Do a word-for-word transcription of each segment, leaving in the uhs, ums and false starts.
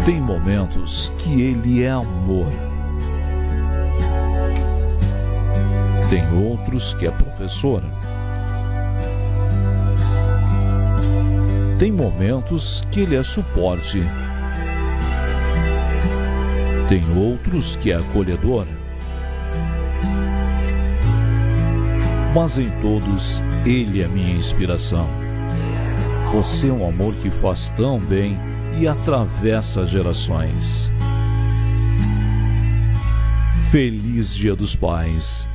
Tem momentos que ele é amor. Tem outros que é professor. Tem momentos que ele é suporte. Tem outros que é acolhedor. Mas em todos, ele é minha inspiração. Você é um amor que faz tão bem e atravessa gerações. Feliz Dia dos Pais.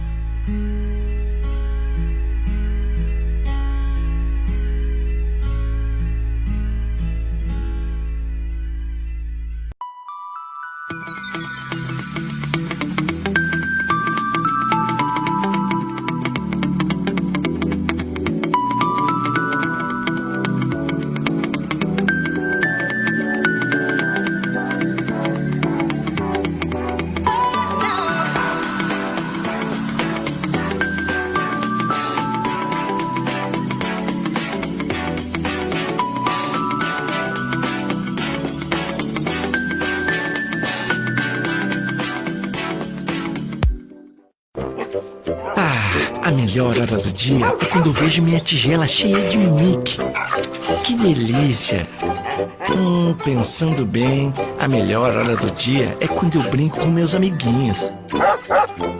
Ah, a melhor hora do dia é quando eu vejo minha tigela cheia de Mickey. Que delícia! Hum, pensando bem, a melhor hora do dia é quando eu brinco com meus amiguinhos.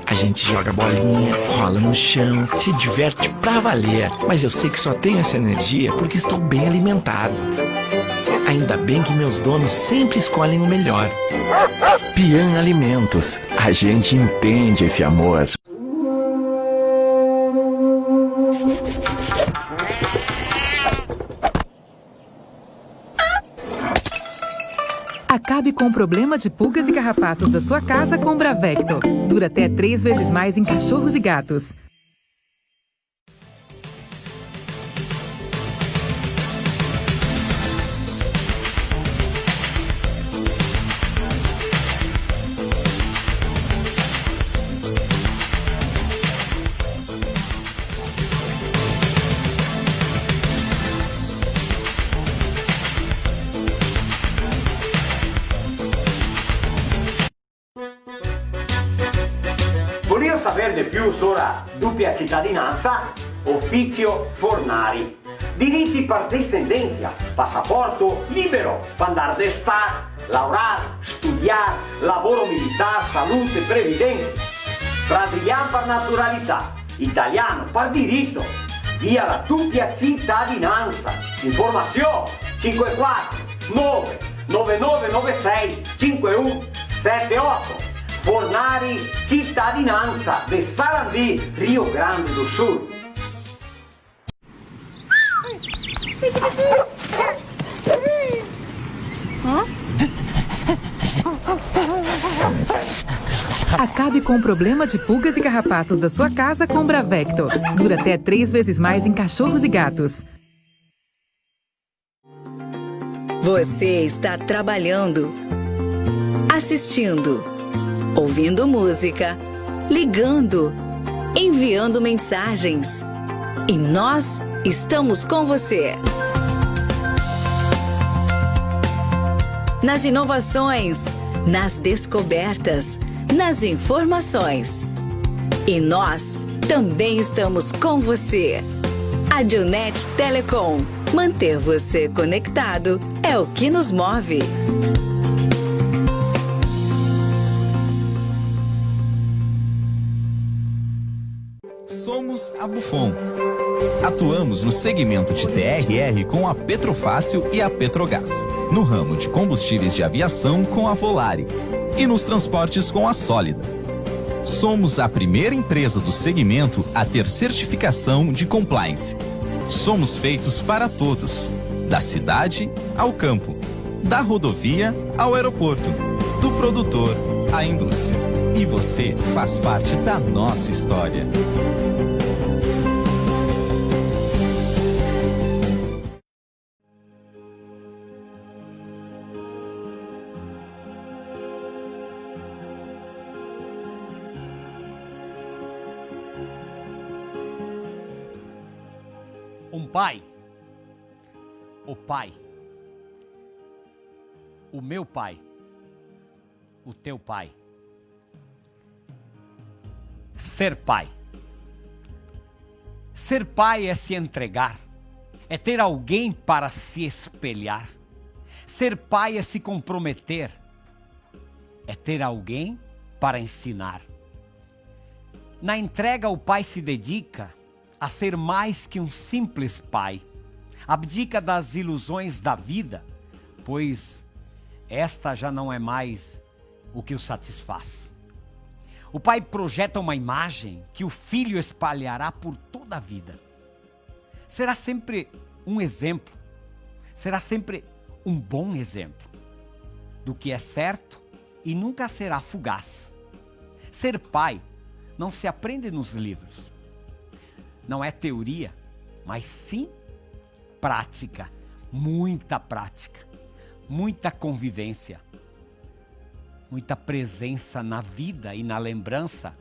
A gente joga bolinha, rola no chão, se diverte pra valer. Mas eu sei que só tenho essa energia porque estou bem alimentado. Ainda bem que meus donos sempre escolhem o melhor. Pian Alimentos, a gente entende esse amor. Acabe com o problema de pulgas e carrapatos da sua casa com Bravecto. Dura até três vezes mais em cachorros e gatos. Volìo saver de più sora dupia citadinansa? Ofisio Fornari. Diriti par desendensa, pasaporto libero, par ndar de stà, laorar, studiar, lavoro militar, salute, previdensa. Brasilian par naturalità, italian par dirito, via la dupia citadinansa. Informasion: cinque quatro nove nove nove nove sei cinque un sete oto. Fornari Citadinansa de Sarandi, Rio Grande do Sul. Acabe com o problema de pulgas e carrapatos da sua casa com Bravecto. Dura até três vezes mais em cachorros e gatos. Você está trabalhando, assistindo, ouvindo música, ligando, enviando mensagens. E nós estamos com você. Nas inovações, nas descobertas, nas informações. E nós também estamos com você. Adilnet Telecom. Manter você conectado é o que nos move. Somos a Bufon. Atuamos no segmento de T R R com a Petrofácil e a Petrogás, no ramo de combustíveis de aviação com a Volare e nos transportes com a Sólida. Somos a primeira empresa do segmento a ter certificação de compliance. Somos feitos para todos, da cidade ao campo, da rodovia ao aeroporto, do produtor à indústria. E você faz parte da nossa história. Un pai. O pai. O meu pai. O teu pai. Ser pai. Ser pai é se entregar, é ter alguém para se espelhar. Ser pai é se comprometer, é ter alguém para ensinar. Na entrega, o pai se dedica a ser mais que um simples pai. Abdica das ilusões da vida, pois esta já não é mais o que o satisfaz. O pai projeta uma imagem que o filho espalhará por toda a vida. Será sempre um exemplo, será sempre um bom exemplo do que é certo e nunca será fugaz. Ser pai não se aprende nos livros. Não é teoria, mas sim prática. Muita prática, muita convivência, muita presença na vida e na lembrança,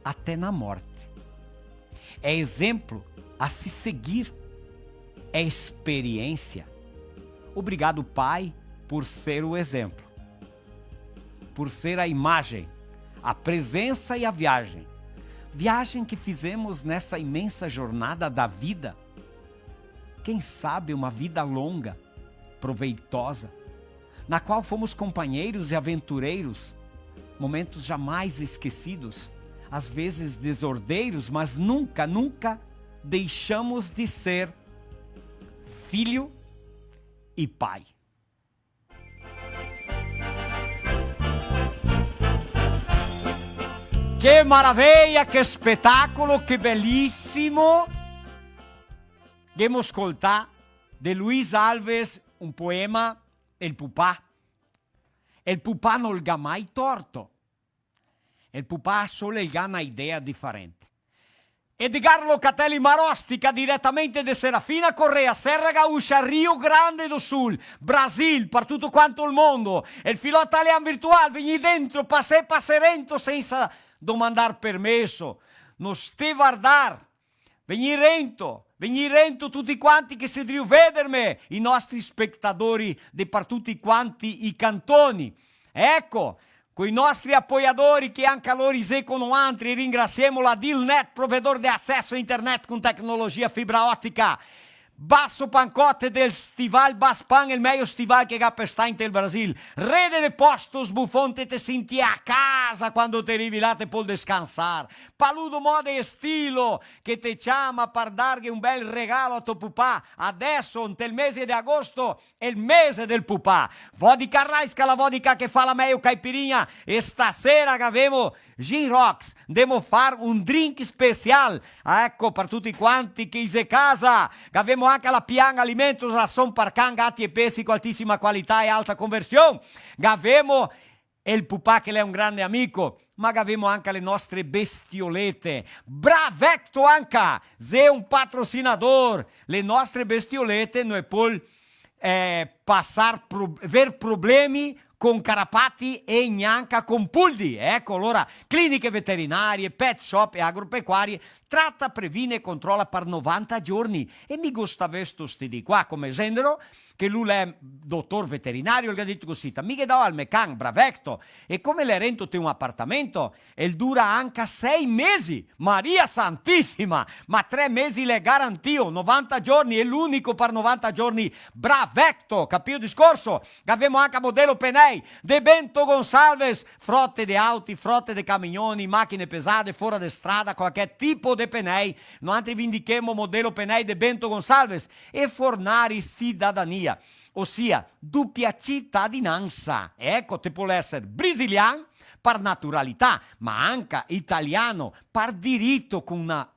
até na morte. É exemplo a se seguir, é experiência. Obrigado, pai, por ser o exemplo, por ser a imagem, a presença e a viagem. Viagem que fizemos nessa imensa jornada da vida. Quem sabe uma vida longa, proveitosa, na qual fomos companheiros e aventureiros, momentos jamais esquecidos, às vezes desordeiros, mas nunca, nunca deixamos de ser filho e pai. Che maraveia, che spetacolo, che belisimo! Ghemo scoltà de Luis Alves un poema, El pupà. El pupà no el ga mai torto. El pupà solo el ga na idea difarente. Edgar Locatelli Marostica, diretamente de Serafina Corrêa, Serra Gaúcha, Rio Grande do Sul, Brasil, par tuto quanto el mondo. El filò talian virtual, vegnì dentro, pasè, pasè rento, sensa domandar permeso. No sté vardar. Vegnì rento, vegnì rento tuti quanti che sé drio vederme, i nostri spetadori de par tuti quanti i cantoni. Eco, coi nostri apoiadori che anca lori i xe co noantri, ringrasiemo la Dealnet, provedor de aceso a internet con tecnologia fibra otica. Basso Pancotte del stival Baspan, el mejo stival che ga par star inte el Brasil. Rede de Postos Buffon, te te sinti a casa quando te rivi là, te pol descansar. Paludo Moda e Estilo, che te ciama par darghe un bel regalo a to pupà. Adeso, ntel mese de agosto, xe el mese del pupà. Vodka Raiska, la vodka che fa la mejo caipirinha. E stasera gavemo Gin Rocks, ndemo far un drink special. Ah, eco, par tuti quanti che i xe casa. Gavemo anca la Pian Alimentos, rason par can, gati e pesi co altisima qualità e alta conversion. Gavemo el pupà che l'è un grande amico, ma gavemo anca le nostre bestiolete. Bravecto anca, xe un patrocinador. Le nostre bestiolete no e pol, eh, pasar pro-, ver problemi con carapati e gnanca con puldi. Eco, alora, cliniche veterinarie, pet shop e agropecuarie, trata, previne e controla par novanta giorni. E mi go sta vesto sti dì qua, come Zendero, che lu l'è dotor veterinario, el ga dito cusì: "Ta, mi ghe dao al me can, Bravecto, e come l'è rento te un apartamento, el dura anca sei mesi." Maria Santisima! Ma tre mesi l'è garantio, novanta giorni, l'è l'unico par novanta giorni, Bravecto, capìo el discorso? Gavemo anca Modelo Penei, de Bento Gonçalves, frote de auti, frote de camignoni, machine pesade, fora de strada, qualche tipo de penei, noantri ve indichemo Modelo Penei de Bento Gonçalves, e Fornari Cidadania, osia dupia citadinansa. Eco, te pol eser brasilian par naturalità, ma anca italiano par dirito, con na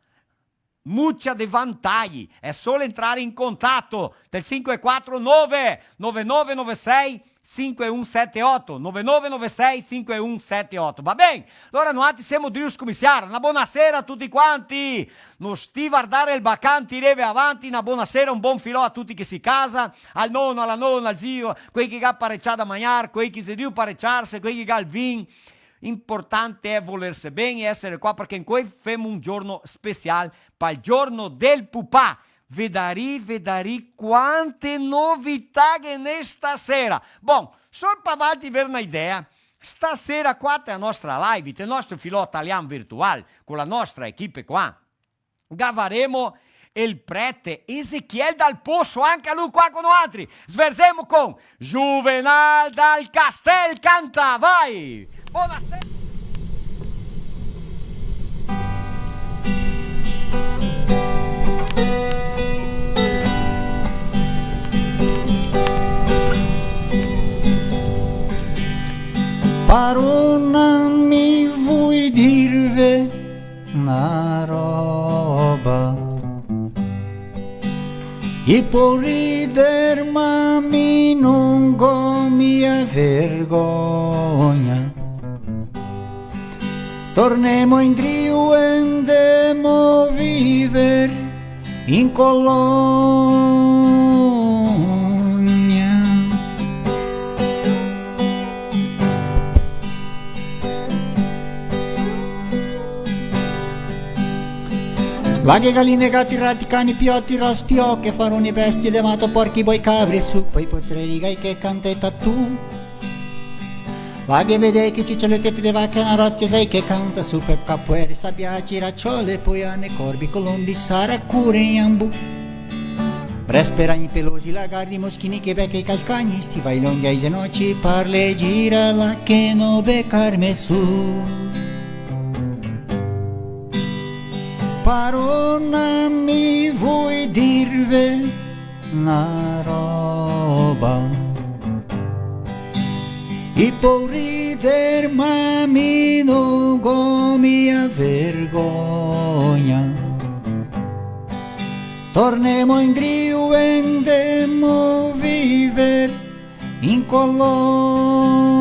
mucia de vantagi. Xe solo entrar in contato ntel sinque quatro nove, nove nove nove sei, sinque un sete oto, nove nove nove sei, sinque un sete oto. Va ben? Alora noantri semo drio scomisiar. Na bona sera a tuti quanti. No sti vardar el bacan, tireve avanti, na bona sera, un bon filò a tuti che si casa, al nono, a la nona, al zio, quei che ga parecià da magnar, quei che xe drio pareciarse, quei che ga el vin. Importante xe volerse ben e esere qua, parché incoi femo un giorno special, pal giorno del pupà. Vedarì, vedarì quante novità che ghe n'è stasera. Bon, sol par valtri ver na idea, stasera qua te la nostra live, te nostro filò talian virtual, co la nostra equipe qua, gavaremo el prete Ezequiel Dal Poço, anca lu qua co noaltri. Sverzemo con Juvenal Dal Castel, canta, vai! Bonasera! Parona, mi vui dirve na roba. I pol rider, ma mi no go mia vergogna. Tornemo indrio e ndemo viver in colonia. Là ghe galine, gati, rati, cani, pioti, rospioche, faroni, bestie de mato, porchi, boi, cavri, su, poi potrei rigai che canteta tu. Là ghe vedei che ciucia le tete de vaca, na rotiosa che canta su per capoere, sabiaci, raciole, poiane, corbi, colombi, saracure, iambù. Brespe, ragni pelosi, lagardi, moschini, che beche, calcagni, stivai longhi ai zenoci, parle, gira, là che no becarme su. Parona, mi vui dirve na roba. I pol rider, ma mi no go mia vergogna. Tornemo indrio e ndemo viver in colonia.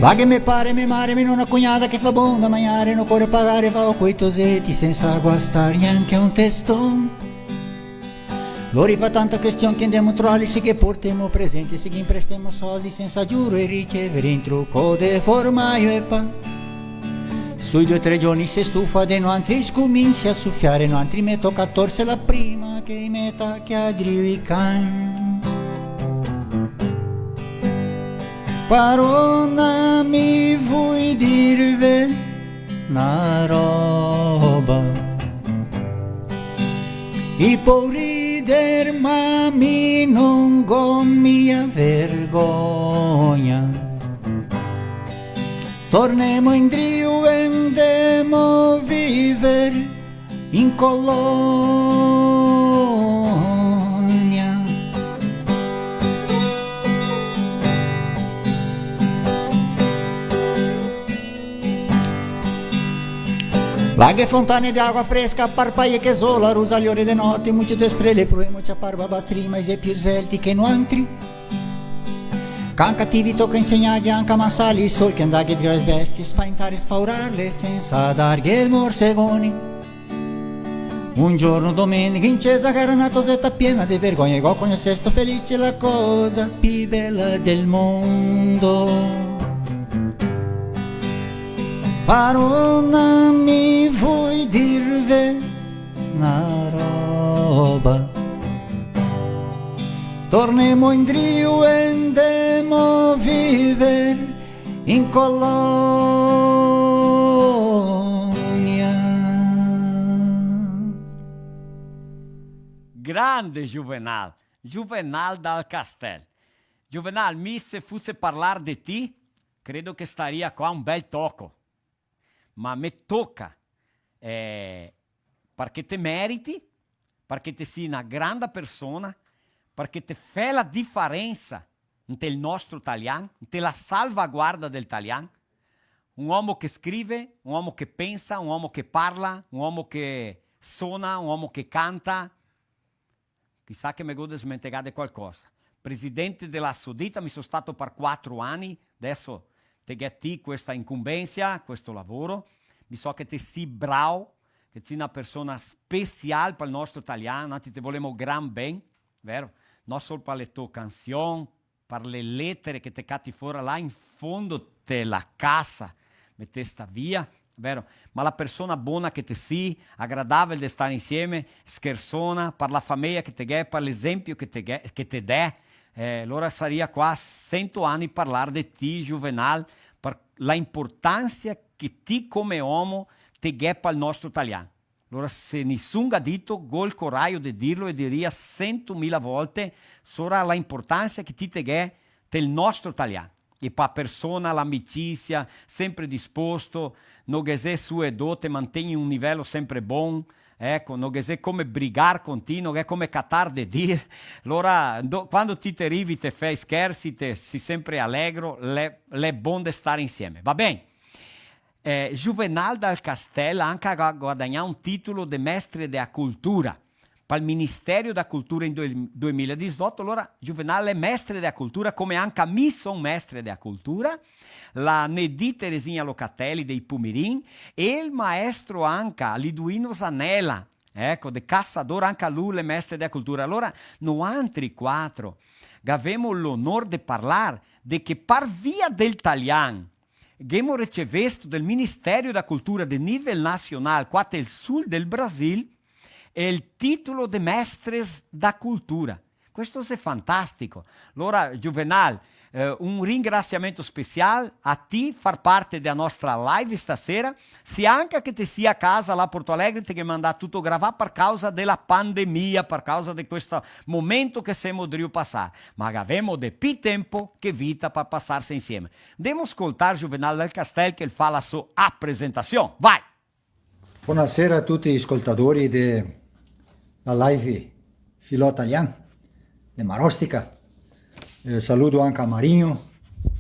Là ghe me pare, me mare, me nona, cugnada che fa bon da magnare, no core pagare, vao coi toseti sensa guastar gnanca un teston. Lori fa tanta question che ndemo trovarli, se ghe portemo presenti, se ghe imprestemo soldi sensa giuro e ricevere in truco de formaio e pan. Sui due tre giorni se stufa de noantri, scuminsia a sufiare, noantri me toca torse la prima che i meta che a drio i can. Parona, mi vui dirve na roba. I pol rider, ma mi no go mia vergogna. Tornemo indrio e ndemo viver in colonia. Là ghe fontane de agua fresca, parpaie che zola, rusaliore de note, mucio de strele, provemo ciapar babastri, ma i xe più svelti che noantri. Can cativi toca insegnarghe anca a mansarli, sol che ndaghe drio le bestie, spaentare, spaurarle sensa darghe el morsegoni. Un giorno domenica in cesa gera na toseta piena de vergogna, e go cognosesto felice, la cosa pi bela del mondo. Parona, mi vui dirve na roba. Tornemo indrio e ndemo viver in colonia. Grande Juvenal, Juvenal Dal Castel. Juvenal, mi se fuse parlar de ti, credo che staria qua un bel toco. Ma me toca, eh, parché te meriti, parché te si na granda persona, parché te fè la difarensa nte el nostro talian, nte la salvaguarda del talian. Un omo che scrive, un omo che pensa, un omo che parla, un omo che sona, un omo che canta. Chisà che me go desmentegà de qualcosa. Presidente de la Sodita, mi so stato par quatro ani, deso te ghè ti questa incumbensia, questo lavoro. Mi so che te si brao, che te si na persona special pal nostro talian, anzi te volemo gran ben, vero? No sol pa le to cansion, par le letere che te cati fora là in fondo te la casa, metesta via, vero? Ma la persona bona che te si, agradàvel de star insieme, schersona, par la fameja che te ghè, par l'esenpio che te ghè, che te dè, eh, alora saria qua sento ani parlar de ti, Juvenal, par la importansia che ti come omo te ghè pal nostro talian. Alora, se nisun ga dito, go el corajo de dirlo e diria sentomila volte, sora la importansia che ti te ghè tel nostro talian. E pa persona, l'amicisia, sempre disposto, no ghe xe su e do, te mantegni un nivelo sempre bon, eco, no ghe xe come brigar con ti, no ghe xe come catar de dir. Alora, do-, quando ti te rivi, te fè schersi, te si sempre alegro, l'è, l'è bon de star insieme. Va ben? Eh, Juvenal Dal Castel anca ga guadagnà un titolo de mestre de a cultura pal Ministerio da Cultura in due-, duemila e disdoto, alora Juvenal l'è mestre de a cultura, come anca mi son mestre de a cultura, la Nedi Teresinha Locatelli dei Pumirin, e el maestro anca Liduino Zanella, eco, de Caçador, anca lu l'è mestre de a cultura. Alora, noantri quatro gavemo l'onor de parlar de che par via del talian, ghemo recevesto del Ministerio da Cultura de nivel nacional, qua tel sul del Brasil, el titolo de mestres da cultura. Questo xe fantastico. Alora, Juvenal, eh, un ringrasiamento special a ti, far parte dea nostra live stasera. Sia anca che te sia a casa là a Porto Alegre, te ghe mandà tuto gravà par causa de la pandemia, par causa de questo momento che semo drio pasar. Ma gavemo de pi tempo che vita par pasarse insieme. Ndemo scoltar Juvenal Dal Castel che el fa la so apresentasion. Vai! Bonasera a tuti i scoltadori de la live Filò Talian de Marostica. Eh, saludo anca a Marinho,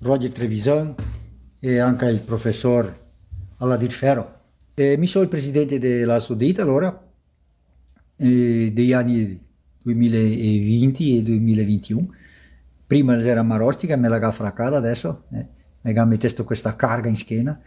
Roger Trevisan e anca el profesor Aladir Ferro. Eh, mi so el presidente de la Sodita, alora, eh, dei ani duemila e vinti e duemila e vintiun. Prima l'era Marostica, me la ga fracada adeso, eh. Me ga metesto questa carga in schena,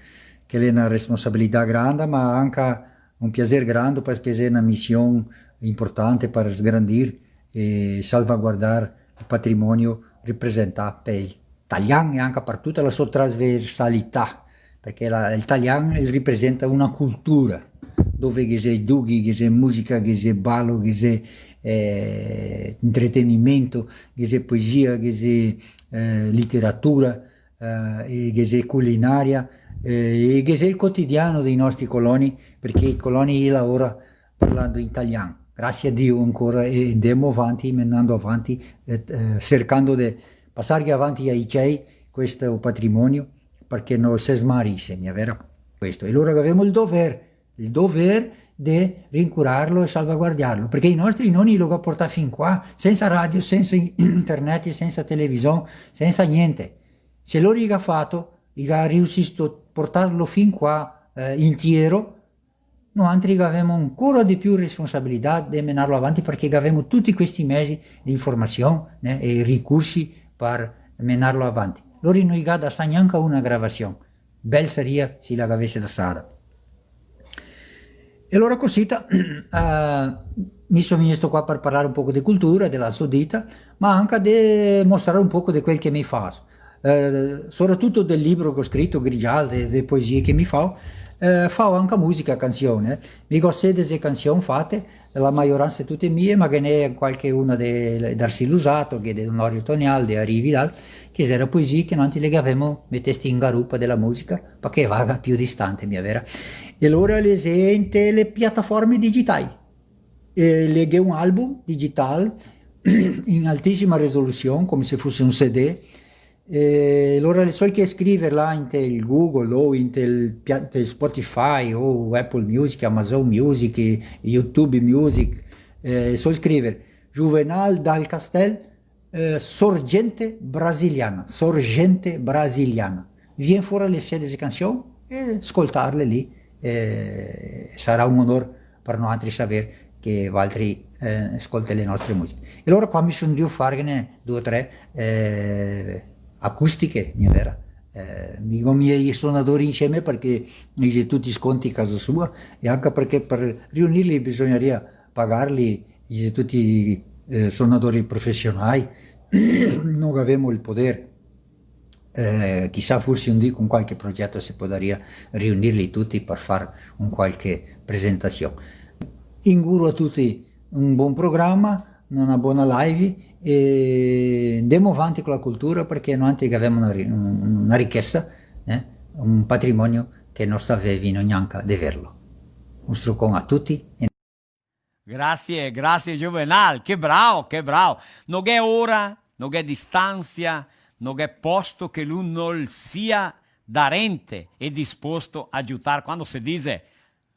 che l'è na responsabilità granda, ma anca un piaser grando, parché xe na mision importante par sgrandir e salvaguardar el patrimonio ripresentà pel talian e anca par tuta la so trasversalità, parché la, el talian el ripresenta una cultura, dove ghe xe dughi, ghe xe musica, ghe xe balo, ghe xe, eh, intretenimento, ghe xe poesia, ghe xe, eh, literatura, eh, e ghe xe culinaria, eh, e ghe xe el cotidiano dei nostri coloni, parché i coloni i laora parlando in talian. Grasie a Dio ancora, e ndemo avanti, menando avanti, e, eh, sercando de pasarghe avanti ai cei questo patrimonio, parché no se smarise, mia vera? Questo. E alora gavemo el dover, el dover de rincurarlo e salvaguardarlo, parché i nostri noni lo ga portà fin qua, sensa radio, sensa in-, internet, sensa television, sensa gnente. Se lori i ga fato, i ga riusisto portarlo fin qua, eh, intiero, noantri gavemo ancora de più responsabilità de menarlo avanti, parché gavemo tuti questi mezi de informasion, né, e ricursi par menarlo avanti. Lori no i ga dasà gnanca una gravasion. Bel saria se i la gavese dasada. E alora cosita, eh, mi so vegnesto qua par parlar un poco de cultura, de la Sodita, ma anca de mostrar un poco de quel che mi faso. Eh, sopratuto del libro che go scrito, Grigial, de, de poesie che mi fao, eh, fao anca musica, cansion, eh. Mi go sedese cansion fate, la maioransa tute mie, ma ghe n'è qualche una de Darcy Luzzatto, che de Onorio Tonial, de Henri Vidal, che xera poesie che noantri le gavemo meteste in garupa de la musica, parché vaga più distante, mia vera. E alora le xe inte le piataforme digitai. E le ghè un album digital in altisima resolusion, come se fose un C D, e alora le sol che scriver là inte el Google o inte el pia-, inte el Spotify o Apple Music, Amazon Music, YouTube Music, eh, sol scriver Juvenal Dal Castel, eh, Sorgente Brasiliana, Sorgente Brasiliana. Vien fora le sedese cansion e scoltarle lì, eh, sarà un onor par noantri saver che valtri, eh, scolte le nostre musiche. E alora qua mi son drio farghene due o tre, eh, acustiche, mia vera. Eh, mi go miei sonadori insieme parché i xe tuti sconti casa sua, e anca parché par riunirli bisognaria pagarli, i xe tuti, eh, sonadori profesionai, no gavemo el poder, eh, chisà, forsi un dì con qualche progeto se podaria riunirli tuti par far un qualche presentasion. Inguro a tuti un bon programa, na bona live, e ndemo avanti co la cultura, parché noantri che gavemo na ri-, un-, na richesa, eh, un patrimonio che no savevimo gnanca de verlo. Un strucon a tuti e Grasie, grasie, Juvenal, che bravo, che bravo. No gh'è ora, no gh'è distansia, no gh'è posto che lu nol sia darente e disposto a giutar, quando se dise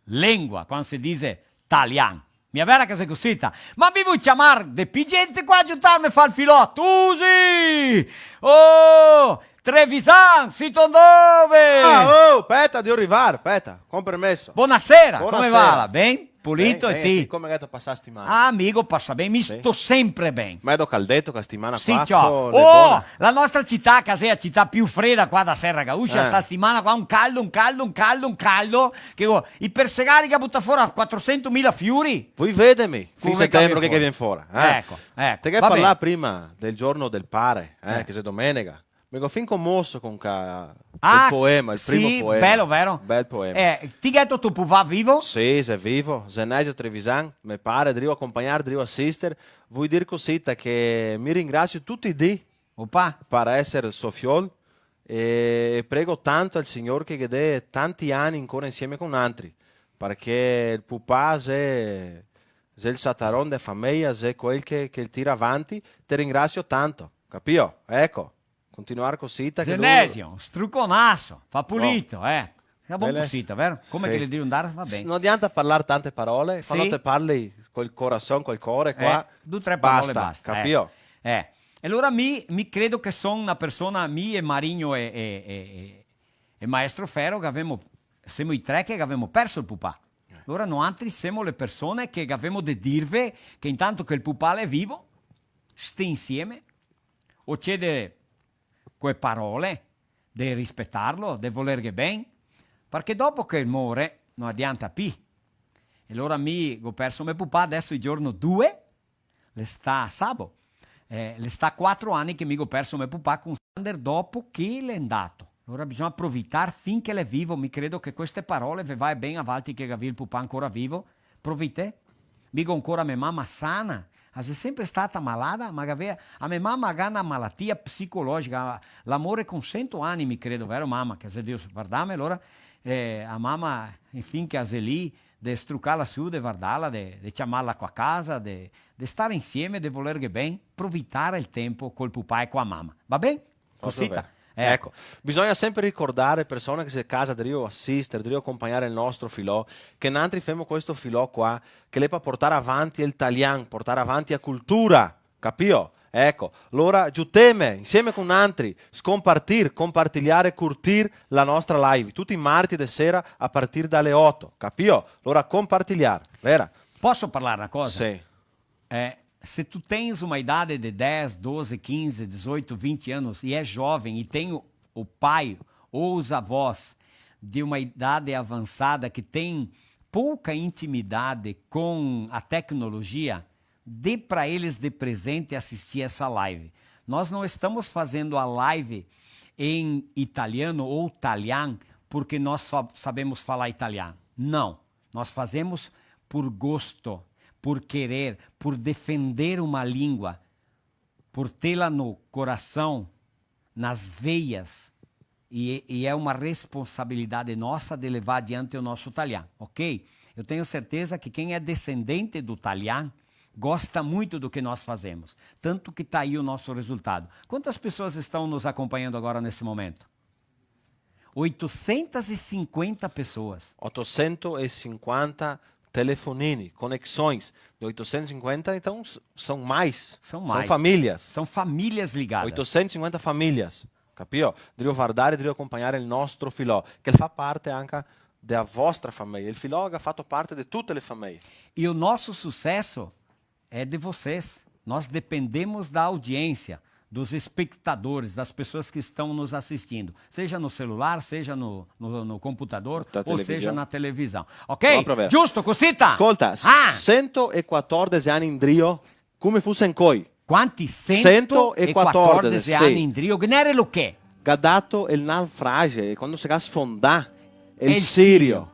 lengua, quando se dise talian. Mia vera che xe cusita? Ma mi vui ciamar de pi gente qua a giutarme a far el filò, tusi! Oh, Trevisan, sito ndove? Ah, oh, speta, devo rivar, speta, con permeso. Bonasera, come va? Bonasera. Ben? Pulito, ben, e ti? Come che te ga pasà la setimana? Ah, mi go pasà ben, mi sto sempre ben. Ma xe caldeto sta setimana qua? Sì, ciò. Oh, la nostra cità, che xe la cità pi freda qua da Serra Gaúcha, eh, sta setimana qua un caldo, un caldo, un caldo, un caldo, che, oh, i persegari che ga butà fora quatrosentomila fiori. Vui vedeme, fin setembre che vien fora, eh? Eco, eco. Te ghe parlà prima del giorno del pare, eh, che xe domenega. Me go fin comoso con ca-, ah, el poema, el primo poema. Sì, belo, vero? Bel poema. Eh, ti gheto to pupà vivo? Sì, xe vivo. Zenesio Trevisan, me pare, drio acompagnar, drio asister. Vui dir cusita che mi ringrasio tuti i dì, opa, par eser so fiol e, e prego tanto al Signor che ghe dè tanti ani ancora insieme con nantri, parché el pupà xe, xe el sataron de fameja, xe quel che, che el tira avanti. Te ringrasio tanto, capio? Eco. Continuar cusita che lu... Zenesio, struconaso, fa pulito, eh. Fa bon cusita, vero? Come che le devi andar, va ben. No adianta parlar tante parole, quando te parli col corason, col core, qua, eh, du tre parole basta, basta, eh. Capio? Eh. E alora mi, mi credo che son na persona, mi e Marigno e, e, e, e, e Maestro Ferro, che gavemo, semo i tre che gavemo perso el pupà. Eh. Alora noantri semo le persone che gavemo de dirve che intanto che el pupà l'è vivo, stè insieme, o cede co e parole, de rispetarlo, de volerghe ben, parché dopo che el more, no adianta pi. E alora mi go perso me pupà, deso xe giorno due, l'è stà sabo, eh, l'è stà quatro ani che mi go perso me pupà con Sander dopo che l'è ndato. Alora bisogna aprofitar fin che l'è vivo, mi credo che queste parole ve vae ben a valtri che gavì el pupà ancora vivo, Provité? Mi go ancora me mama sana, la xe sempre stata malada, ma gavea, a me mama ga na malatia psicologica, la more con sento ani, mi credo, vero mama? Che xe Dio, vardame, alora, eh, a mama, infin, che la xe lì, de strucarla su, de vardarla, de, de ciamarla qua casa, de, de star insieme, de volerghe ben, profitar el tempo col pupà e co la mama. Va ben? Cosita. Proprio vero. Eco. Eco, bisogna sempre ricordar le persone che xe casa drio asister, drio acompagnar el nostro filò, che nantri femo questo filò qua, che l'è par portar avanti el talian, portar avanti la cultura, capio? Eco, alora giuteme, insieme con nantri, scompartir, compartiliar e curtir la nostra live, tuti i marti de sera a partir da le oto, capio? Alora compartiliar, vera? Posso parlar na cosa? Sì. Eh, se tu tens uma idade de dez, doze, quinze, dezoito, vinte anos e é jovem e tem o, o pai ou os avós de uma idade avançada que tem pouca intimidade com a tecnologia, dê pra eles de presente assistir essa live. Nós não estamos fazendo a live em italiano ou talian porque nós só sabemos falar italiano. Não. Nós fazemos por gosto, por querer, por defender uma língua, por tê-la no coração, nas veias, e, e é uma responsabilidade nossa de levar adiante o nosso talian, ok? Eu tenho certeza que quem é descendente do talian gosta muito do que nós fazemos, tanto que tá aí o nosso resultado. Quantas pessoas estão nos acompanhando agora nesse momento? Oitocentas e cinquenta pessoas. Oitocentos e cinquenta telefonini, conexões de oitocentos e cinquenta, então s-, são mais. São mais. São famílias. São famílias ligadas. Oitocentos e cinquenta famílias, capio? Drio vardar, drio acompagnar el nostro filò, che fa parte anca dea vostra fameia. El filò ga fato parte de tute le fameie. E o nosso sucesso é de vocês. Nós dependemos da audiência, dos espectadores, das pessoas que estão nos assistindo, seja no celular, seja no, no, no computador, ou seja na televisão. Ok? Giusto, cosita? Scolta, ah! Sento e quatordese ani indrio, come fuse ancoi, Quanti? Sento e quatordese, sento e quatordese, sì. Ani indrio, ghe n'era lo che? Ga dato el naufragio, quando se ga sfondà el Sirio. El Sirio.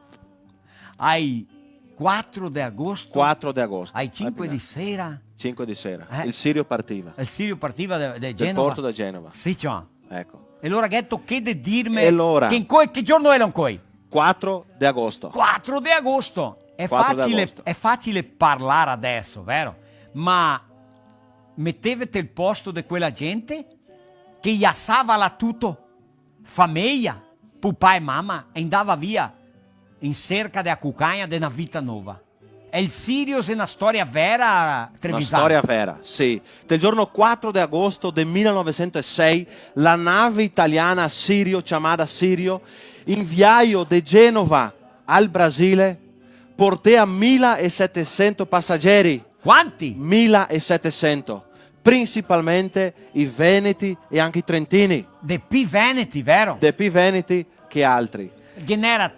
Ai quatro de agosto? Quatro de agosto. Ai cinque de sera? Cinque de sera. Eh. El Sirio partiva. El Sirio partiva de, de Genova? Del porto de Genova. Sì, ciò. Eco. E alora gheto che de dirme? E alora? Che incoi, che giorno era incoi? Quatro de agosto. Quatro de agosto. Quatro de agosto. Xe facile, xe facile parlar adeso, vero? Ma metevete al posto de quela gente che i asava là tuto, fameia, pupà e mama, e ndava via in serca de a cucagna de na vita nova. E el Sirio xe na storia vera, Trevisan? Na storia vera, sì. Del giorno quatro de agosto del mila novesento e sei, la nave italiana Sirio, ciamada Sirio, in viaio de Genova al Brasile, portea mila e setesento pasageri. Quanti? Mila e setesento, principalmente i veneti e anca i trentini. De pi veneti, vero? De pi veneti che altri. Ghe n'era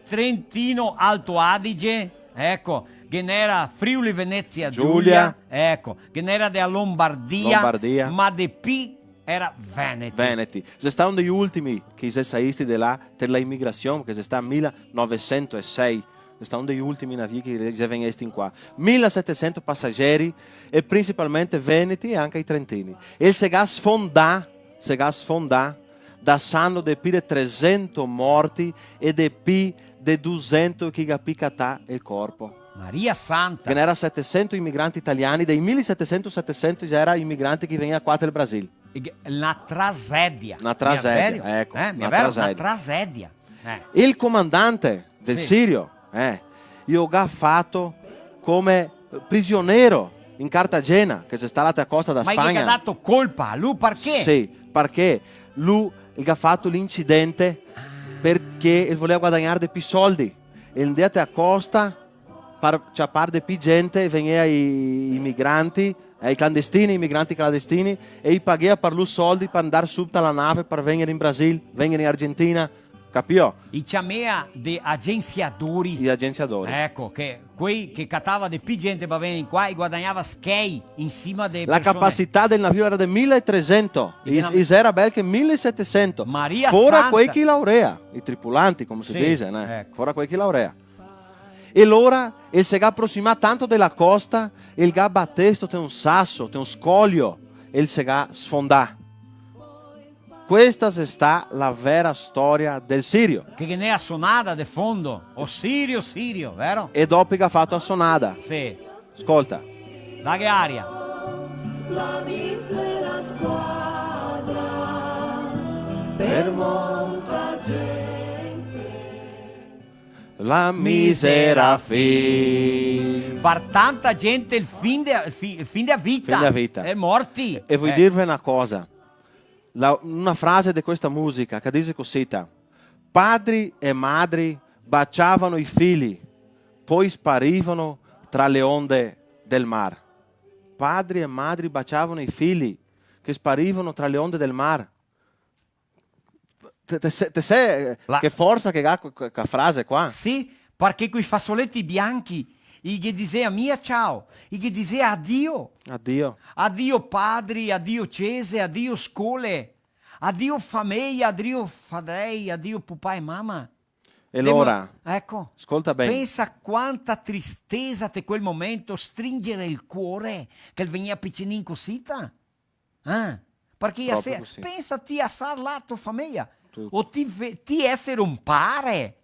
Trentino Alto Adige, eco, ghe n'era Friuli Venezia Giulia, Giulia, eco, ghe n'era de a Lombardia, Lombardia, ma de pi era veneti. Veneti. Xe stà un dei ultimi che i xe saisti de là, per la imigrasion, che xe stà mila novesento e sei. Xe stà un dei ultimi navii che i xe vegnesti in qua. Mila e setesento pasageri e principalmente veneti e anca i trentini. E el se ga sfondà, se ga sfondà, dasando de pi de tresento morti e de pi de dusento che i ga pi catà el corpo. Maria Santa! Ghe n'era setesento imigranti italiani, dei mila e setesento, setesento i era imigranti che i vegnea qua del Brasil. E ghe-, na tragedia. Na tragedia, eco, eh, na tragedia. Eh, mia vero? Na tragedia. Eh. El comandante del Sirio, eh, i lo ga fato come prisionero in Cartagena, che xe stà là te a costa da Spagna. Ma i ghe ga dato colpa a lu, parché? Sì, parché lu el ga fato l'incidente parché el volea guadagnar de pi soldi. E el ndea te a costa par ciapar de pi gente, e vegnea i, i migranti, eh, i clandestini, i migranti clandestini, e i paghea par lu soldi par ndar subto a la nave par vegner in Brasil, vegner in Argentina, capìo? I ciamea de agensiadori. I agensiadori. Eco, che quei che catava de pi gente par vegner in qua, i guadagnava schei in sima de persone. La capacità del navio era de mila e tresento, i, i era bel che mila e setesento. Maria Santa! Fora quei che i laorea, i tripulanti, come se dixe, né? Sì, eco. Fora quei che i laorea. E lora el se ga aprosimà tanto de la costa, el ga batesto te un saso, te un scolio, el se ga sfondà. Questa xe stà la vera storia del Sirio. Che ghe n'è a sonada de fondo, o Sirio, Sirio, vero? E dopo i ga fato a sonada. Sì. Scolta. Daghe aria. La misera squadra, per molta gente. La misera fin. Par tanta gente el fin de, fi-, fin de vita. Fin de vita. E morti. E voi dirve na cosa. La, una frase de questa musica che dixe cosita: "Padri e madri baciavano i figli, poi sparivano tra le onde del mar." Padri e madri baciavano i figli che sparivano tra le onde del mar. Te, te sè, te sè, eh, che forsa che ga que-, que-, quela frase qua? Sì, parché quei fasoleti bianchi, i ghe disea mia ciao, i ghe disea adio. Adio. Adio padri, adio cese, adio scole, adio fameia, adio fadei, adio pupà e mama. E lora, eco, scolta ben. Pensa quanta tristesa te quel momento, stringere el cuore, che el vegnea picinin cosita. Eh? Parché proprio cusì. Pensa ti a sar la to fameia. Tuto. O ti ve-, ti esere un pare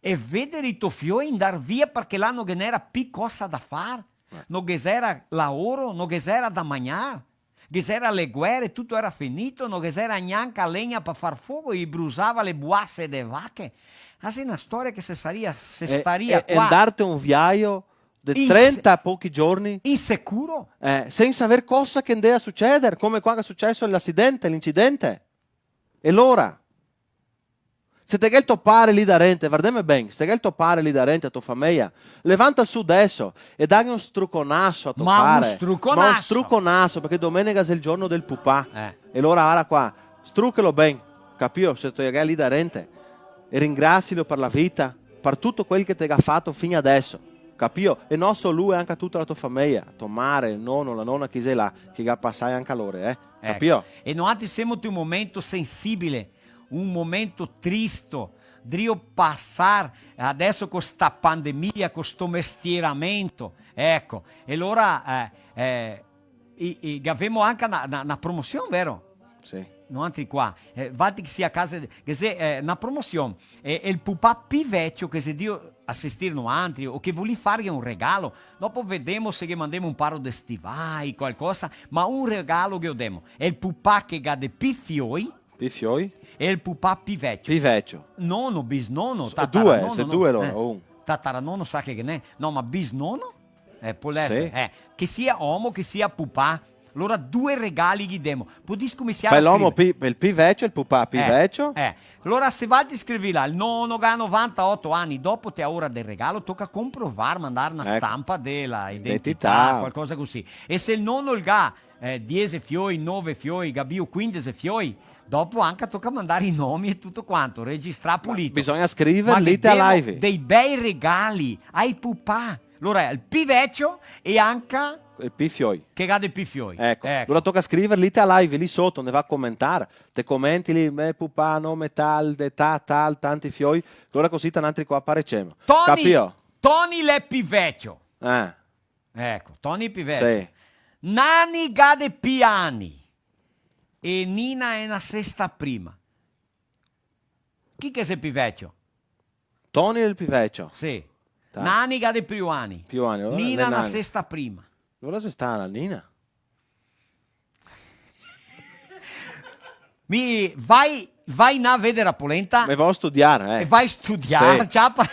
e vedere i to fioi ndar via parché là no ghe n'era pi cosa da far, eh, no ghe xera laoro, no ghe xera da magnar, ghe xera le guere, tuto era finito, no ghe xera gnanca legna par far fogo, i brusava le buase de vache. Ah, xe na storia che se saria, se staria qua. E, e, e ndarte un viaio de trenta pochi giorni. Insicuro. Eh, sensa saver cosa che ndea suceder, come qua che xe suceso l'accidente, l'incidente. E lora? Se te ghe el to pare lì darente, vardeme ben, se te ghe el to pare lì darente, a to fameia, levanta su deso e daghe un struconaso a to pare. Ma un struconaso! Ma un struconaso, parché domenega xe el giorno del pupà. Eh. E lora, vara qua, struchelo ben, capìo? Se te ghe el lì darente. E ringrasielo par la vita, par tuto quel che te ga fato fin adeso. Capìo? E no solo lu, e anca tuta la to fameja, to mare, el nono, la nona, chi xe là, che ga pasà anca lore, eh? Eco. Capìo? E noantri semo te un momento sensibile, un momento tristo, drio pasar adeso co sta pandemia, co sto mestieramento, eco. E alora, eh, eh, i, i, gavemo anca na, na, na promosion, vero? Sì. Noantri qua. Eh, valtri che sì a casa, che xe, eh, na promosion. E, e el pupà pi vecio che xe drio asistir noantri, o che volì farghe un regalo, dopo vedemo se ghe mandemo un paro de stivai, qualcosa, ma un regalo ghe lo demo. E el pupà che ga de pi fioi, Pi fioi? E el pupà pi vecio. Pi vecio. Nono, bisnono, s-, tatara-, due, nono, se no, due lora, eh, o un. Tataranono, sa che ghe n'è? No, ma bisnono? Eh, pol esare, sì, eh. Che sia omo, che sia pupà. Alora due regali ghe demo. Podì scominsiar a scriver. Par l'omo pi, par el pi vecio, el pupà pi vecio. Eh, eh. Alora se valtri scrivì là, el nono ga novantaoto ani, dopo te a ora del regalo, toca comprovar, mandar na stampa de la identità, identità, qualcosa cusì. E se el nono el ga eh, diese fioi, nove fioi, gabìo, quindese fioi, dopo anca toca mandar i nomi e tuto quanto, registrà pulito. Ma bisogna scriver lì te a live. Ma ghe demo dei bei regali ai pupà. Alora, el pi vecio e anca el pi fioi. Che ga de pi fioi. Eco. Eco. Alora toca scriver lì te a live, lì soto, ne va a comentar. Te comenti lì, me pupà, nome tal, de età tal, tanti fioi. Alora cusì te nantri qua aparecemo. Toni, capìo? Toni l'è pi vecio. Eh. Eco, Toni pi vecio. Sì. Nani ga de pi ani e Nina xe nasesta prima. Chi che xe pi vecio? Toni xe el pi vecio. Sì. Dai. Nani ga de pi ani. Pi ani, alora Nina xe Nani. Nasesta prima. Alora xe sta la Nina. Mi, vai, vai na veder a polenta. Me vo studiar, eh. E vai studiar, sì, ciapa.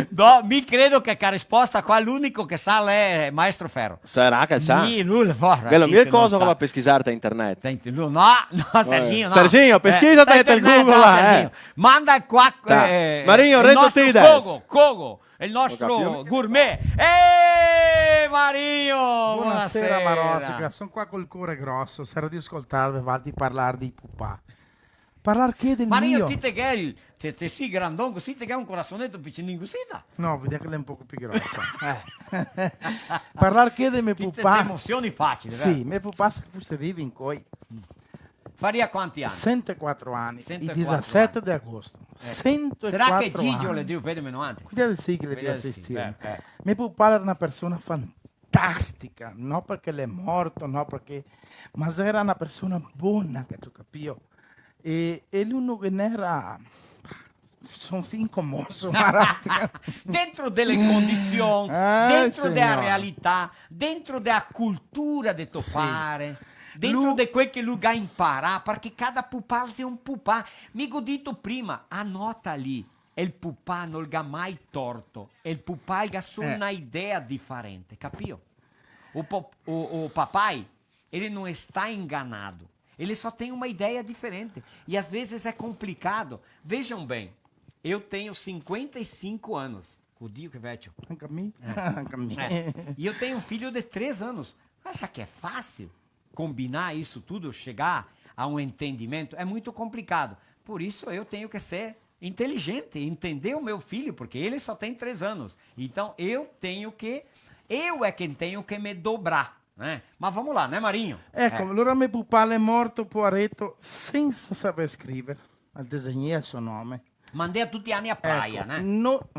No, mi credo che, che a risposta qua l'unico che sa l'è Maestro Ferro. Sarà che sa? Mi, lu, lu, varda, quel mi cosa che va a pesquisar te internet. Te inter-, lu, no, no, eh, Serginho, no. Serginho, eh, pesquisa te, te internet, Google, no, là, Serginho. Eh. Manda qua, eh, Marino, el nostro Reto Tides. Cogo, Cogo. El nostro gourmet. Eh, Mario! Bonasera, bonasera. Marostica, son qua col core groso, sera de scoltarve, valtri parlar dei pupà. Parlar che del mio? Mario, ti te ghe, te, te si grandon cusì, te ghe un corasoneto picinin cusì, da? No, vedè che l'è un poco pi grosa. Eh. Parlar che de me pupà. Ti te, te emosioni facile, vero? Sì, me pupà se fuse vivo incoi. Faria quanti ani? Sento e quatro ani, sento e quatro ani. I disasete de agosto. Eco. Sento e quatro ani. Sarà che Gigio l'è drio vederme noantri? Cuidado sì che l'è drio asistirme. Cuidado sì, eh, eh. Me pupà l'era na persona fantastica, no parché l'è morto, no parché, ma l'era na persona bona, che te capìo? E, e lu no ghe n'era, son fin comoso, ma... Dentro de le condision, eh, dentro de la realtà, dentro de la cultura de to pare, dentro de quel che lu ga imparà, parché cada pupà xe un pupà. Mi go dito prima, anota lì, el pupà no el ga mai torto, el pupà el ga solo na idea diferente, capìo? O po-, o, o papai, ele não está enganado. Ele só tem uma ideia diferente. E às vezes é complicado. Vejam bem, eu tenho cinquenta e cinco anos. Oddio che vecio. Anca mi. É. Anca mi. É. E eu tenho um filho de três anos. Acha que é fácil combinar isso tudo, chegar a um entendimento? É muito complicado. Por isso eu tenho que ser inteligente, entender o meu filho, porque ele só tem três anos. Então eu tenho que, eu é quem tenho que me dobrar. Eh, ma vamo là, né, Marinho? Eco, eh, alora me pupà l'è morto, poareto, sensa saver scriver, ma desegnea el so nome. Mandea tuti i ani a Praia, eco, né? No.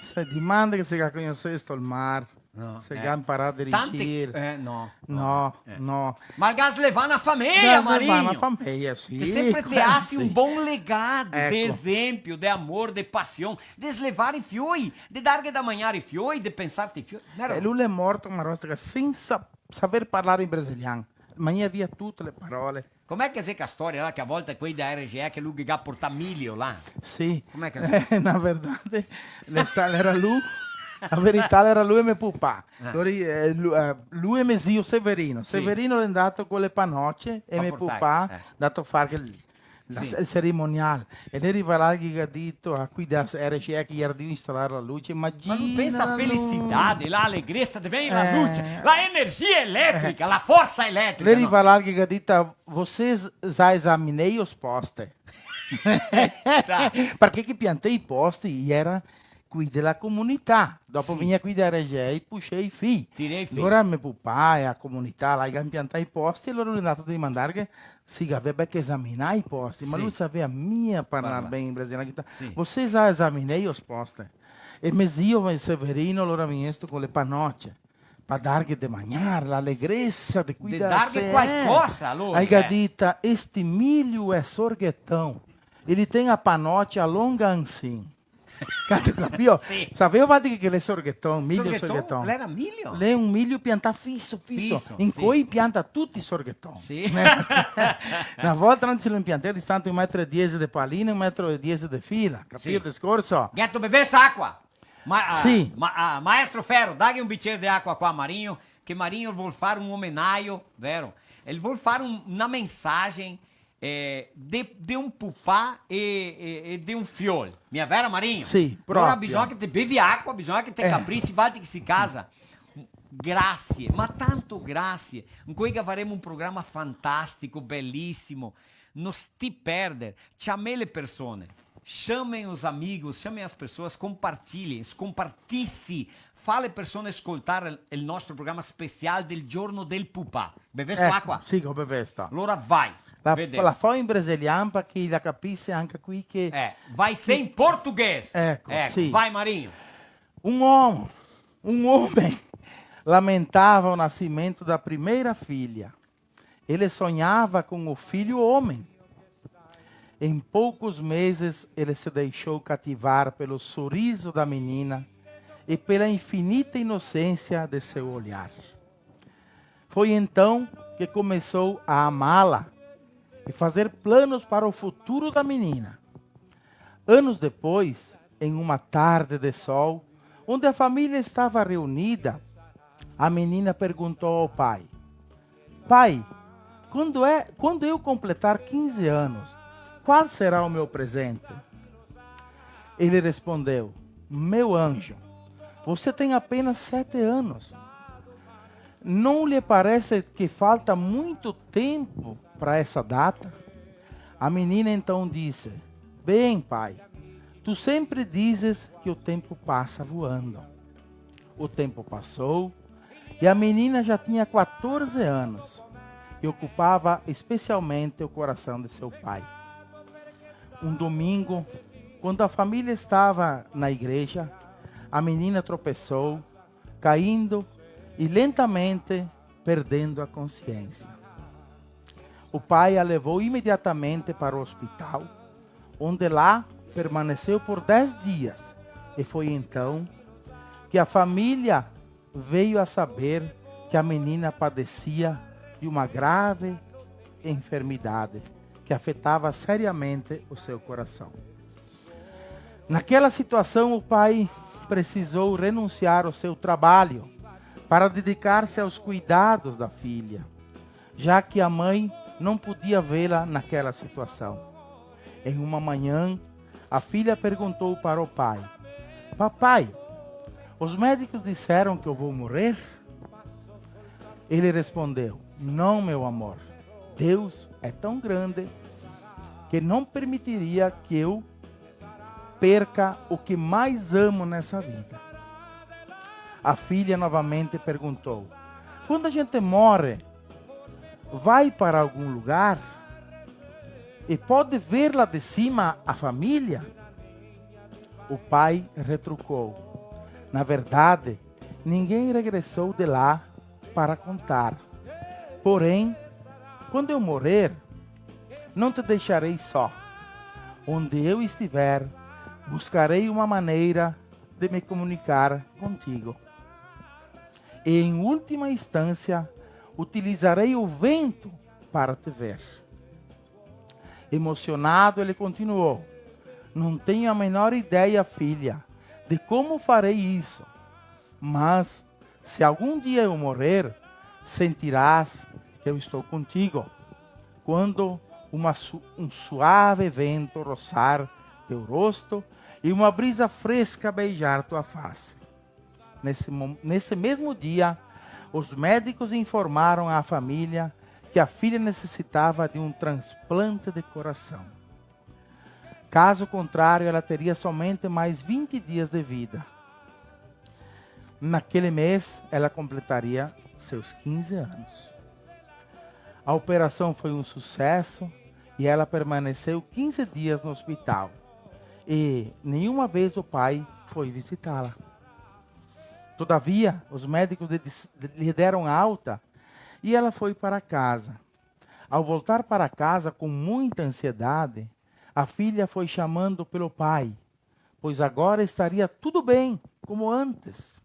Se dimanda che se ga cognosesto el mar, no, se eh, ga imparà a dirigir. Tante, eh, no, no, no, eh, no. Ma el ga slevà na fameia, Marinho. El ga slevà na fameia, sì. Te sempre te lasi un bon legado, eco, de esempio, de amor, de pasion, de slevar i fioi, de darghe da magnar i fioi, de pensar te i fioi. Vero? E lu l'è morto, ma rostica, sensa saver parlar in brasilian. Magnea via tute le parole. Com'è che xe che storia là, che a volte quei da R G E che lu ghe ga portà milio là? Sì. Com'è che xe? Eh, na verdade, l'è sta-, l'era lu, la verità l'era lu e me pupà. Eh. Lori, eh, lu, eh, lu e me zio Severino. Sì. Severino l'è ndato co le panoce e me pupà l'è ndato a far el la, sì, el cerimonial. E l'è rivà là che ga dito a quei da R G E che i era drio instalar la luce, ma lu pensa la felicidade, la alegresa de veder la luce, la energia elétrica, la forsa elétrica, no? L'è rivà là che ga dito: "Vocês já examinei os postes?" Tá. Parché che piantei i posti, i era quei de la comunità. Dopo, sì, vegnea quei de la R G E, i puxea i fii. Tirei i fii. Alora me pupà e la comunità là, i ga piantà i posti, alora lu xe ndà a domandar che se i gavea che esaminar i posti, ma, sì, lu savea mia parlar, parlar ben brasiliano. Sì. Vocês já examinei os postes? E me zio Severino, alora, vegnesto co le panoce. Pa darghe de magnar, l'alegresa de cuidarse. De darghe qualcosa, alora, eh. Aí ga dita, este milho é sorguetão. Ele tem a panocha longa ansin. Gatu capìo? Sì. Saveo, va, de che l'è sorguetão, milho sorguetão? Sorguetão. L'era milho? L'è un milho piantà fiso, fiso. Fiso, sì. Incoi pianta tuti sorguetão. Sì. Na volta no se lo impiantea distante un metro e diese de palina, un metro e diese de fila. Capìo el discorso? Gheto bevesa acua? Ma, ah, sì. Ma, ah, maestro Ferro, daghe un bicer de acua qua a Marinho, che Marinho vol far un omenaio, vero? El vol far un, na mensagen, eh, de, de un pupà e, e, e de un fiol. Mia vera, Marinho? Sì, proprio. Alora bisogna che te bevi acua, bisogna che te, eh, caprisi, valtri che sì casa. Grasie, ma tanto grasie. Incoi che faremo un programa fantastico, belisimo. No sti perder, ciamè le persone, chamem os amigos, chamem as pessoas, compartilhem, scompartisi, fa le persone scoltar el, el nostro programa special del giorno del pupà. Bevesto acua? Eco, sì, go bevesto. Alora vai, la, vedemo. La fao in brasilian parché la capise anca quei che... Eh, vai ser in portoghese. Eco, sì. Vai, Marinho. Um homem, um homem lamentava o nascimento da primeira filha. Ele sonhava com o filho homem. Em poucos meses, ele se deixou cativar pelo sorriso da menina e pela infinita inocência de seu olhar. Foi então que começou a amá-la e fazer planos para o futuro da menina. Anos depois, em uma tarde de sol, onde a família estava reunida, a menina perguntou ao pai: "Pai, quando é, quando eu completar quinze anos, qual será o meu presente?" Ele respondeu: "Meu anjo, você tem apenas sete anos. Não lhe parece que falta muito tempo para essa data?" A menina então disse: "Bem, pai, tu sempre dizes que o tempo passa voando." O tempo passou e a menina já tinha quatorze anos e ocupava especialmente o coração de seu pai. Um domingo, quando a família estava na igreja, a menina tropeçou, caindo e lentamente perdendo a consciência. O pai a levou imediatamente para o hospital, onde lá permaneceu por dez dias, e foi então que a família veio a saber que a menina padecia de uma grave enfermidade que afetava seriamente o seu coração. Naquela situação, o pai precisou renunciar ao seu trabalho para dedicar-se aos cuidados da filha, já que a mãe não podia vê-la naquela situação. Em uma manhã, a filha perguntou para o pai: "Papai, os médicos disseram que eu vou morrer?" Ele respondeu: "Não, meu amor. Deus é tão grande que não permitiria que eu perca o que mais amo nessa vida." A filha novamente perguntou: "Quando a gente morre, vai para algum lugar e pode ver lá de cima a família?" O pai retrucou: "Na verdade, ninguém regressou de lá para contar. Porém, quando eu morrer, não te deixarei só. Onde eu estiver, buscarei uma maneira de me comunicar contigo. E, em última instância, utilizarei o vento para te ver." Emocionado, ele continuou: "Não tenho a menor ideia, filha, de como farei isso. Mas, se algum dia eu morrer, sentirás que eu estou contigo. Quando uma su-, um suave vento roçar teu rosto e uma brisa fresca beijar tua face." Nesse mo-, nesse mesmo dia, os médicos informaram à família que a filha necessitava de um transplante de coração. Caso contrário, ela teria somente mais vinte dias de vida. Naquele mês, ela completaria seus quinze anos. A operação foi um sucesso e ela permaneceu quinze dias no hospital. E nenhuma vez o pai foi visitá-la. Todavia, os médicos lhe dis-, lhe deram alta e ela foi para casa. Ao voltar para casa com muita ansiedade, a filha foi chamando pelo pai, pois agora estaria tudo bem, como antes.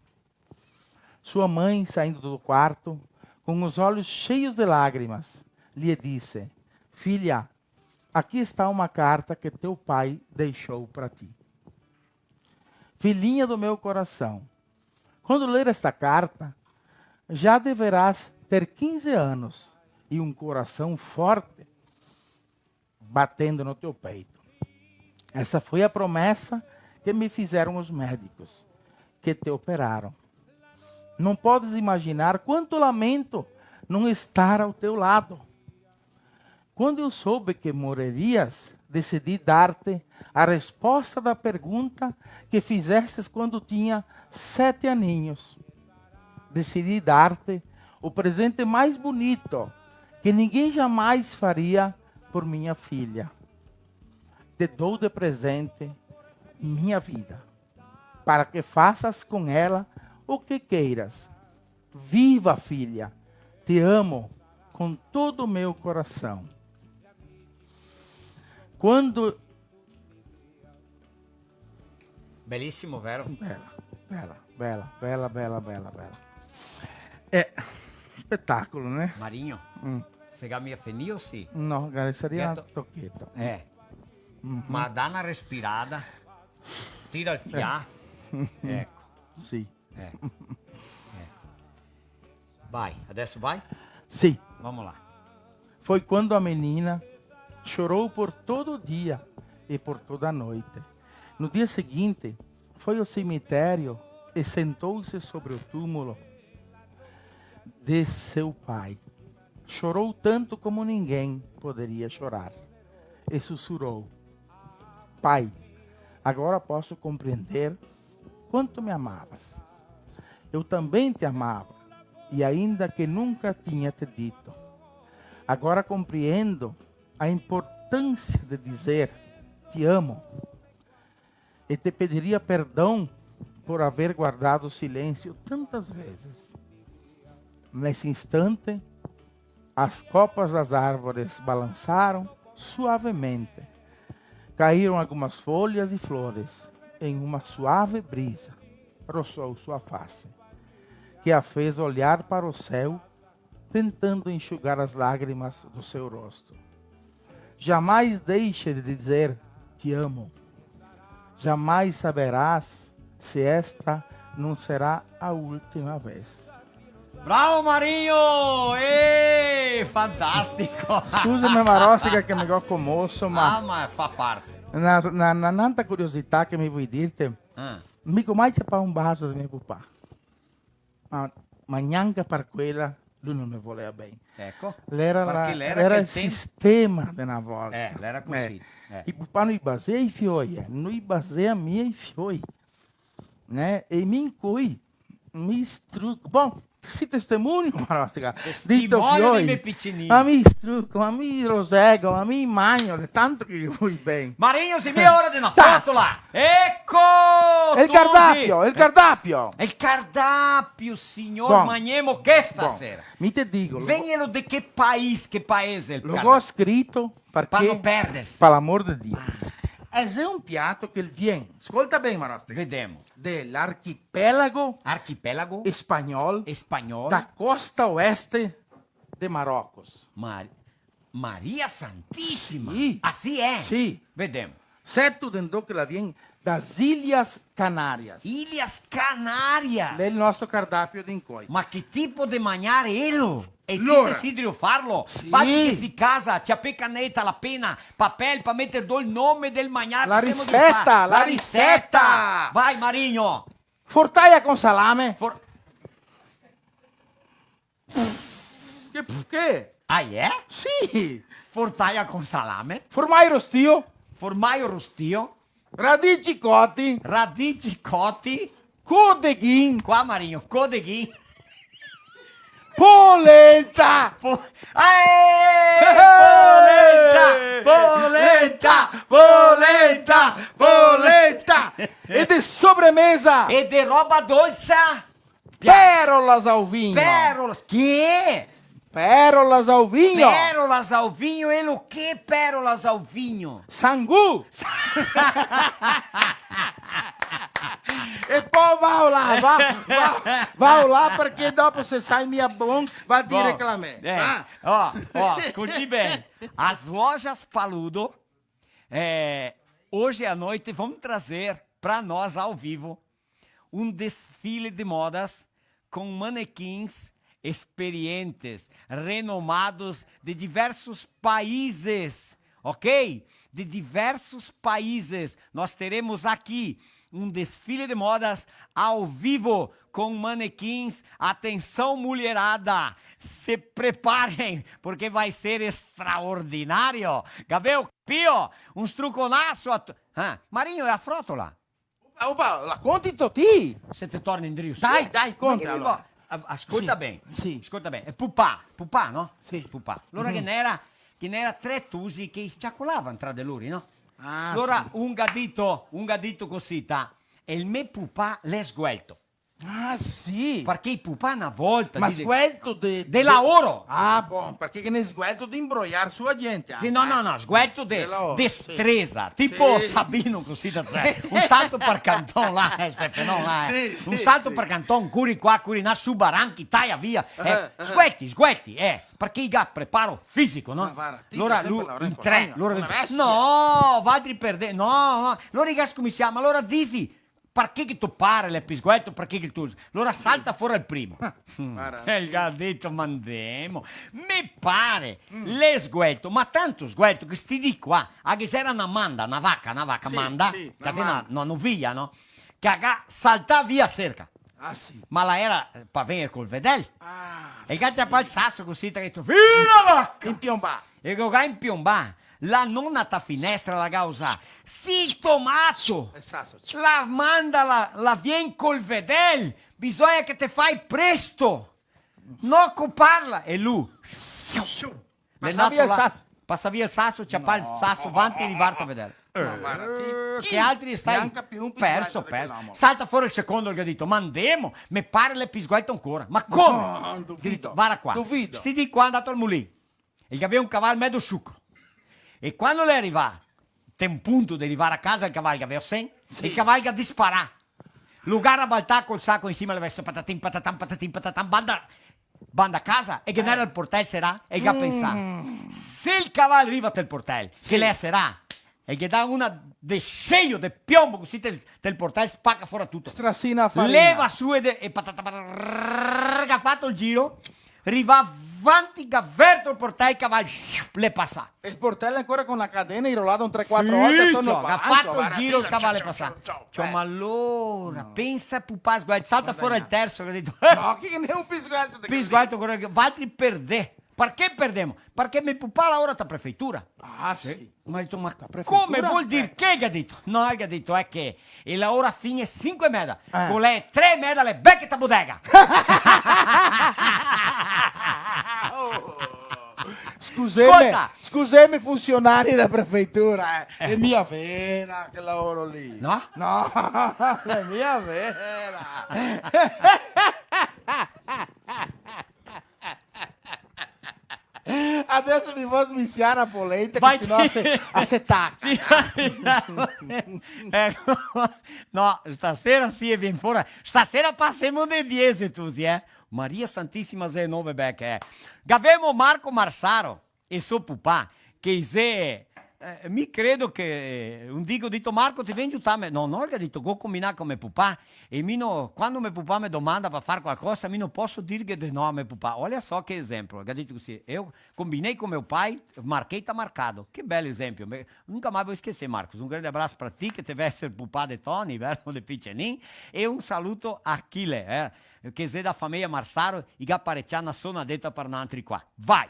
Sua mãe, saindo do quarto, com os olhos cheios de lágrimas, lhe disse: "Filha, aqui está uma carta que teu pai deixou para ti. Filhinha do meu coração, quando ler esta carta, já deverás ter quinze anos e um coração forte batendo no teu peito. Essa foi a promessa que me fizeram os médicos que te operaram. Não podes imaginar quanto lamento não estar ao teu lado. Quando eu soube que morrerias, decidi dar-te a resposta da pergunta que fizestes quando tinha sete aninhos. Decidi dar-te o presente mais bonito que ninguém jamais faria por minha filha. Te dou de presente minha vida, para que faças com ela o que queiras. Viva, filha! Te amo com todo o meu coração." Quando... Bellissimo, vero? Bela, bela, bela, bela, bela, bela, bela. É, spetacolo, né? Marinho, mm, se ga mia finìo, sì? No, ghe saria un tocheto. Eh. Mhm. Ma dà na respirada, tira el fià. Eh. Eco. Sì. Eh. Eh. Vai, adesso vai? Sì. Vamos lá. Foi quando a menina chorou por todo o dia e por toda a noite. No dia seguinte, foi ao cemitério e sentou-se sobre o túmulo de seu pai. Chorou tanto como ninguém poderia chorar. E sussurrou: "Pai, agora posso compreender quanto me amavas. Eu também te amava, e ainda que nunca tinha te dito. Agora compreendo a importância de dizer te amo. E te pediria perdão por haver guardado silêncio tantas vezes." Nesse instante, as copas das árvores balançaram suavemente. Caíram algumas folhas e flores em uma suave brisa. Roçou sua face, que a fez olhar para o céu, tentando enxugar as lágrimas do seu rosto. Jamais deixe de dizer "te amo". Jamais saberás se esta não será a última vez. Bravo, Marinho! Eh, fantastico! Scusame, Marostica, che me go comoso, ma... Ah, ma fa parte. Na, na, na, n'antra curiosità che mi vui dirte. Ah. Mi go mai ciapà un baso de me pupà. Ma, ma gnanca par quela lu no me volea ben. Eco. L'era la, l'era el sistema de na volta. Eh, l'era cusì. Eh. I pupà no i basea i fioi, eh. No i basea mia i fioi. Né? E mi incoi, mi struco. Bon, si testemunio, Marostica. Dito fioi. Ma mi struco, ma mi rosego, ma mi magno, de tanto che i vui ben. Marinho, xe mia ora de na frotola! Eco! El cardapio, el cardapio! El cardapio, signor, magnemo che stasera? Bon, mi te digo, lo... Vegnelo de che paese, che paese el cardapio? Lo go scrito parché... Pa no perderse. Par l'amor de Dio. Ah. Eh, xe un piato che el vien, scolta ben, Marostica. Vedemo. De l'archipelago... Archipelago? Spagnol. Spagnol. Da costa oeste de Marocos. Mar-, Maria Santisima! Sì. Ah, sì, eh? Sì. Vedemo. Seto de ndove che la vien? Das Ilhas Canárias. Ilhas Canárias! L'è el nostro cardapio de incoi. Ma che tipo de magnare elo? E ti te si drio farlo? Sì. Fati che si casa, ciapè caneta, la pena, papel, pa meter do el nome del magnare. La riseta, la riseta. Vai, Marinho. Fortaia con salame. For- Che, che? Ah, eh? Sì! Fortaia con salame? Formaio rostio? Formaio rostio. Radici coti. Radici coti. Codeghin. Qua, Marino, codeghin. Polenta. Po-, eh, polenta, polenta, polenta, polenta. E de sobremesa? E de roba dolsa? Pia- Pérolas ao vinho. Pérolas, que? Pérolas ao vinho. Pérolas ao vinho, e lo que pérolas ao vinho? Sangu. E po vao là, vao, vao, vao là, parché dopo se sai mia bon, va a dire che la me-, eh, ah. Ó, ó, escute bem. As Lojas Paludo, é, hoje à noite vão trazer pra nós ao vivo um desfile de modas com manequins experientes, renomados de diversos países, ok? De diversos países. Nós teremos aqui um desfile de modas ao vivo com manequins. Atenção, mulherada! Se preparem, porque vai ser extraordinário! Gaveo capìo? Un struconaso a tu-, ah, Marinho, e a frotola? Opa, opa, la conti toti? Se te torni indrio su. Dai, dai, conta, ma che alora. Digo, a-, ascolta ben. Sì. Ascolta ben. Xe pupà, pupà, no? Sì. Pupà. Alora che n'era, che n'era tre tusi che s-ciacolavano tra de lori, no? Ah, alora sì. Un ga dito, un ga dito cosita: "El me pupà l'è sguelto." Ah, sì? Parché i pupà na volta, ma dixe, sguelto de, de, de laoro. Ah, bon, parché che n'è sguelto de imbroiar su a gente, sì, anca, no, eh. No, no, sguelto de, de laoro, destresa, sì. Tipo, sì. Sabino cosita, cioè, un salto par canton là, eh, Stefano, là, eh. Sì, sì, un salto par canton, curi qua, curi là, su baranchi, taia via, eh. Eh, eh. Sguelti, sguelti, eh, parché i ga preparo fisico, no? Ma varda ti, alora che lu, sempre lavorando in tre, in colonia, alora una bestia. No, valtri perdè, no, no, alora i ga scominsià, ma alora disi, parché che to pare l'è pi sguelto, parché che to... Alora salta fora el primo. Ah, varda. E el ga dito: "Ma ndemo, me pare l'è sguelto, ma tanto sguelto che sti dì qua, a ghe xera na manda, na vaca, na vaca manda, sì, sì, che na xe na, manda, na novia, no? Che a ga saltà via serca." Ah, sì. Ma la era, eh, pa vegner col vedel. Ah, sì. E el ga ciapà el saso cusì, el ga dito: "Via la vaca!" Inpiombà. E go ga inpiombà. La nona ta finestra la ga usà: "Sito mato! El saso. La manda la, la vien col vedel! Bisogna che te fai presto! No coparla!" E lu, siu! Siu. L'è ndà là, pasa via el saso. Pasa via el saso, ciapà el saso, vanti e rivarse a vedel. No. Eh, ma varda ti, che altri stai? Gnanca pi un pi perso, sguelto de perso. Quel omo. Salta fora el secondo, el ga dito: "Ma ndemo, me pare l'è pi sguelto ancora." "Ma come?" No, duvido. Che dito, varda qua. Duvido. Sti dì qua l'è ndà al mulin. El gavea un caval medo sciucro. E quando l'è rivà, te un punto de rivar a casa, el caval gavea sen, sì, el caval ga disparà. Lu ga rabaltà col saco in sima a la vesta, patatin, patatan, patatin, patatan, banda, banda casa, e ghe n'era el portel serà, e el ga pensà: "Se el caval riva tel portel, sì, che l'è serà, e ghe dà una de seio, de piombo, cusì tel, tel portel spaca fora tuto." Strasina farina. Leva su e de-, e patata, brrr, ga fato el giro, rivà vanti, ga verto el portel, el caval, l'è pasà. E el portel ancora co na cadena inrolà un tre quatro volte atorno al palanco, varda ti, ciao, ciao, ciao, eh. Ciò, ma alora, pensa, pupà sguelto, salta fora el terso, che ga dito. No, che n'è un pi sguelto de cusì. Pi sguelto, ancora che valtri perdè. Parché perdemo? Parché me pupà laora ta prefeitura. Ah, sì. Ma go dito: "Ma come, vol dir che?" El ga dito. No, el ga dito, xe che el laora fin e sinque e meda. Eh. Co le tre e meda l'è bel che ta bodega. Oh. Scuseme, scolta. Scuseme, funsionari dea prefeitura, eh. Eh. L'è mia vera che laoro lì. No? No, l'è mia vera. Adeso mi vao sminsiar a polenta, che se no a se, a se taca. Sì, eco. No, stasera sì, e vien fora. Stasera pasemo de diese tuti, eh. Maria Santisima, xe nove beche, eh. Gavemo Marco Marsaro e so pupà, che i xe, eh, mi credo che, eh, un dì go dito: "Marco, te vien giutarme?" "No, no," el ga dito, "go combinà co me pupà, e mi no, quando me pupà me domanda par far qualcosa, mi no poso dirghe de no a me pupà." Olha só che esempio, el ga dito cusì: "Eu combinei com meu pai, marquei, tá marcado." Che bel esempio, me, nunca mai vou esquecer, Marcos. Un grande abraso pra ti, che te vè eser pupà de Toni, vero, de picenin, e un saluto a Achille, eh, che xe da fameia Marsaro, i ga parecià na sonadeta par nantri qua. Vai!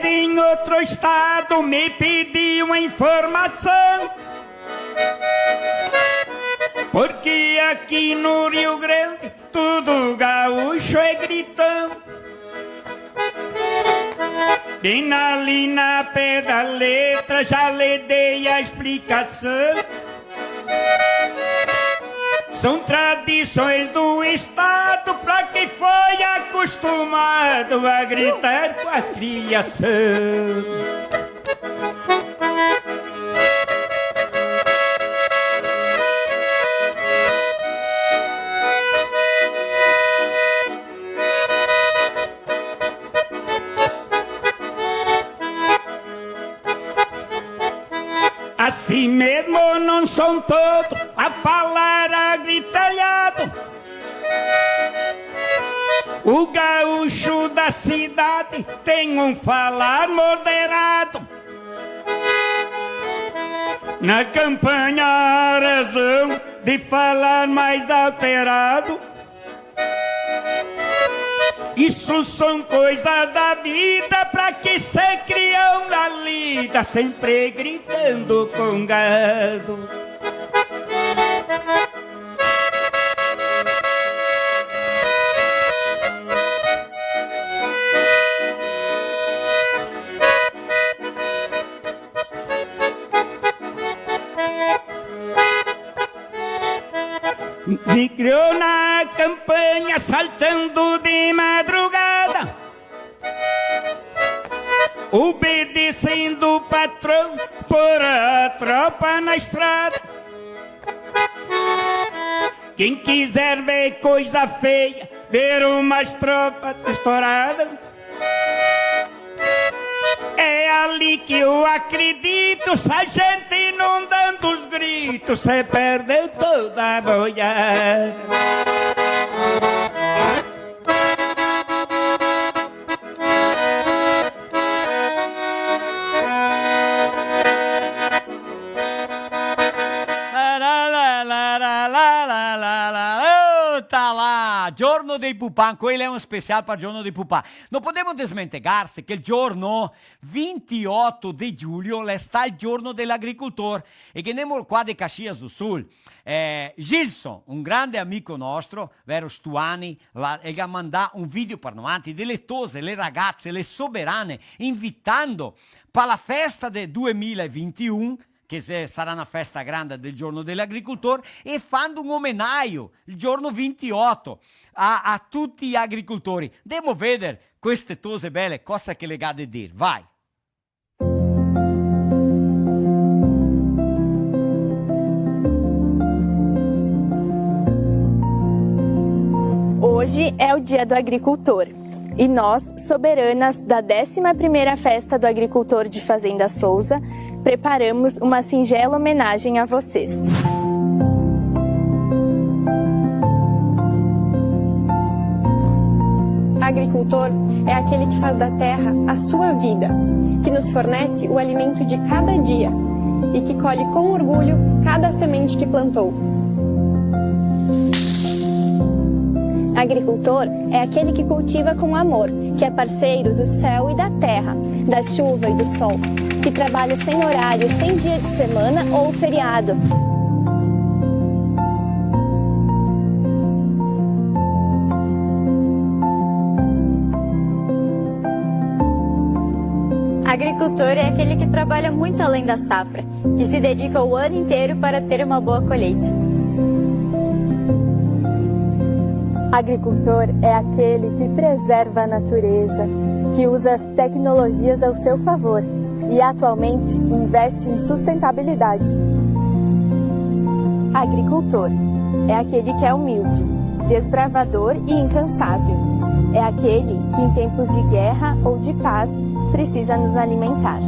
Em outro estado me pediu informação, porque aqui no Rio Grande todo gaúcho é gritão. Bem ali na pé da letra já lhe dei a explicação. São tradições do Estado pra quem foi acostumado a gritar com a criação. Assim mesmo não são todos a falar agritalhado. O gaúcho da cidade tem um falar moderado. Na campanha há razão de falar mais alterado. Isso são coisas da vida, pra que se criou na lida, sempre gritando com gado. Se criou na campanha, saltando de madrugada, obedecendo o patrão, por a tropa na estrada. Quem quiser ver coisa feia, ver umas tropas estouradas, é ali que eu acredito, se a gente não dando os gritos, cê perdeu toda a boiada. Tá lá, Giorno dei Pupà, quel xe un special par Giorno dei Pupà. No podemo desmentegarse che el giorno vintioto de giulio l'è stà el giorno de l'agricoltor, e che ghemo qua de Caxias do Sul, eh, Gilson, un grande amico nostro, vero, Stuani, la, el ga mandà un video par noantri de le tose, le ragaze, le soberane, invitando pa la festa de due mila e vintiun, che se, sarà na festa granda del giorno de l'agricoltor, e fando un omenaio el giorno vintioto a, a tuti i agricoltori. Ndemo veder queste tose bele, cosa che le ga de dir. Vai! Hoje é o Dia do Agricultor e nós, soberanas da décima primeira Festa do Agricultor de Fazenda Souza, preparamos uma singela homenagem a vocês. Agricultor é aquele que faz da terra a sua vida, que nos fornece o alimento de cada dia e que colhe com orgulho cada semente que plantou. Agricultor é aquele que cultiva com amor, que é parceiro do céu e da terra, da chuva e do sol, que trabalha sem horário, sem dia de semana ou feriado. Agricultor é aquele que trabalha muito além da safra, que se dedica o ano inteiro para ter uma boa colheita. Agricultor é aquele que preserva a natureza, que usa as tecnologias ao seu favor e, atualmente, investe em sustentabilidade. Agricultor é aquele que é humilde, desbravador e incansável. É aquele que, em tempos de guerra ou de paz, precisa nos alimentar.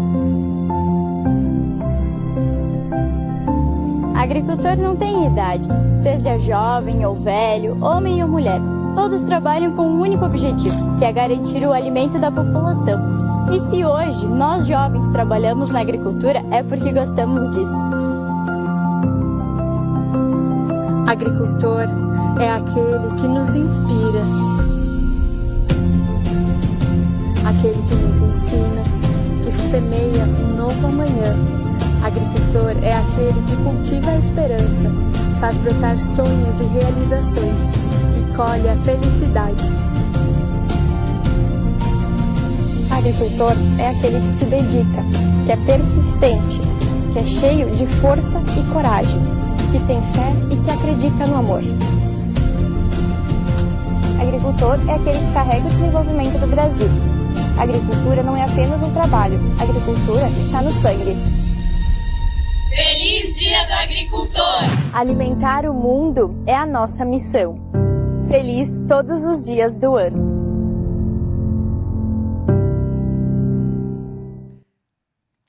Agricultor não tem idade, seja jovem ou velho, homem ou mulher. Todos trabalham com um único objetivo, que é garantir o alimento da população. E se hoje nós jovens trabalhamos na agricultura, é porque gostamos disso. Agricultor é aquele que nos inspira, aquele que nos ensina, Semeia um novo amanhã. Agricultor é aquele que cultiva a esperança, faz brotar sonhos e realizações e colhe a felicidade. Agricultor é aquele que se dedica, que é persistente, que é cheio de força e coragem, que tem fé e que acredita no amor. Agricultor é aquele que carrega o desenvolvimento do Brasil. A agricultura não é apenas um trabalho, a agricultura está no sangue. Feliz Dia do Agricultor! Alimentar o mundo é a nossa missão. Feliz todos os dias do ano.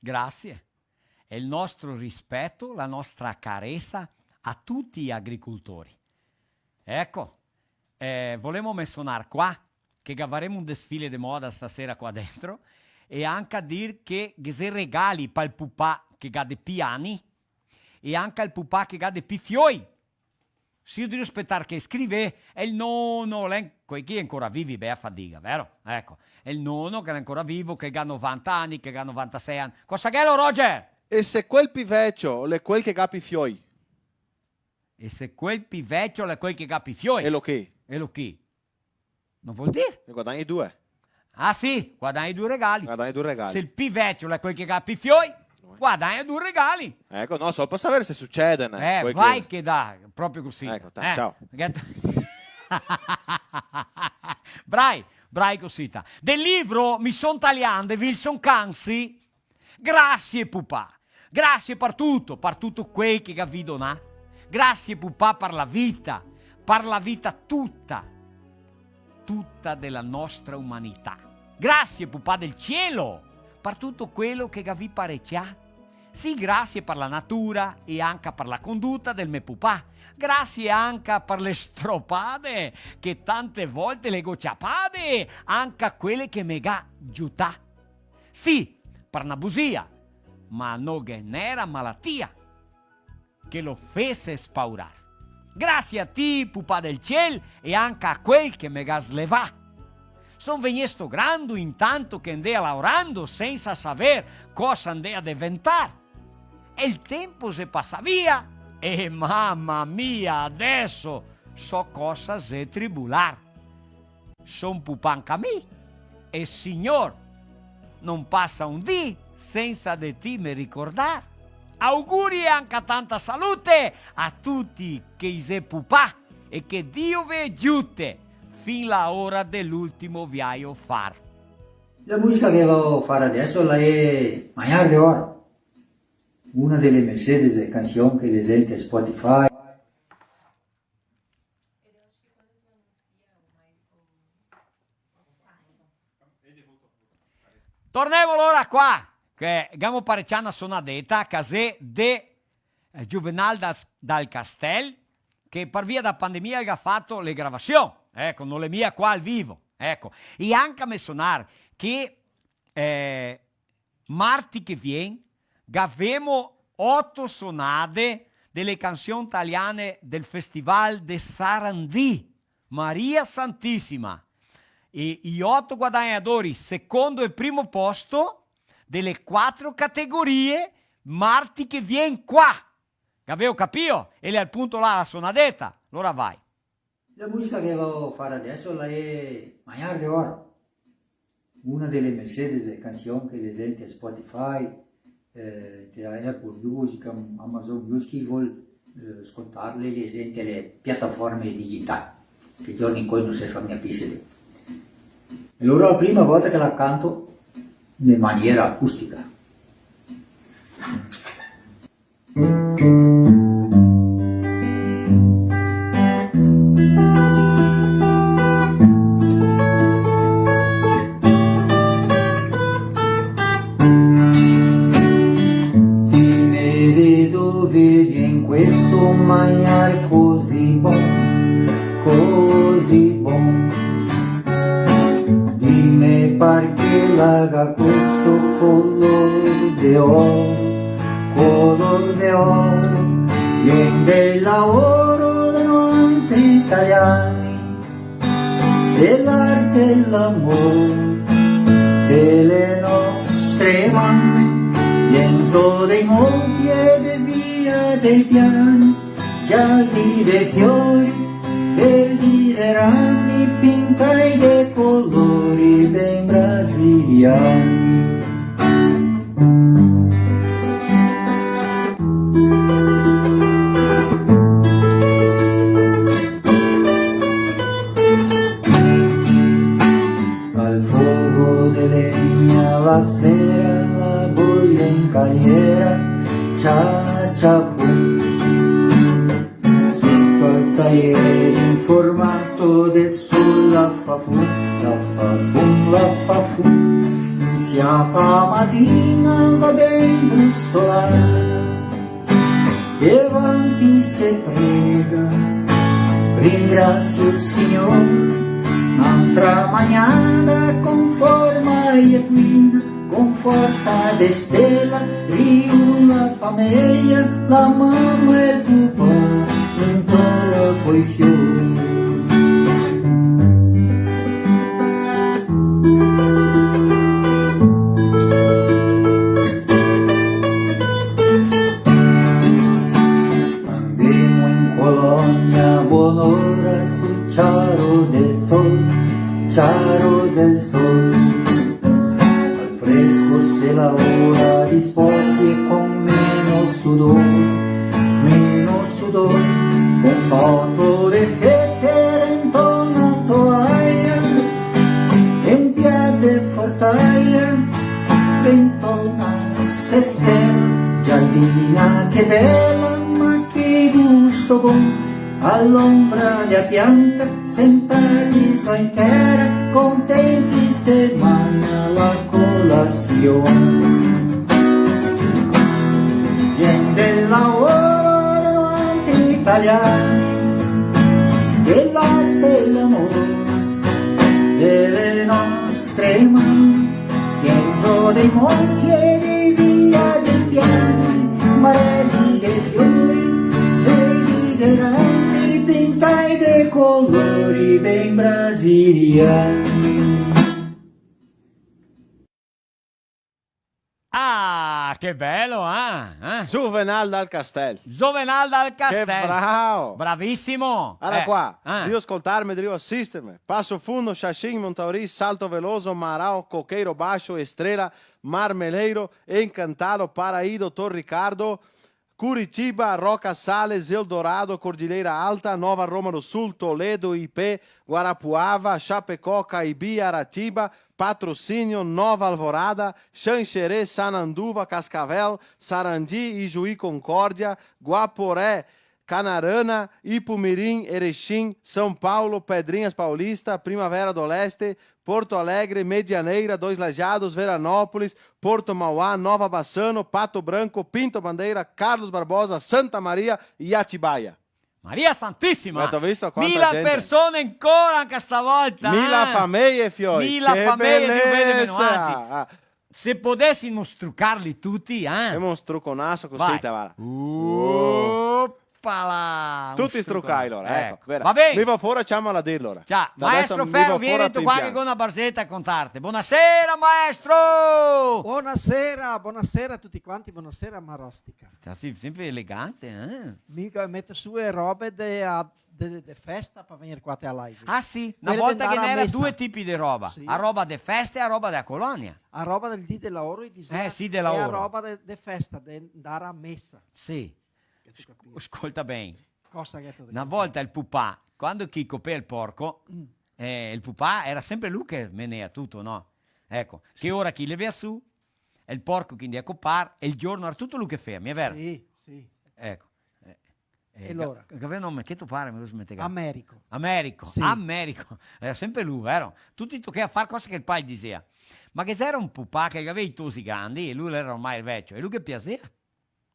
Grazie. E el nostro rispeto, la nostra caresa a tuti i agricultori. Eco, eh, volemo mensonar qua che gavaremo un desfile de moda stasera qua dentro e anca dir che ghe xe regali pal pupà che ga de pi ani e anca el pupà che ga de pi fioi. Sì, drio spetar che scrive, e el nono, l'è, quei chi è ancora vivi, bea fadiga, vero? Eco, e el nono che l'è ancora vivo, che ga novanta ani, che ga novantasei ani. Cosa gh'elo, Roger? E se quel pi vecio l'è quel che ga pi fioi? E se quel pi vecio l'è quel che ga pi fioi? E lo chi? E lo chi? No vol dir? E guadagni due. Ah, sì, guadagni due regali. Guadagni due regali. Se el pi vecio l'è quel che ga pi fioi, guadagna due regali. Eco, no, solo par saver se sucede, né? Eh, quel vai che dà, proprio cusì. Eco, ta-, eh, ciao. Brai, brai cusì, ta. Del libro Mi son talian de Wilson Canzi, Grasie, pupà. Grasie par tuto, par tuto quel che ga vì donà. Grasie, pupà, par la vita, par la vita tuta, tuta de la nostra umanità. Grasie, pupà del cielo, par tuto quelo che ga vì parecià. Sì, grasie par la natura e anca par la conduta del me pupà. Grasie anca par le stropade che tante volte le go ciapade, anca quele che me ga giutà. Sì, par na busia, ma no ghe n'era malatia che lo fese spaurar. Grasie a ti, pupà del ciel, e anca a quel che me ga slevà. Son vegnesto grando intanto che ndea laorando sensa saver cosa ndea deventar. E el tempo xe pasà via, e mama mia, adeso so cosa xe tribular. Son pupà anca mi, e Signor, no pasa un dì sensa de ti me ricordar. Auguri e anca tanta salute a tuti che i xe pupà e che Dio ve giute fin la ora de l'ultimo viaio far. La musica che vao far adeso la xe Magnar de Oro, una dele me sedese cansion che le sente a Spotify. Tornemo alora qua, che gavemo parecià na sonadeta, che xe de, eh, Juvenal Dal, Dal Castel, che par via da pandemia el ga fato le gravasion, eco, no l'è mia qua al vivo, eco. E anca mensonar che, eh, marti che vien, gavemo oto sonade dele cansion taliane del Festival de Sarandi. Maria Santisima! E i oto guadagnadori, secondo e primo posto, dele quatro categorie, marti che vien qua. Gaveo capìo? E l'è al punto là la sonadeta. Alora vai. La musica che vao far adeso la xe Magnar de Oro, una dele me sedese cansion che le sente a Spotify, eh, te la Apple Music, Am-, Amazon Music, chi vol, eh, scoltarle, le sente le piataforme digitali, che giorni in cui no se fa mia pi sede. E alora la prima volta che la canto in maniera acustica. Dime de dove vien questo magnar così bon, così bon. Dime parché la ga questo color de oro, color de oro. Vien del laoro de noantri italiani, de l'arte e l'amor, de le nostre man Dei monti e de via dei piani, gialli de fiori, verdi de rami, pintai de colori ben brasiliani. Al fogo de legna la sera, la boia in caliera, cia cia pum. Soto al taiere in formato de sol, la fa fum, la fa fum, la fa fum. Siapa matina va ben brustolada, e vanti se prega, ringrasio el Signor, n'antra magnada con forma e buina, con forsa de stela, riu la fameia, la mama e el pupà, in tola coi fiori. Andemo in colonia, bonora, sul ciaro del sol, ciaro del sol. Al fresco se laora, disposti e con meno sudor, meno sudor, con foto de fete rento na toaia, e un piat de fortaia rento na sestela, giardina che bela, ma che gusto bon, a l'ombra de a pianta, sentati so in tera, contenti se magna la colasion. Vien de laoro de noantri italiani, che l'arte e l'amor de le nostre man. Vien zo dei monti e dei via dei piani, mareli de fiori, verdi de rami, pintai de colori ben brasiliani. Ah, che belo, eh? Eh? Juvenal Dal Castel. Juvenal Dal Castel. Che bravo! Bravissimo! Ara qua, eh, drio scoltarme, drio asisterme. Passo Fundo, Xaxim, Montauri, Salto Veloso, Marau, Coqueiro Baixo, Estrela, Marmeleiro, Encantado, Paraíso, Torre Ricardo, Curitiba, Roca Sales, Eldorado, Cordilheira Alta, Nova Roma do Sul, Toledo, Ipê, Guarapuava, Chapecó, Caibi, Aratiba, Patrocínio, Nova Alvorada, Xanxerê, Sananduva, Cascavel, Sarandi, Ijuí, Concórdia, Guaporé, Canarana, Ipumirim, Erechim, São Paulo, Pedrinhas Paulista, Primavera do Leste, Porto Alegre, Medianeira, Dois Lajeados, Veranópolis, Porto Mauá, Nova Bassano, Pato Branco, Pinto Bandeira, Carlos Barbosa, Santa Maria e Atibaia. Maria Santissima! Ma te visto quanta gente? Mila persone ancora anca stavolta, eh? Mila fameie, fioi. Mila fameie, Dio bene, meno mati. Che belesa! Ah. Se podesimo strucarli tuti, eh? Femo un struconaso cusì, vai. Te va. Opala! Tuti strucai, alora, eh, eco, vera. Va ben. Mi vao fora, ciamo la Dir, alora. Ciao. Maestro Ferro, vien dentro qua che go na barzeta a contarte. Bonasera, maestro! Bonasera, bonasera a tuti quanti, bonasera, Marostica. Sta sì, sempre elegante, eh? Mi meto su e robe de, a, de, de festa par vegner qua te a live. Ah, sì? Na volta ghe n'era due tipi de roba. Sì. A roba de festa e a roba dea colonia. A roba del dì de laoro, i disea, eh, sì, de laoro. E a roba de, de festa, de ndar a mesa. Sì. Che te capisi. Scolta ben. Cosa che te capisi? Na volta el pupà, quando che i copea el porco, eh, el pupà era sempre lu che menea tuto, no? Eco, che ora che i levea su, e el porco che i ndea copar, e el giorno era tuto lu che fea, mia vero? Sì, sì. Eco. Eh, eh, e alora? Che, che gavea nome, che to pare, me lo smentegà. Americo. Americo, sì. Americo. Era sempre lu, vero? Tuti tochea far cosa che el pai disea. Ma ghe gera un pupà che gavea i tosi grandi, e lu l'era ormai vecio, e lu ghe piasea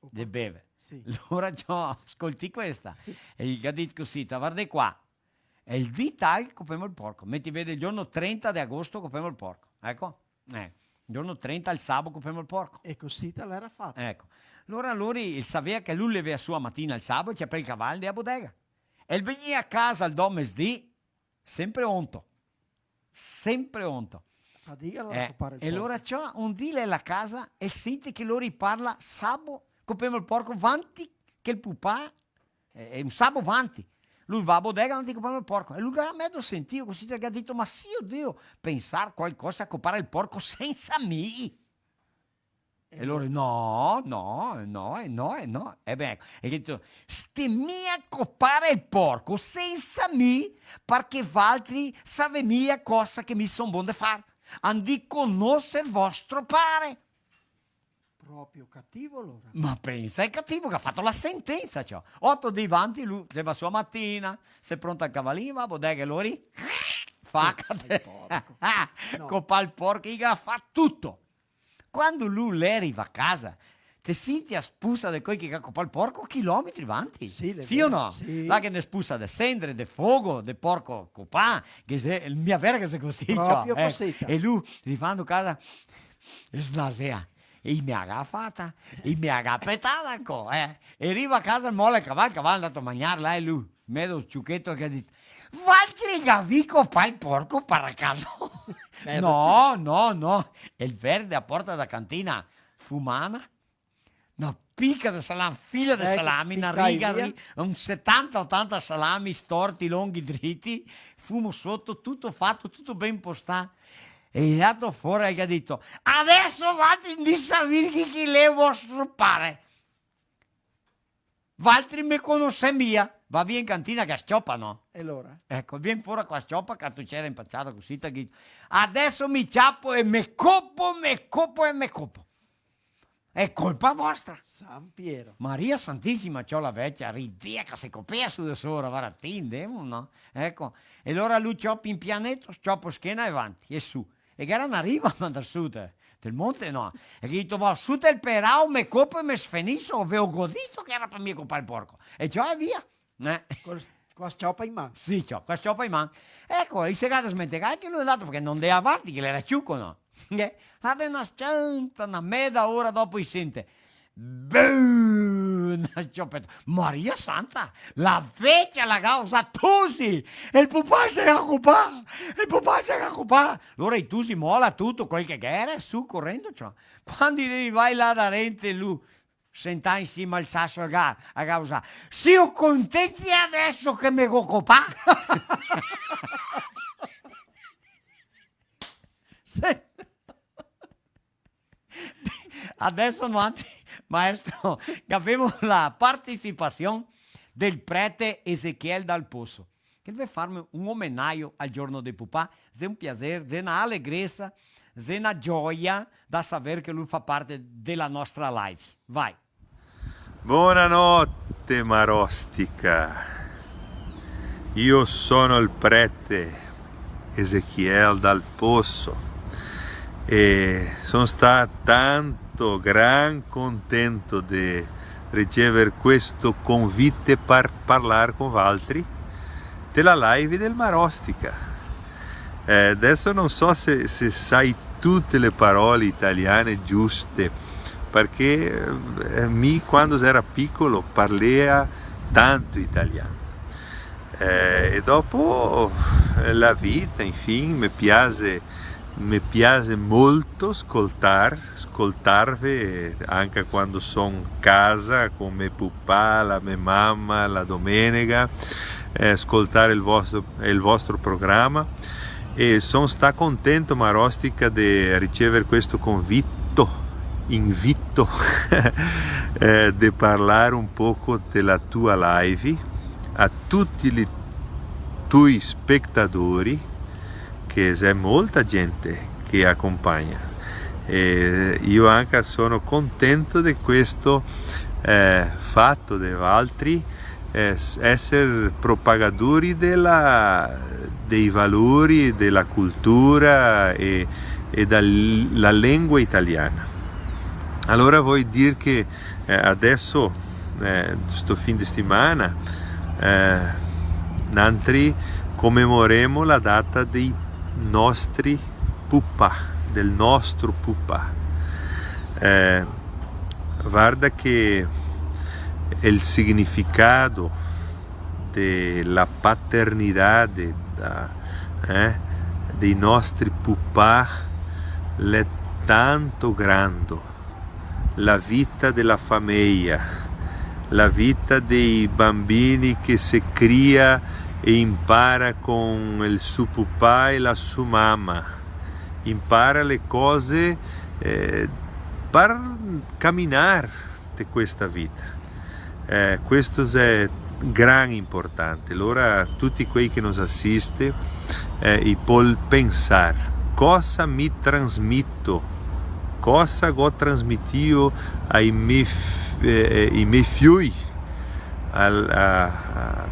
de bever. Sì. Alora, ciò, scolti questa. E el ga dit cusì: "Ta vardè qua. E el dì tal copemo el porco. Meti vede el giorno trenta de agosto copemo el porco." Eco. Eh. El giorno trenta, el sabo, copemo el porco. E cusì tal era fato. Eco. Alora, lori, el savea che lu levea su a matina el sabo, el ciapea el caval, ndea a bodega. E el vegnea a casa el dopo mesdì, sempre onto. Sempre onto. Fadiga alora a copare el porco. Eh, e alora ciò, un dì l'è là casa e sente che lori parla: "Sabo, copemo el porco vanti che el pupà, eh, eh, un sabo vanti." Lu va a bodega: "Vanti copemo el porco." E lu ga medo sentìo cusì, el ga dito: "Ma sì, odio, pensar qualcosa a copare el porco sensa mi." E lori: "No, no, no, e no, e no." E ben, eco, e el ga dito: "Sté mia copare el porco sensa mi, parché valtri savè mia cosa che mi son bon de far. Andì conoser vostro pare." Proprio cativo, alora. Ma pensa, xe cativo che ga fato la sentensa, ciò. Oto dì vanti, lu leva su a matina, se pronta el cavalin, va a bodega e lori: "Faca, el porco." No. Copà el porco, i ga fa tuto. Quando lu l'è rivà casa, te senti a spusa de quei che ga copà el porco chilometri vanti. Sì, l'è vero, sì. Sì o no? Sì. Là che ne spusa de sendre, de fogo, de porco copà, che xe, mia vera che xe cusì, ciò, eh. Proprio cusì, ciò. E lu, rivando casa, snasea. "E i me la ga fata, i me la ga petada, co, eh." E riva casa, mola el caval, el caval xe ndà a magnar là e lu, medo ciucheto, che ga dito: "Valtri gavì copà el porco par caso?" Eh, no, no, no. El verde a porta da cantina, fumana, na pica de salami, fila de salami, na riga, ri-, un setanta, otanta salami, storti, longhi, driti, fumo soto, tuto fato, tuto ben impostà. E el ga dato fora e el ga dito: "Adeso valtri ndì saver chi, chi l'è vostro pare. Valtri me conosè mia." Va via in cantina che a s-ciopa, no? E alora? Eco, vien fora co a s-ciopa, cartucera inpaciada cusì, el ga dito: "Adeso mi ciapo e me copo, me copo e me copo. Xe colpa vostra." San Piero. Maria Santisima, ciò, la vecia ridea che se copea su de sora, vara, ti, ndemo, no? Eco, e alora lu ciò, pin pianeto, s-ciopo schena e vanti, e su. E che gera na riva, ma da su de, del monte, no? E el ga dito: "Vao su del perao, me copo e me sfeniso, veo godito che gera par mi copar el porco." E ciò, e via. Eh. Col, co a s-ciopa in man. Sì, ciò, co a s-ciopa in man. Eco, i se ga smentegà che lu xe ndato, parché no ndea avanti, che l'era ciuco, no? Eh, là de na s-cianta, na meda ora dopo i sente: "Bum!" Na s-ciopeta. "Maria Santa, la vecia la ga osà tosi! El pupà se ga copà! El pupà se ga copà!" Alora i tosi, mola tuto quel che gera, su corendo, ciò. Quando i rivai là darente, lu sentà in sima al saso, el ga, el ga osà: "Sio contenti adeso che me go copà?" Sì. Adeso noantri, maestro, gavemo la partecipasion del prete Ezequiel Dal Pozzo, che el vol farme un omenajo al giorno del pupà. Xe un piaser, xe na alegresa, xe na gioia da saver che lu fa parte dela nostra live. Vai. Buonanotte, Marostica. Io sono il prete Ezequiel Dal Pozzo e son stà tanto gran contento de ricever questo convite par parlar con valtri de la live del Marostica. Eh, adeso no so se, se sai tute le parole italiane giuste, parché, eh, mi quando era picolo parlea tanto italian. Eh, e dopo, eh, la vita, infin, me piase, me piase molto scoltar, scoltarve anca quando son casa con me pupà, la me mama, la domenega, eh, scoltar el vostro, el vostro programa. E son stà contento, Marostica, de ricever questo convito, invito, eh, de parlar un poco de la tua live a tuti li tui spetadori, che xe molta gente che acompagna. E io anca sono contento de questo, eh, fato de valtri, eh, s-, eser propagadori dela, dei valori, dela cultura e, e dela lengua italiana. Alora voi dir che, eh, adeso, eh, sto fin de setimana, eh, nantri comemoremo la data dei nostri pupà, del nostro pupà. Eh, varda che el significado de la paternidade da, eh, dei nostri pupà L'è tanto grando, la vita de la fameia, la vita dei bambini che se cria e impara con el su pupà e la su mama, impara le cose, eh, par caminar te questa vita. Eh, questo xe gran importante. Alora, tuti quei che nos asiste, eh, i pol pensar: cosa mi trasmito? Cosa go trasmitìo ai me f-, eh, eh, i me fioi? Al, a, a,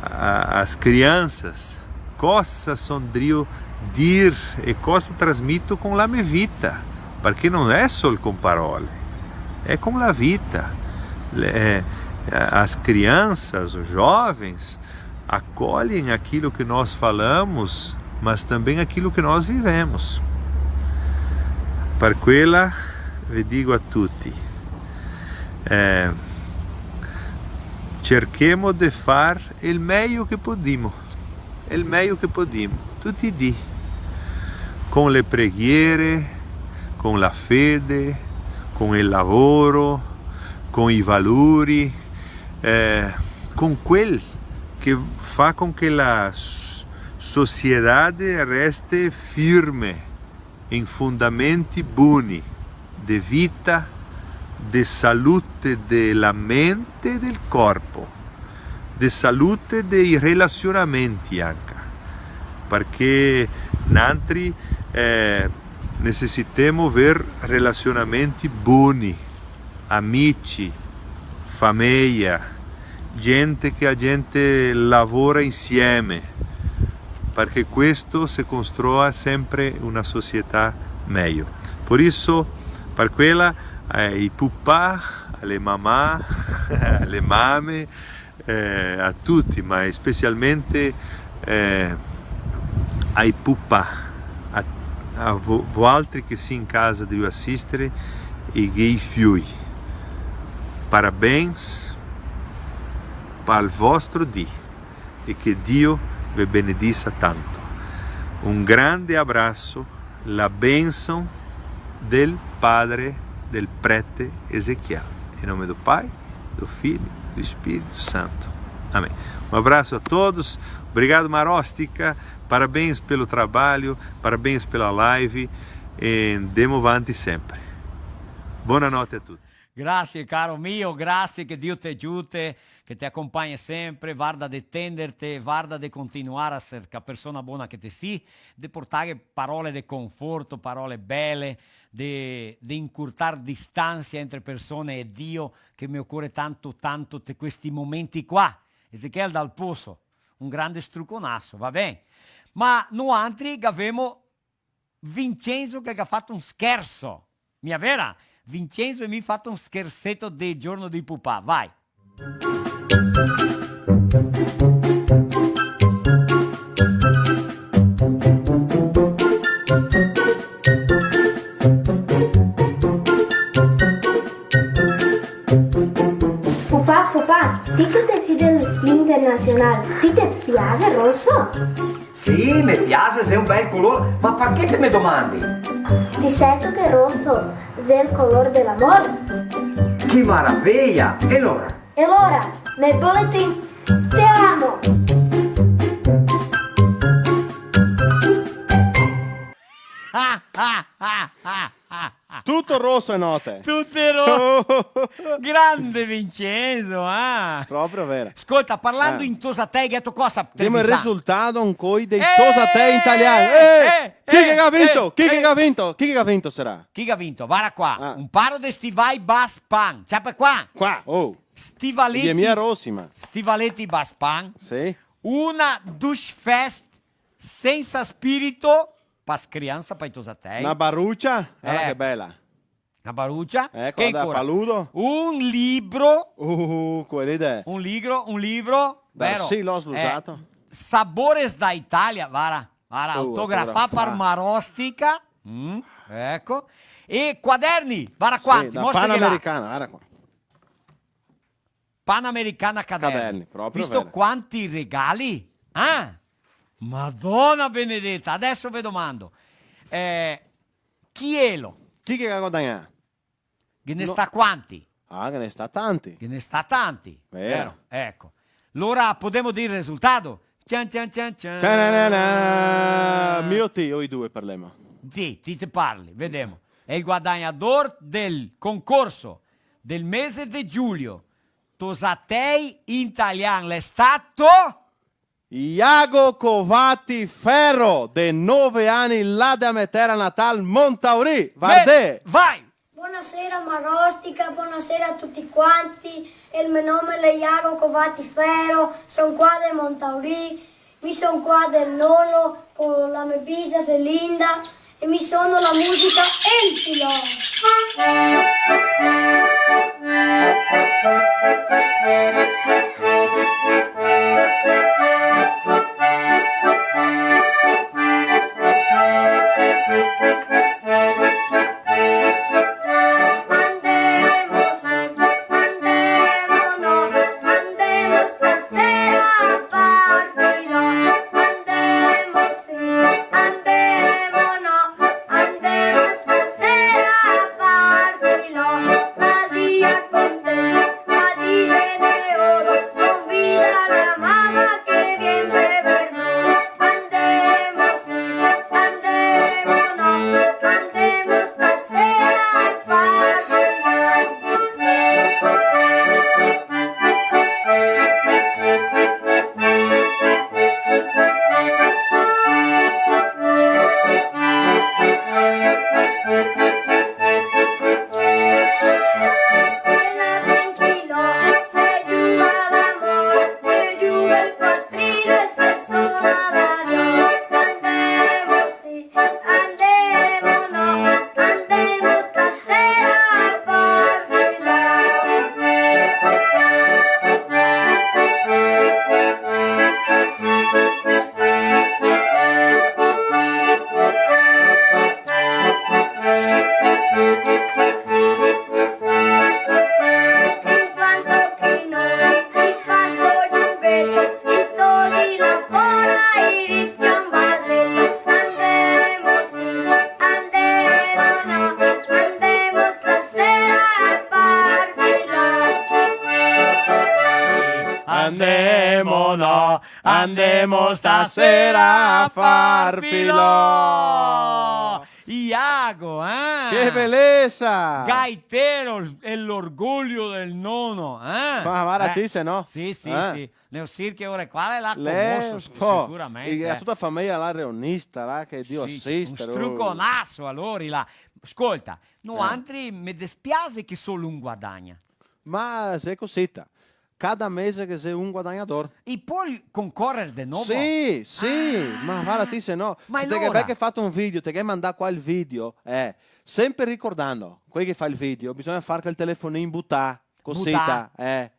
a, as crianças? Cosa son drio dir e cosa trasmito con la me vita, parché no xe sol con parole, xe con la vita. Le, eh, as crianças, os jovens, acolhem aquilo que nós falamos, mas também aquilo que nós vivemos. Par quela ve digo a tuti, eh, cerchemo de far el mejo che podimo. El mejo che podimo, tuti i dì, con le preghiere, con la fede, con el lavoro, con i valori, eh, con quel che fa con che la s-, sociedade reste firme in fondamenti boni de vita, de salute de la mente e del corpo, de salute dei relasionamenti anca, parché nantri, eh, necesitemo ver relasionamenti boni, amici, fameia, gente che a gente lavora insieme, parché questo se construa sempre una società mejo. Por isso, par quela, eh, i pupà, le mamà, le mame, eh, a tuti, ma specialmente, eh, ai pupà, a, a vo-, voaltri che sì in casa drio asistere, e i fioi. Parabéns pal vostro dì e che Dio ve benedisa tanto. Un grande abraço, la bênção del padre, del prete Ezequiel. Em nome do Pai, do Filho, do Espírito Santo. Amém. Um abraço a todos. Obrigado, Marostica. Parabéns pelo trabalho, parabéns pela live. E andemo avanti sempre. Buonanotte a tutti. Grazie, caro mio, grazie, che Dio te aiute, che te acompagne sempre, varda de tenderte, varda de continuar a ser ła persona bona che te sì, de portare parole de conforto, parole bele, de, de incurtar distansia entre persone e Dio, che me ocore tanto, tanto te questi momenti qua. Ezequiel Dal Pozzo, un grande struconaso, va ben? Ma noantri gavemo Vincenzo che ga fato un scherso. Mia vera? Vincenzo e mi fato un scherseto del giorno dei pupà. Vai. Pupà, pupà, ti che te si de l'Internacional, ti te piase roso? Sì, me piase, xe un bel color, ma parché te me domandi? Ti seto che roso xe el color de l'amor? Che maraveja! E lora? E lora, me boletin, te amo! Tuto roso e note. Tuto roso. Grande Vincenzo, ah. Proprio vero. Scolta, parlando in tosatei, gheto cosa te... Dimo el risultato ancoi dei tosatei in italian. Eh, eh, chi che ga vinto? Chi che ga vinto? Chi che ga vinto sarà? Chi che ga vinto? Varda qua. Ah. Un paro de stivai Baspan. Ciapa qua. Qua, oh. Stivaletti. E mia rosi, ma. Stivaletti Baspan. Sì. Una Dushfest sensa spirito, pa criansa, pa i tosatei. Na barucia? Varda che bela. Na barucia. Eco, che ancora? Paludo. Un libro. Uh, quel lì de... Un libro, un libro, vero? Sì, l'ho slusato. Eh, Sabores da Italia, varda, varda, autografà par Marostica. Mm, eco. E quaderni, varda quanti, sì, da mostra che là. Panamericana, varda qua. Panamericana Caderni. Caderni, proprio vero. Visto quanti regali? Ah! Madona benedeta, adeso ve domando. Eh, Chi elo? Chi che ga guadagnà? Ghe ne sta quanti? Ah, ghe ne sta tanti. Ghe ne sta tanti, vero? Vero. Eco. Alora podemo dir el risultato? Cian, cian, cian, cian. Ciananana. Mi o ti, o i due parlemo? Ti, ti te parli, vedemo. E el guadagnador del concorso del mese de giugno, Tosatei in Talian, l'è stato Iago Covati Ferro, de nove ani, là de a me tera natal, Montaurì. Vardè! Vai! Bonasera Marostica, bonasera a tuti quanti. El me nome l'è Iago Covati Ferro, son qua de Montaurì. Mi son qua del nono co la me bisa Zelinda. E mi sono la musica e el filò. Andemo, sì, andemo, no, andemo stasera a far filò. Andemo, sì, andemo, no, andemo stasera a far filò. La zia contenta, la dixe: "Neodo, convida la mama che vien per noi." Andemo, sì, andemo, no, andemo stasera a far filò. Andemo, sì, andemo, no, andemo stasera a far filò. Intanto che noi ti faso el giughito, ti tosi la fora e i risciambaseto. Andemo, sì, andemo, no, andemo stasera a far filò. Andemo, no, andemo stasera a far filò. Iago, eh? Che belesa! Gaitero, el orgoglio del nono, eh? Ma varda ti se no. Sì, sì, sì. Nel circo ora qua l'è là comoso, sicuramente, eh. E tuta la fameja là reunista, là, che Dio asista, un struconaso, alora, là. Scolta, noantri me despiase che solo un guadagna. Ma xe cosita. Cada mese ghe xe un guadagnador. E pol concorer de novo? Sì, sì, ma varda ti se no. Ma se te ghe alora? Te ghe fato un video, te ghe mandà qua el video, eh, sempre ricordando, quei che fa el video, bisogna far quel telefonin butà, cosita, eh.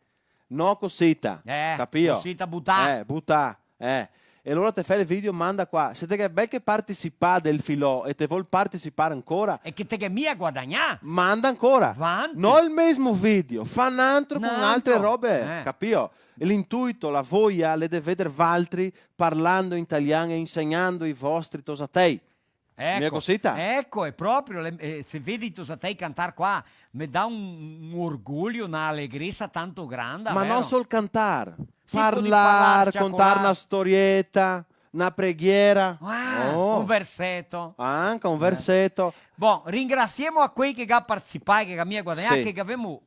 No cosita, capio? Cosita butà. Eh, butà. Eh, e alora te fè el video, manda qua. Se te ghe bel che participà del filò e te vol participar ancora, e che te ghe mia guadagnà, manda ancora. Vanti. No el mesmo video, fa n'antro con altre robe, capio? E l'intuito, la voia, l'è de veder valtri parlando in talian e insegnando i vostri tosatei. Eco, mia cosita. Eco, xe proprio, le, eh, se vedi i tosatei cantar qua, me dà un, un orgoglio, na alegresa tanto granda, vero? Ma no sol cantar, parlar, contar na storieta, na preghiera. Ah, un verseto. Anca un verseto. Bon, ringrasiemo a quei che ga participà e che ga mia guadagnà, che gavemo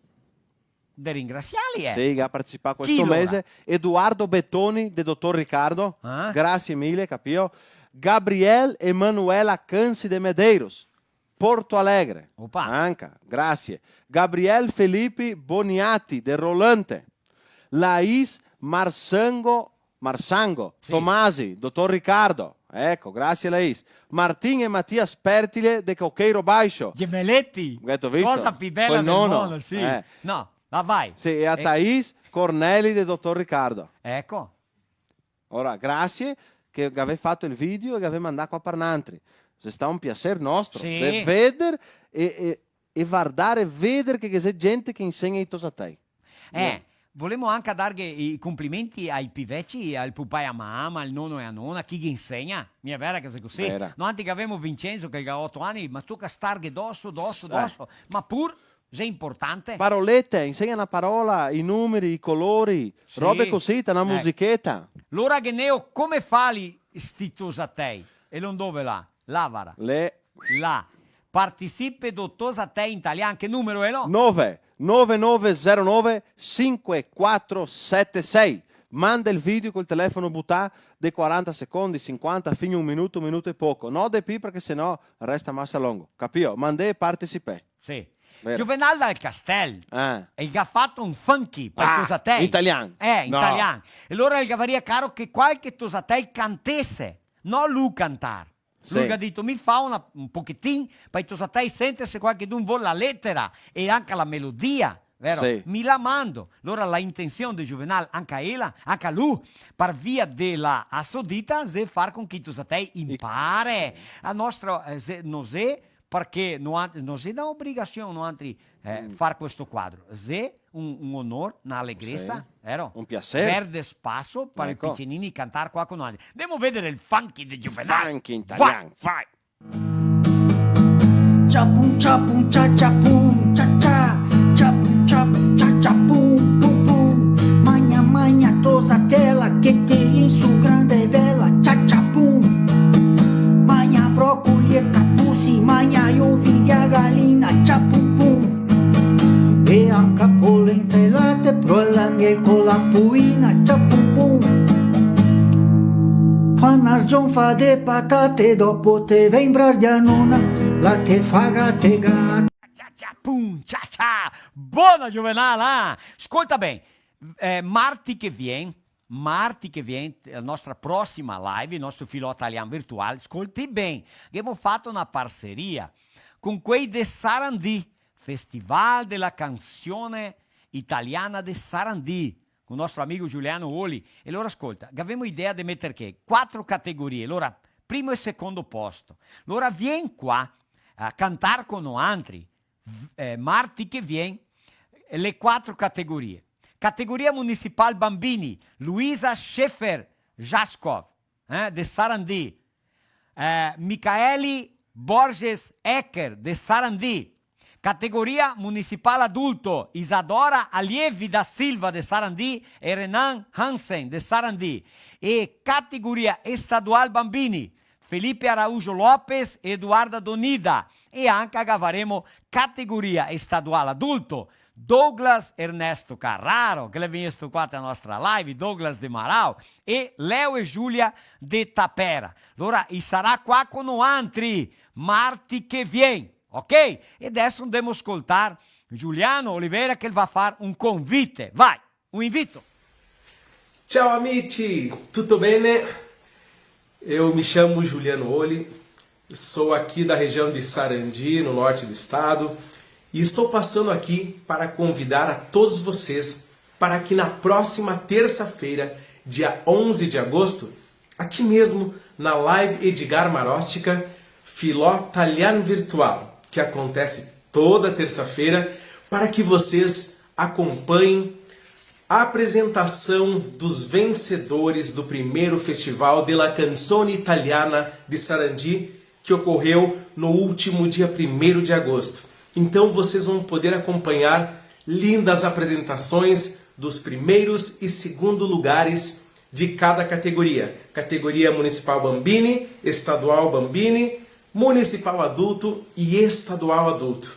de ringrasiarli, eh. Sì, che ga participà questo mese. Eduardo Bettoni, de Dotor Ricardo. Ah. Grasie mile, capio? Gabriel e Manuela Cansi de Medeiros, Porto Alegre. Opa. Anca, grasie. Gabriel Felipe Boniati, de Rolante. Laís Marsango Marsango, sì. Tomasi, Dotor Ricardo. Eco, grasie, Laís. Martin e Matias Pertile de Coqueiro Baixo. Gemeleti. Gheto visto? Cosa pi bela del mondo, sì. Eh. No, ma vai. Sì, e a Thaís Corneli de Dotor Ricardo. Eco. Ora, grasie che gavè fato el video e che gavè mandà qua par nantri. Xe stà un piaser nostro de veder e, e e vardar e veder che, che ghe xe gente che insegna i tosatei. Eh, volemo anca darghe i complimenti ai pi veci, al pupà e a mama, al nono e a nona, chi ghe insegna. Mia vera che xe cusì? Vera. Noantri che gavemo Vincenzo, che el ga oto ani, ma toca starghe doso, doso, eh, doso. Ma pur xe importante. Parolete, insegna na parola, i numeri, i colori, sì, robe cusì, na, eh, musicheta. Lora ghe n'eo, come fali sti tosatei? E lo ndove là? Lavara. Le. Là. Partisipe do Tosatei in talian, che numero elo? Nove nove nove zero nove sinque quatro sete sei. Manda el video col telefono butà de quaranta secondi, sinquanta, fin un minuto, un minuto e poco. No de pi, parché se no resta masa longo. Capìo? Mandè e partisipè. Sì. Vero. Juvenal dal Castel, eh, el ga fato un funky par, ah, tosatei. In talian? Eh, in talian. No. E lora el gavaria caro che qualche tosatei cantese, no lu cantar. Lu, sì, ga dito, mi fa una, un pochetin, par i tosatei sente se qualchedun vol la letera e anca la melodia, vero? Sì. Mi la mando. Lora la intension de Juvenal, anca ela, anca lu, par via de la asodita, xe far con che i tosatei impare. A nostra, eh, xe, no xe, parché no, no xe na obrigasion noantri, eh, mm, far questo quadro. Xe un, un onor, na alegresa, sì, vero? Un piaser. Ver de spaso par i, eco, picinini cantar qua con noi. Ndemo vedar el funky de Juvenal. Funky in talian, vai, vai. Ciapum, ciapum, cia, ciapum, cia, cia. Ciapum, ciapum, cia, ciapum, pum, pum. Magna, magna, tosatela, che te in su granda e bela. Cia, ciapum. Magna brocoli e capusi, magna i ovi de galina. Cia, pum, pum. E anca polenta e late, pro el angel co la puina, cia pum pum. Fa na sgionfa de patate, dopo te ve in bras de a nona, la te fa gategate. Cia, cia, pum, cia, cia. Bona, Juvenal, ah! Scolta ben, eh, marti che vien, marti che vien, la nostra prosima live, el nostro filò talian virtual, scolti ben, che ghemo fato na parseria con quei de Sarandi, Festival della Canzone Italiana de Sarandi, con el nostro amigo Giuliano Oli. E lora scolta, gavemo idea de meter che? Quatro categorie, lora primo e secondo posto. Lora vien qua a cantar con noantri, v-, eh, marti che vien, le quatro categorie. Categoria Municipal Bambini, Luisa Schaeffer Jaskov, eh, de Sarandi. Eh, Micaeli Borges Ecker, de Sarandi. Categoria Municipal Adulto, Isadora Alievi da Silva, de Sarandi, e Renan Hansen, de Sarandi. E categoria Estadual Bambini, Felipe Araújo Lopes e Eduarda Donida. E anca gavaremo categoria estadual adulto, Douglas Ernesto Carraro, che l'è vegnesto qua te la nostra live, Douglas de Marau, e Leo e Giulia de Tapera. Lora i sarà qua con noantri marti che vien, ok? E deso ndemo scoltar Giuliano Oliveira che el va far un convite. Vai! Un invito. Ciao amici, tutto bene? Eu me chamo Juliano Oli, sou aqui da região de Sarandi, no norte do estado, e estou passando aqui para convidar a todos vocês para que na próxima terça-feira, dia onze de agosto, aqui mesmo na live Edgar Marostica, Filó Talian Virtual, que acontece toda terça-feira, para que vocês acompanhem a apresentação dos vencedores do primeiro Festival della Canzone Italiana de Sarandi, que ocorreu no último dia primeiro de agosto. Então vocês vão poder acompanhar lindas apresentações dos primeiros e segundo lugares de cada categoria. Categoria Municipal Bambini, Estadual Bambini, Municipal Adulto e Estadual Adulto.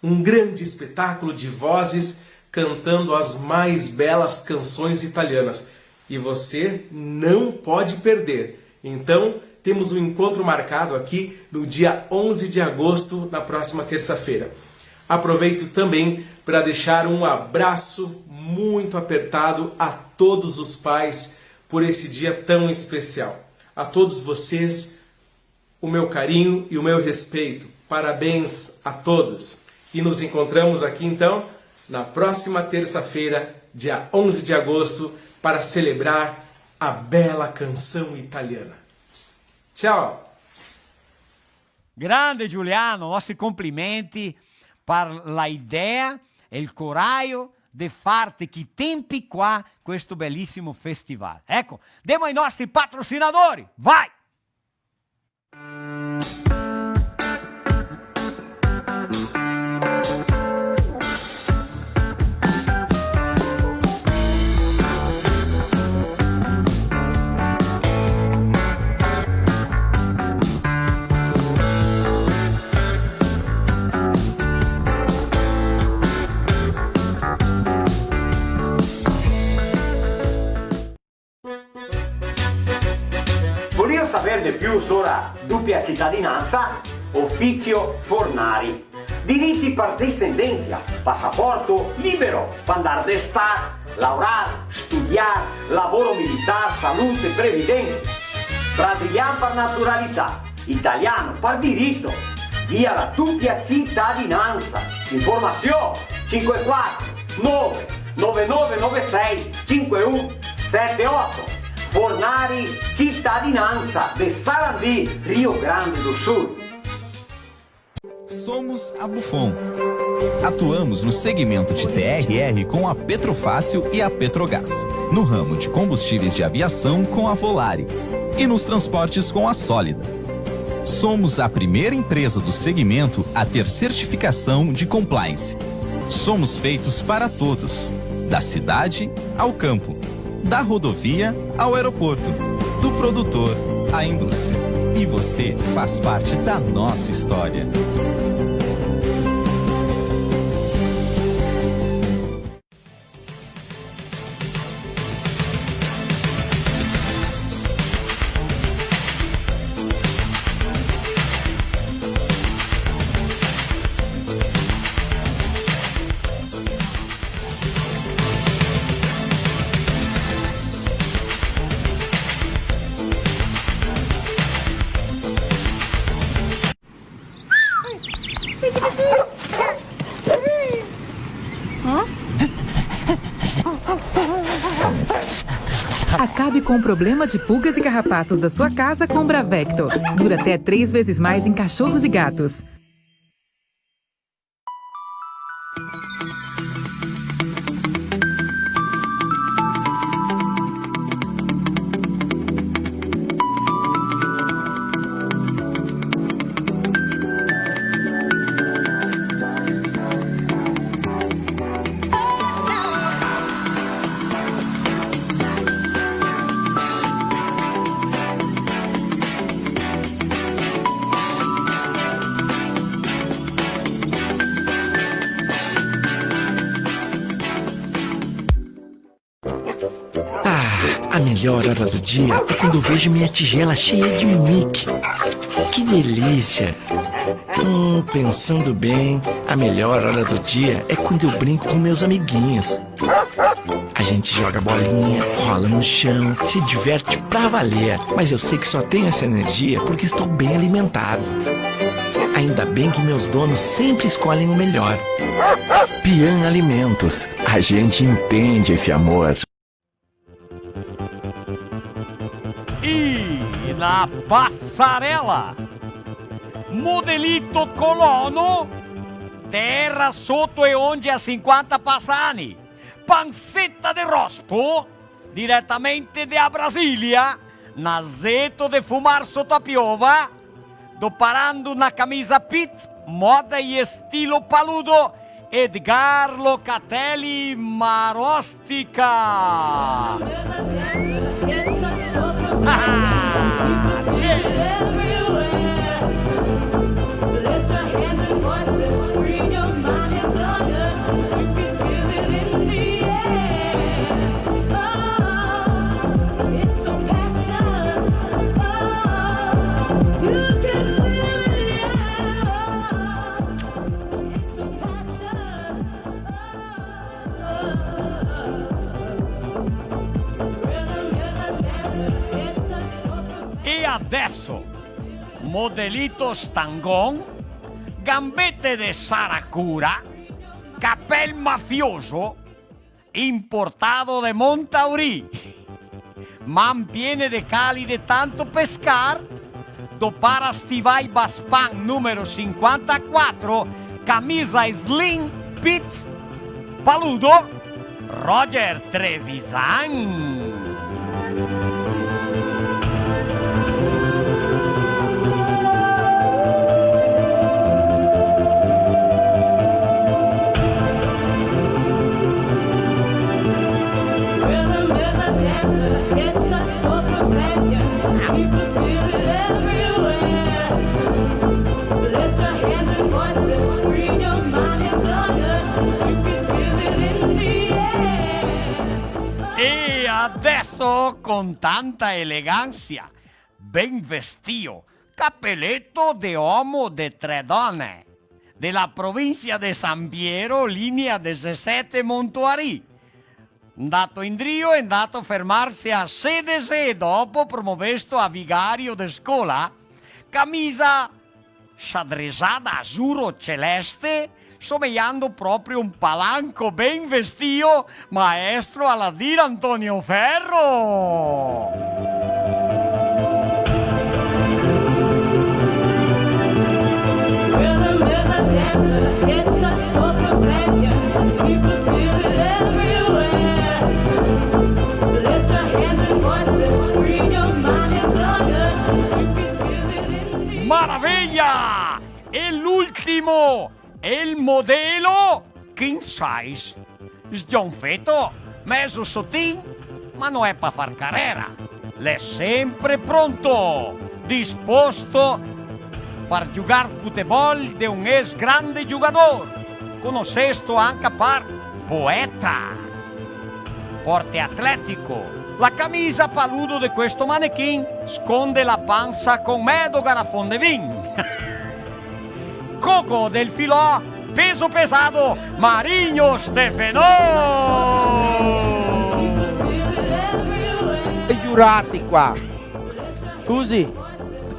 Um grande espetáculo de vozes cantando as mais belas canções italianas. E você não pode perder. Então, temos um encontro marcado aqui no dia onze de agosto, na próxima terça-feira. Aproveito também para deixar um abraço muito apertado a todos os pais por esse dia tão especial. A todos vocês, o meu carinho e o meu respeito. Parabéns a todos. E nos encontramos aqui então na próxima terça-feira, dia onze de agosto, para celebrar a bela canção italiana. Tchau! Grande Giuliano, nostri complimenti par la idea e el corajo de farte chi tempi qua questo belisimo festival. Eco, demo ai nostri patrosinadori, vai! Volìo saver de più sora dupia citadinansa? Ofisio Fornari. Diriti par desendensa, pasaporto libero, par ndar de star, laorar, studiar, lavoro militar, salute, previdensa. Brasilian par naturalità, italian par dirito. Via la dupia citadinansa. Informasion: cinque quatro nove nove nove nove sei cinque un sete oto. Fornari Citadinansa de Sarandi, Rio Grande do Sul. Somos a Bufon. Atuamos no segmento de T R R com a Petrofácil e a Petrogás. No ramo de combustíveis de aviação com a Volare. E nos transportes com a Sólida. Somos a primeira empresa do segmento a ter certificação de compliance. Somos feitos para todos, da cidade ao campo, da rodovia ao aeroporto, do produtor à indústria. E você faz parte da nossa história. Acabe com o problema de pulgas e carrapatos da sua casa com Bravecto. Dura até três vezes mais em cachorros e gatos. Ah, a melhor hora do dia é quando eu vejo minha tigela cheia de Mickey. Que delícia! Hum, pensando bem, a melhor hora do dia é quando eu brinco com meus amiguinhos. A gente joga bolinha, rola no chão, se diverte pra valer. Mas eu sei que só tenho essa energia porque estou bem alimentado. Ainda bem que meus donos sempre escolhem o melhor. Pian Alimentos, a gente entende esse amor. E na passarela, Modelito Colono, tera soto e onge a sinquanta pasani, panseta de rospo, diretamente da Brasilia, naseto de fumar soto a piova, doparando na camisa pit, moda e estilo paludo, Edgar Locatelli Marostica. E adeso, Modelito Stangon, gambete de saracura, capel mafioso, importado de Montauri. Man piene de cali de tanto pescar, dopara stivai Baspan numero sinquantaquatro, camisa slim, pit, paludo, Roger Trevisan. E adeso, con tanta elegansia, ben vestio, capeleto de omo de tre done, de la provincia de San Piero, linea desesete, Montoarì. Ndato indrio e ndato fermarse a Sedese e dopo promovesto a vigario de scola, camisa xadrexada azuro celeste, somejando proprio un palanco ben vestio, maestro Aladir Antonio Ferro! Maraveja! E l'ultimo, el modelo king size. Sgionfeto, mezo sotin, ma no xe pa far carera. L'è sempre pronto, disposto par giugar futebol de un ex grande giugador, conosesto anca par poeta. Porte atletico, la camisa paludo de questo manechin sconde la pansa con medo garafon de vin. Coco del filò, peso pesado, Marinho Stefenò! I giurati qua. Scusi,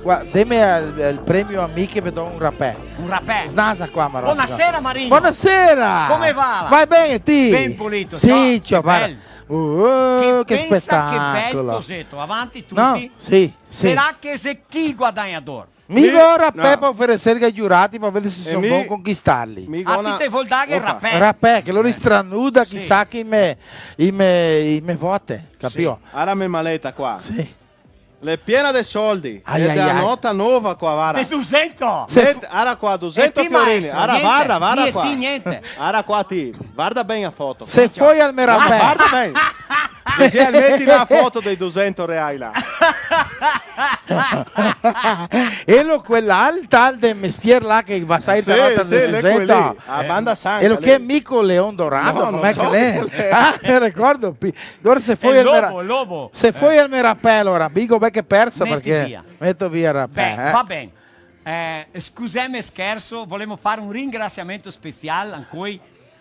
qua, deme el, el premio a mi che ve do un rapè. Un rapè. Snasa qua, Marosca. Bonasera, Marinho. Bonasera. Come va? Va ben, e ti? Ben pulito, sì, ciò, varda. Bel. Uh, che pensa, che bel spetacolo. Toseto, avanti tuti. No, sì, sì. Sarà che xe chi el guadagnador? Mi go rapè par ofereserghe ai giurati par veder se son bon conquistarli. A ti te vol darghe rapè? Rapè, che lori stranuda, chisà che i me, i me, i me vote, capio? Sì. Ara me maleta qua. Sì. L'è piena de soldi. Ai, ai, ai. E de la nota nova qua, varda. De dusento! Ara qua, dusento fiorini. Ara, varda, varda qua. Niente, niente. Ara qua ti. Varda ben la foto. Se foi al me rapè. Varda ben. Cusì almeno ti la foto dei dusento reai là. Elo quel tal de mestier là che va a sair, sì, sì, l'è quel lì. A banda sanca, elo che lì. Mico Leon Dorado, no, come che l'è? Ah, me ricordo. Alora se foi el me ra-, se foi el me rapè, alora, digo, beh, che perso, parché meto via el rapè, eh. Ben, va ben. Eh, scuseme el scherso, volemo far un ringrasiamento special ancoi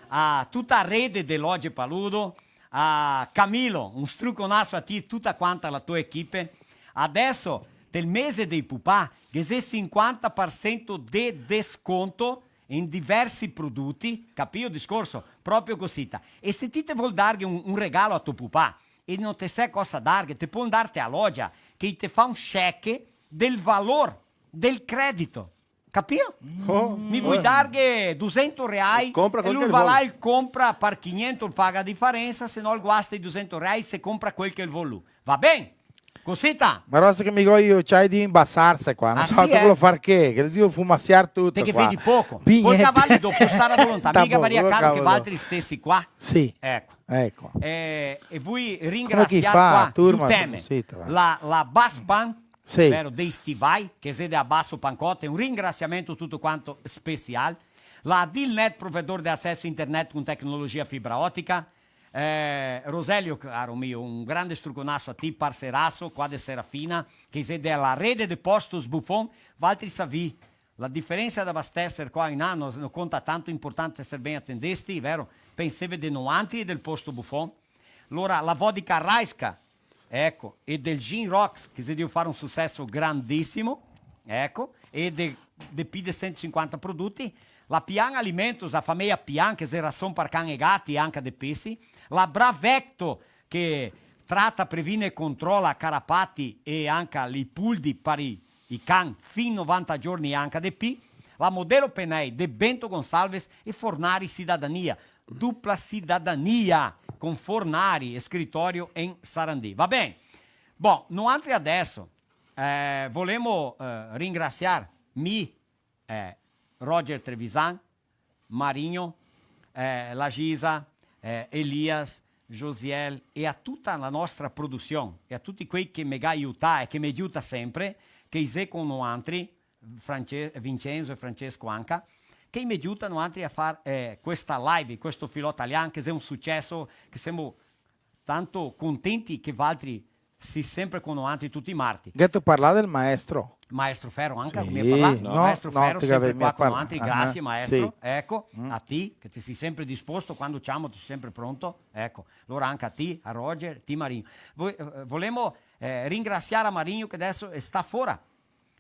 a tuta la rede de Loje Paludo, a Camilo, un struconaso a ti e tuta quanta la to equipe. Adeso, del mese dei pupà, ghe xe sinquanta par sento de desconto in diversi produti, capìo el discorso? Proprio cosita. E se ti te vol darghe un, un regalo a to pupà e no te sè cosa darghe, te pol ndarte a Loja che i te fa un cheque del valor del credito. Capìo? Oh. Mi vui darghe dusento reai e lu va là, el compra par quinhentos, el paga a difarensa, se no el guasta i dusento reai, se compra quel che el vol lu. Va ben? Cosita? Ma rosa che mi go i ociai de inbasarse qua, no so come far che, che devo fumasiar tuto qua. Te che vedi poco. Pol cavarli dopo, sta a volontà. Mi gavaria caro che valtri stesi qua. Sì. Eco. Eco. Eh, e vui ringrasiar qua, giuteme, la, la Baspan, vero, dei stivai, che xe de Abasso Pancote, un ringrasiamento tuto quanto special. La Dilnet, provedor de acesso internet con tecnologia fibra otica, Eh, Roselio, caro mio, un grande struconaso a ti, parseraso, qua de Serafina, che xe de la rede de Postos Buffon, valtri savì, la diferensa de abasteser qua in ano no conta tanto, importante eser ben atendesti, vero? Penseve de noantri e del posto Buffon. Alora, la vodka Raiska, eco, e del Gin Rocks, che xe drio far un suceso grandisimo, eco, e de, de pi de sento e sinquanta produti, la Pian Alimentos, la fameja Pian, che xe rason par can e gati e anca de pesi, la Bravecto, che trata, previne e controla carapati e anca li puldi par i, i can fin novanta giorni e anca de pi, la Modelo Penei de Bento Gonçalves e Fornari Cidadania, dupla cidadania, con fornari e scritorio in Sarandi. Va ben. Bon, noantri adeso, eh, volemo, eh, ringrasiar mi, eh, Roger Trevisan, Marinho, eh, la Gisa, eh, Elias, Josiel e a tuta la nostra produsion e a tuti quei che me ga aiutà e che me aiuta sempre, che i xe con noantri, France-, Vincenzo e Francesco anca, che i me aiuta noantri a far, eh, questa live, questo Filò Talian, che xe un suceso, che semo tanto contenti che valtri si sempre con noantri tuti i marti. Gheto parlà del maestro? Maestro Ferro anca, sì, mi parlà? No, maestro no, Ferro te sempre gavevi qua con noantri, ah, grasie, ah, maestro. Sì. Eco, mm, a ti, che te si sempre disposto, quando ciamo te si sempre pronto. Eco, alora anca a ti, a Roger, ti Marinho. Vo-, eh, volemo, eh, ringrasiar a Marinho che adeso, eh, sta fora.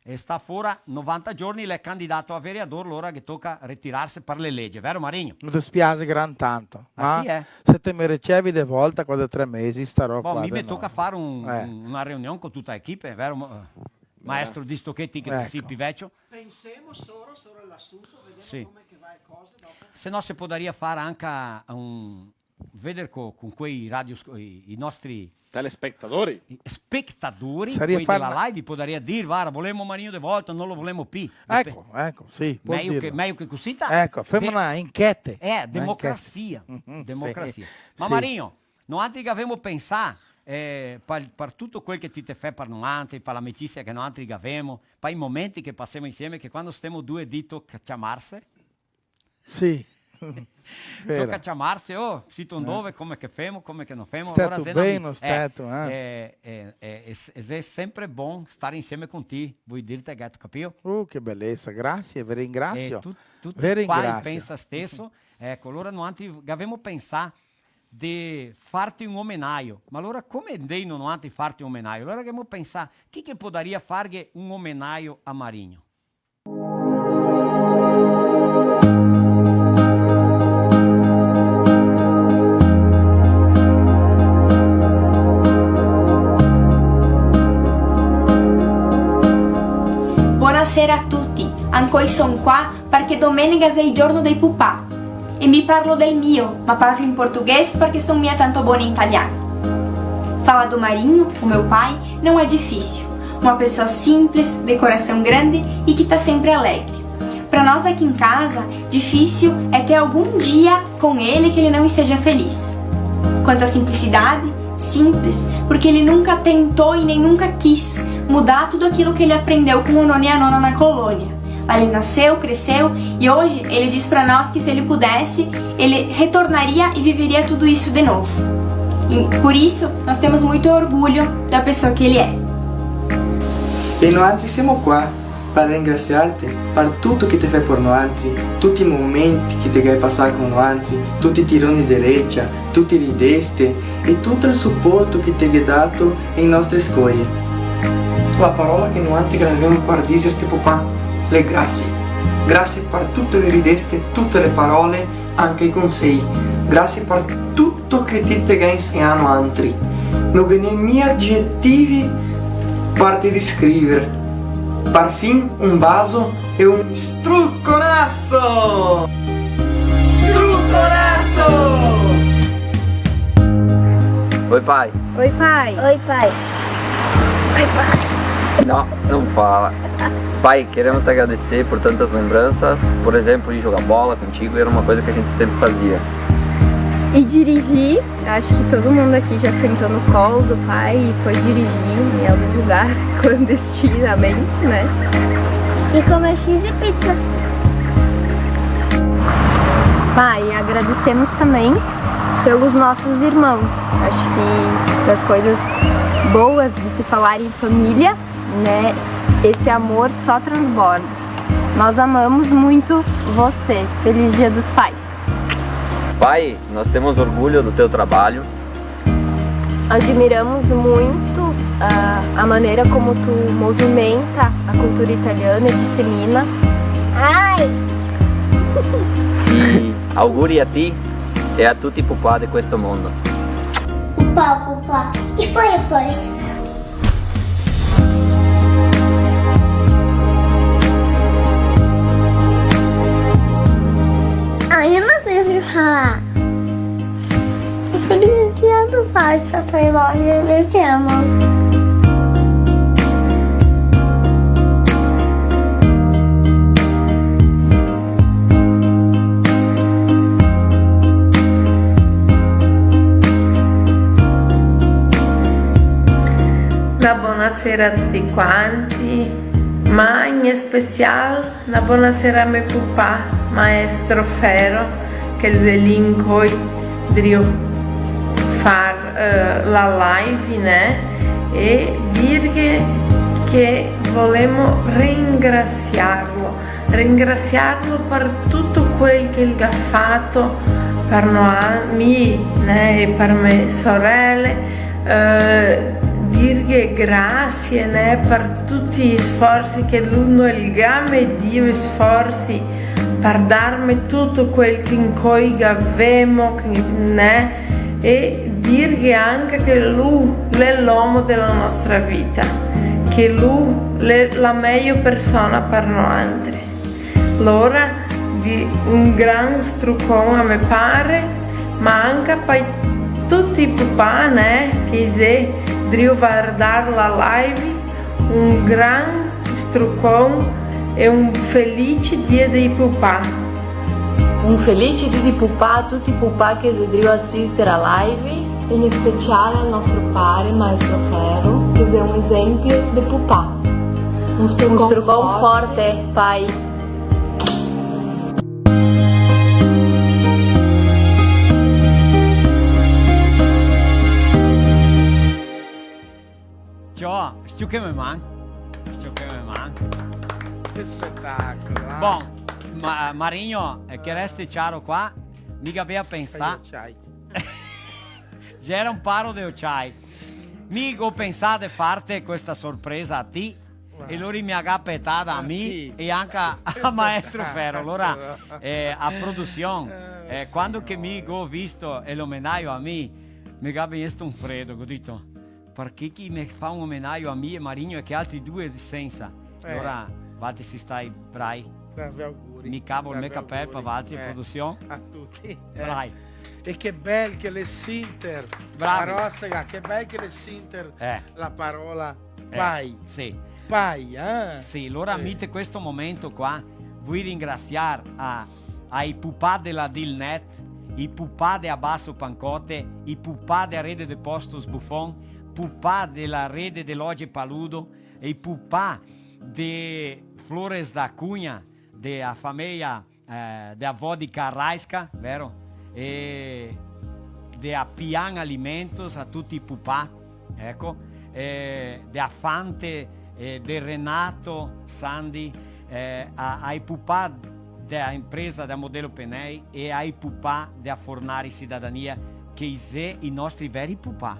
E sta fora novanta giorni, l'è candidato a vereador, alora che toca retirarse par le lege, vero Marinho? Me dispiase gran tanto, ah, ma sì, eh? Se te me ricevi de volta qua de tre mesi, starò qua de novo. Bon, mi me toca far un, eh, un, una riunion con tuta l'equipe, vero mo-, eh, maestro, visto che ti che te si pi vecio? Pensemo solo, solo all'asunto, vedemo come che va le cose dopo. Se no se podaria far anca un, veder co-, con quei radio sc-, i, i nostri telespetadori. I spetadori, quei dela live, i podaria dir, "Vara, volemo Marinho de volta, no lo volemo pi." Eco, eco, sì, pol dirlo. Mejo che, mejo che cusì, ta-, eco, femo na enquete. Eh, na democrasia. Enquete. Mhm, sì. Democrasia. Ma sì. Marinho, noantri gavemo pensà, eh, par, par tuto quel che ti te fè par noantri, par l'amicisia che noantri gavemo, par i momenti che pasemo insieme, che quando stemo due dito ciamarse, sì. Vero. Toca ciamarse, "Oh, sito ndove, come che femo, come che no femo?" Stato ben, xe na vi-, no stato, eh, eh, eh, eh, xe, xe sempre bon star insieme con ti, voi dirte, gato, capio? Uh, che belesa, grasie, ve ringrasio. Eh, tu-, tuti qua i pensa steso. Eco, alora noantri gavemo pensà de farte un omenaio, ma alora come ndemo noantri farte un omenaio? Alora gavemo pensà, chi che podaria farghe un omenaio a Marinho? Bonasera a tuti, ancoi son qua parché domenega xe el giorno dei pupà. E mi parlo del mio, ma parlo in portoghese parché son mia tanto bona in italiano. Falar do Marinho, o meu pai, não é difícil. Uma pessoa simples, de coração grande e que tá sempre alegre. Pra nós aqui em casa, difícil é ter algum dia com ele que ele não esteja feliz. Quanto à simplicidade, simples, porque ele nunca tentou e nem nunca quis mudar tudo aquilo que ele aprendeu com o nono e a nona na colônia. Ali nasceu, cresceu, e hoje ele diz pra nós que, se ele pudesse, ele retornaria e viveria tudo isso de novo. E por isso, nós temos muito orgulho da pessoa que ele é. E noantri semo qua par ringrasiarte par tuto che te fè par noantri, tuti i momenti che te ghè pasà con noantri, tuti i tironi de recia, tuti i rideste e tuto el suporto che te ghè dato ai nostri scoie. La parola che noantri gavemo par dìserte, pupà, l'è grasie. Grasie par tute le rideste, tute le parole, anca i consei. Grasie par tuto che ti te ghè insegnà a noantri. No ghe n'è mia agjetivi par te descriver. Parfin un baso e un struconaso! Struconaso! Oi, pai. Oi, pai. Oi, pai. Oi, pai. Não, não fala. Pai, queremos te agradecer por tantas lembranças. Por exemplo, ir jogar bola contigo era uma coisa que a gente sempre fazia. E dirigir, acho que todo mundo aqui já sentou no colo do pai e foi dirigir em algum lugar clandestinamente, né? E comer X e pizza. Pai, agradecemos também pelos nossos irmãos. Acho que das coisas boas de se falar em família, né, esse amor só transborda. Nós amamos muito você. Feliz Dia dos Pais. Pai, nós temos orgulho do teu trabalho. Admiramos muito a, a maneira como tu movimenta a cultura italiana e dissemina. Ai! E auguri a ti e a tuti i pupà de questo mondo. Pupà, pupà. E poi, e poi? Ah, eu não sei o que falar. Eu falei Basta, poi voglio, lo siamo. Na bona sera a tuti quanti, ma in special na bona sera a me pupà, maestro Fero, che el xe lì incoi drio far, eh, la live, né? E dirghe che volemo ringrasiarlo, ringrasiarlo par tuto quel che el ga fato par noa-, mi, né, e par me sorele, eh, dirghe grasie, né, par tuti i sforsi che lu no el ga medìo i sforsi par darme tuto quel che incoi gavemo, che, né, e dirghe anca che lu l'è l'omo de la nostra vita, che lu l'è la mejo persona par noantri. Lora, di-, un gran strucon a me pare, ma anca pa tuti i pupà, né, che i xe drio vardar la live, un gran strucon e un felice Dia dei Pupà. Un felice Dia dei Pupà a tuti i pupà che xe drio asister a live, e in speciale al nostro pare, maestro Fero, che xe un esempio de pupà. Un strucon forte, pai. Ciò, s-ciucheme man. S-ciucheme man. Che spetacolo, eh? Bon, ma, Marigno, eh, che reste ciaro qua, mi gavea pensà. Ai, ai. Gera un paro de ociai. Mi go pensà de farte questa sorpresa a ti, e lori me ga petada a mi e anca a Maestro Fero. Alora, eh, a produsion, eh, quando che mi go visto el omenaio a mi, me ga vegnesto un fredo, go dito, "Parché che i me fa un omenaio a mi e Marigno e che altri due sensa?" Alora, valtri si stai brai. Tanti auguri. Mi cavo el me capel par valtri, produsion. A tuti. Brai. E che bel che l'è sinter. Bravi. La rostega, che bel che l'è sinter la parola pai. Sì. Pai, eh? Sì, alora mi te questo momento qua vui ringrasiar a, ai pupà de la Dilnet, i pupà de Abasso Pancote, i pupà de a rede de Postos Buffon, pupà de la rede de Loje Paludo, e i pupà de Flores da Cunha, de a fameia, eh, de a vodka Raiska, vero? E de a Pian Alimentos, a tuti i pupà, eco, eh, de a Fante, eh, de Renato Sandi, eh, a, ai pupà de a impresa de a Modelo Penei e ai pupà de a Fornari Cidadania, che i xe i nostri veri pupà.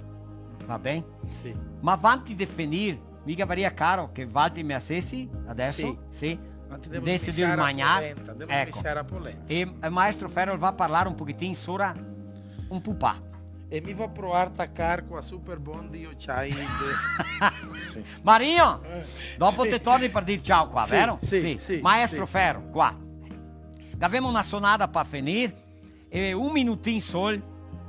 Va ben? Sì. Ma vanti de fenir, mi gavaria caro che valtri me asesi adeso? Sì. Sì. Ma te devo... Deso de iniziar a magnar. Polenta, devo... Eco. Iniziar a polenta. E, e maestro Fero va a parlar un pochetin sora un pupà. E mi vo provar a tacar qua super bon, Dio, ciao. Sì. Mario, eh, dopo te torni par dir ciao qua, sì, vero? Sì, sì, sì. Maestro Fero, qua. Gavemo na sonada par fenir, e un minutin sol,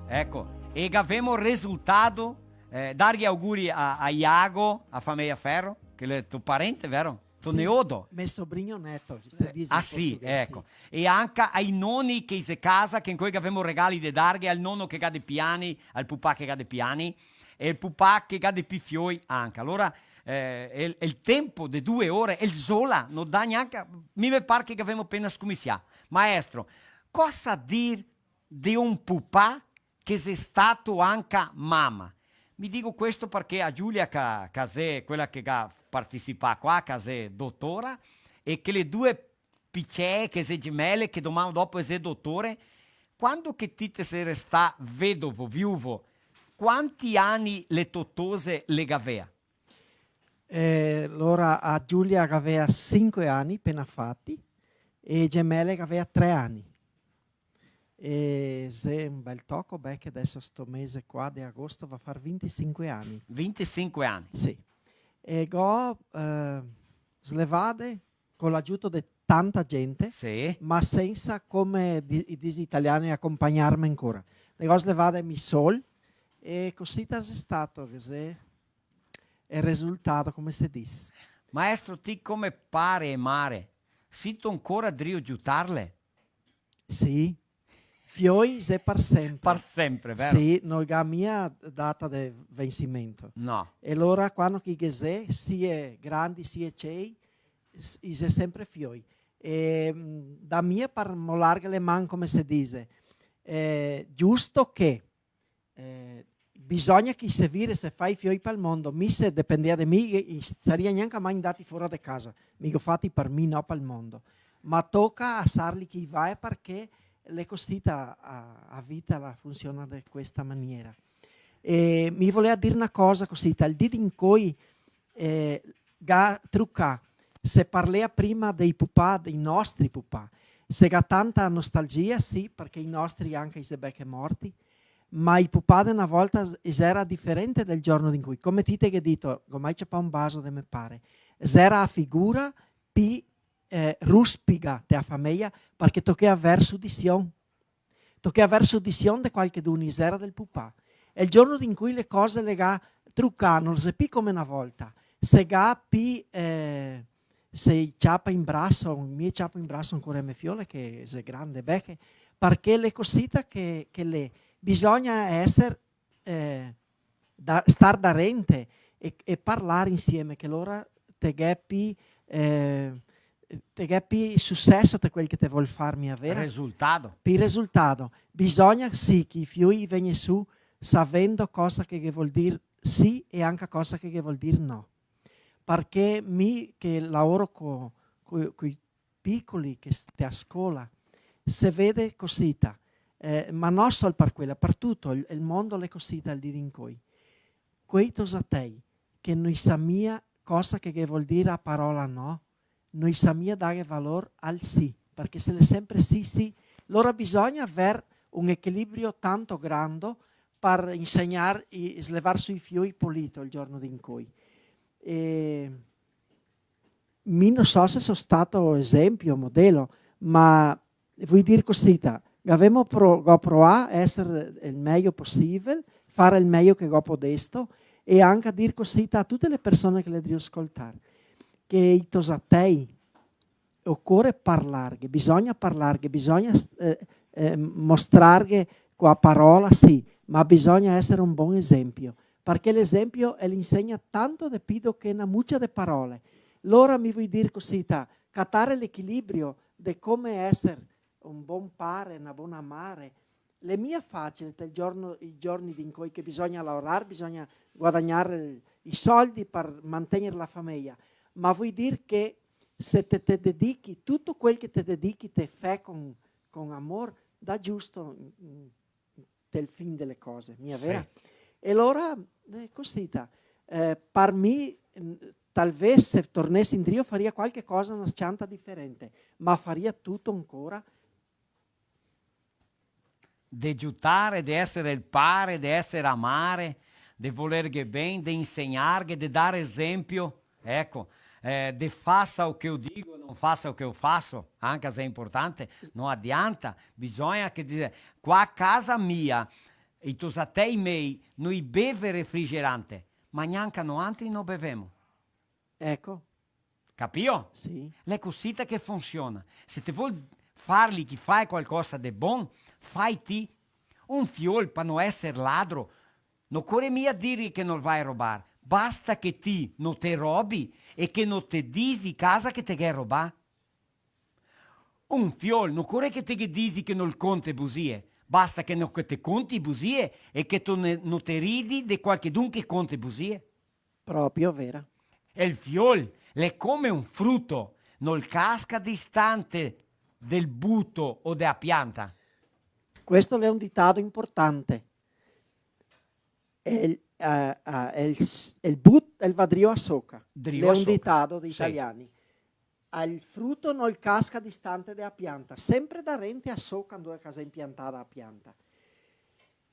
eco, e gavemo el resultado. Eh, darghe auguri a, a Iago, a fameia Fero, che l'è to parente, vero? To neodo. Sì, me sobrigno neto, se dise in portoghese. Ah, sì, eco. E anca ai noni che i xe casa, che ancoi gavemo regali de darghe, al nono che ga de piani, al pupà che ga de piani, e el pupà che ga de pi fioi anca. Alora, eh, el, el tempo de due ore, el zola, no dà gnanca, mi me par che gavemo pena scominsià. Maestro, cosa dir de un pupà che xe stato anca mama. Mi digo questo parché a Giulia, ca, ca xe quela che ga participà qua, ca xe dotora, e che le due picee che xe gemele, che doman dopo xe dotore, quando che ti te xe restà vedovo, viuvo, quanti ani le to tose le gavea? Eh, alora a Giulia gavea sinque ani, pena fati, e gemele gavea tre ani. E xe un bel toco, beh, che deso sto mese qua de agosto va far vintisinque ani. Vintisinque ani? Sì. E go, eh, slevade co l'agiuto de tanta gente, sì, ma sensa, come di-, i disi i italiani, acompagnarme ancora. Le go slevade mi sol, E cosita xe stato, che xe el resultato, come se dise. Maestro, ti come pare e mare, sito ancora drio giutarle? Sì. Fioi xe par sempre. Par sempre, vero? Sì, no ga mia data de vensimento. No. E lora, quando che i ghe xe, sie grandi, sie cei, s-, i xe sempre fioi. E, mm, da mia par molarghe le man, come se dise, eh, giusto che eh, bisogna che i se vire, se fa i fioi pal mondo. Mi, se dependea de mi, i saria gnanca mai ndati fora de casa. Mi go fati par mi, no pal mondo. Ma toca asarli che i vae, parché l'è cosita, a, a vita la funsiona de questa maniera. E mi volea dir na cosa cosita, al dì d'incoi, eh, ga trucà, se parlea prima dei pupà, dei nostri pupà. Se ga tanta nostalgia, sì, parché i nostri anca i xe beche morti, ma i pupà de na volta s-, i xera diferente del giorno d'incoi. Come ti te ghe dito, go mai ciapà un baso de me pare, xera a figura pi, eh, ruspiga de a fameia, parché tochea aver sudision. Tochea aver sudision de qualchedun, i xera del pupà. E el giorno d'incoi le cose le ga trucà, no xe pi come na volta. Se ga pi, eh, se i ciapa in braso, mi ciapo in braso ancora e me fiole, che xe grande, beche, parché l'è cosita che, che l'è. Bisogna eser, eh, da, star darente e, e parlar insieme, che lora te ghe pi, eh, te ghe pi suceso te quel che te vol far, mia vera? Resultato. Pi resultato. Bisogna, sì, che i fioi vegne su savendo cosa che ghe vol dir sì e anca cosa che ghe vol dir no. Parché mi che laoro co, co, coi picoli che s-, te a scola, se vede cosita, eh, ma no sol par quela, par tuto, el, el mondo l'è cosita al dì d'incoi. Quei tosatei che no i sa mia cosa che ghe vol dir a parola no, no i sa mia dare valor al sì, parché se l'è sempre sì, sì, lora bisogna aver un equilibrio tanto grando par insegnar i, slevar su i fioi polito el giorno d'incoi. E mi no so se so stato esempio, modelo, ma vui dir cosita, gavemo pro-, go proà a eser el mejo posivel, far el mejo che go podesto, e anca dir cosita a tute le persone che le drio scoltar, che i tosatei ocore parlarghe, bisogna parlarghe, bisogna, eh, eh, mostrarghe co a parola, sì, ma bisogna eser un bon esempio, parché l'esempio el insegna tanto de pi do che na mucia de parole. Lora mi vui dir cosita, catare l'equilibrio de come eser un bon pare, na bona mare, l'è mia facile te el giorno, i giorni d'incoi che bisogna laorar, bisogna guadagnar i soldi par mantegner la fameia, ma vui dir che se te, te dedichi, tuto quel che te dedichi te fè con, con amor, dà giusto, mm, del fin dele cose, mia vera? Sì. E alora, eh, cosita, eh, par mi, mm, talvez se tornesi indrio faria qualche cosa, na s-cianta diferente, ma faria tuto ancora. De giutare, de esere el pare, de esere a mare, de volerghe ben, de insegnarghe, de dare esempio, eco, eh, de faça o que eu digo, não faça o que eu faço, anca se xe inportante, no adianta, bisogna che dixe, qua a casa mia, i tosatei mei, no i beve refrigerante, ma gnanca noantri no bevemo. Eco. Capio? Sì. L'è cosita che funsiona. Se te vol farli che fai qualcosa de bon, fai ti. Un fiol, pa no eser ladro, no core mia dirghe che no vai robar. Basta che ti no te robi e che no te disi casa che te ghe robà. Un fiol, no core che te ghe disi che no conte busie. Basta che no che te conti busie e che tu ne-, no te ridi de qualchedun che conte busie. Proprio vera. E el fiol l'è come un fruto, nol casca distante del buto o de a pianta. Questo l'è un ditado inportante. El, eh, eh, el s-, el but-, el va drio a soca. Drio a soca. L'è un ditado de italiani. Sì. El fruto nol casca distante de a pianta, sempre darente a soca ndove che xe inpiantada a pianta.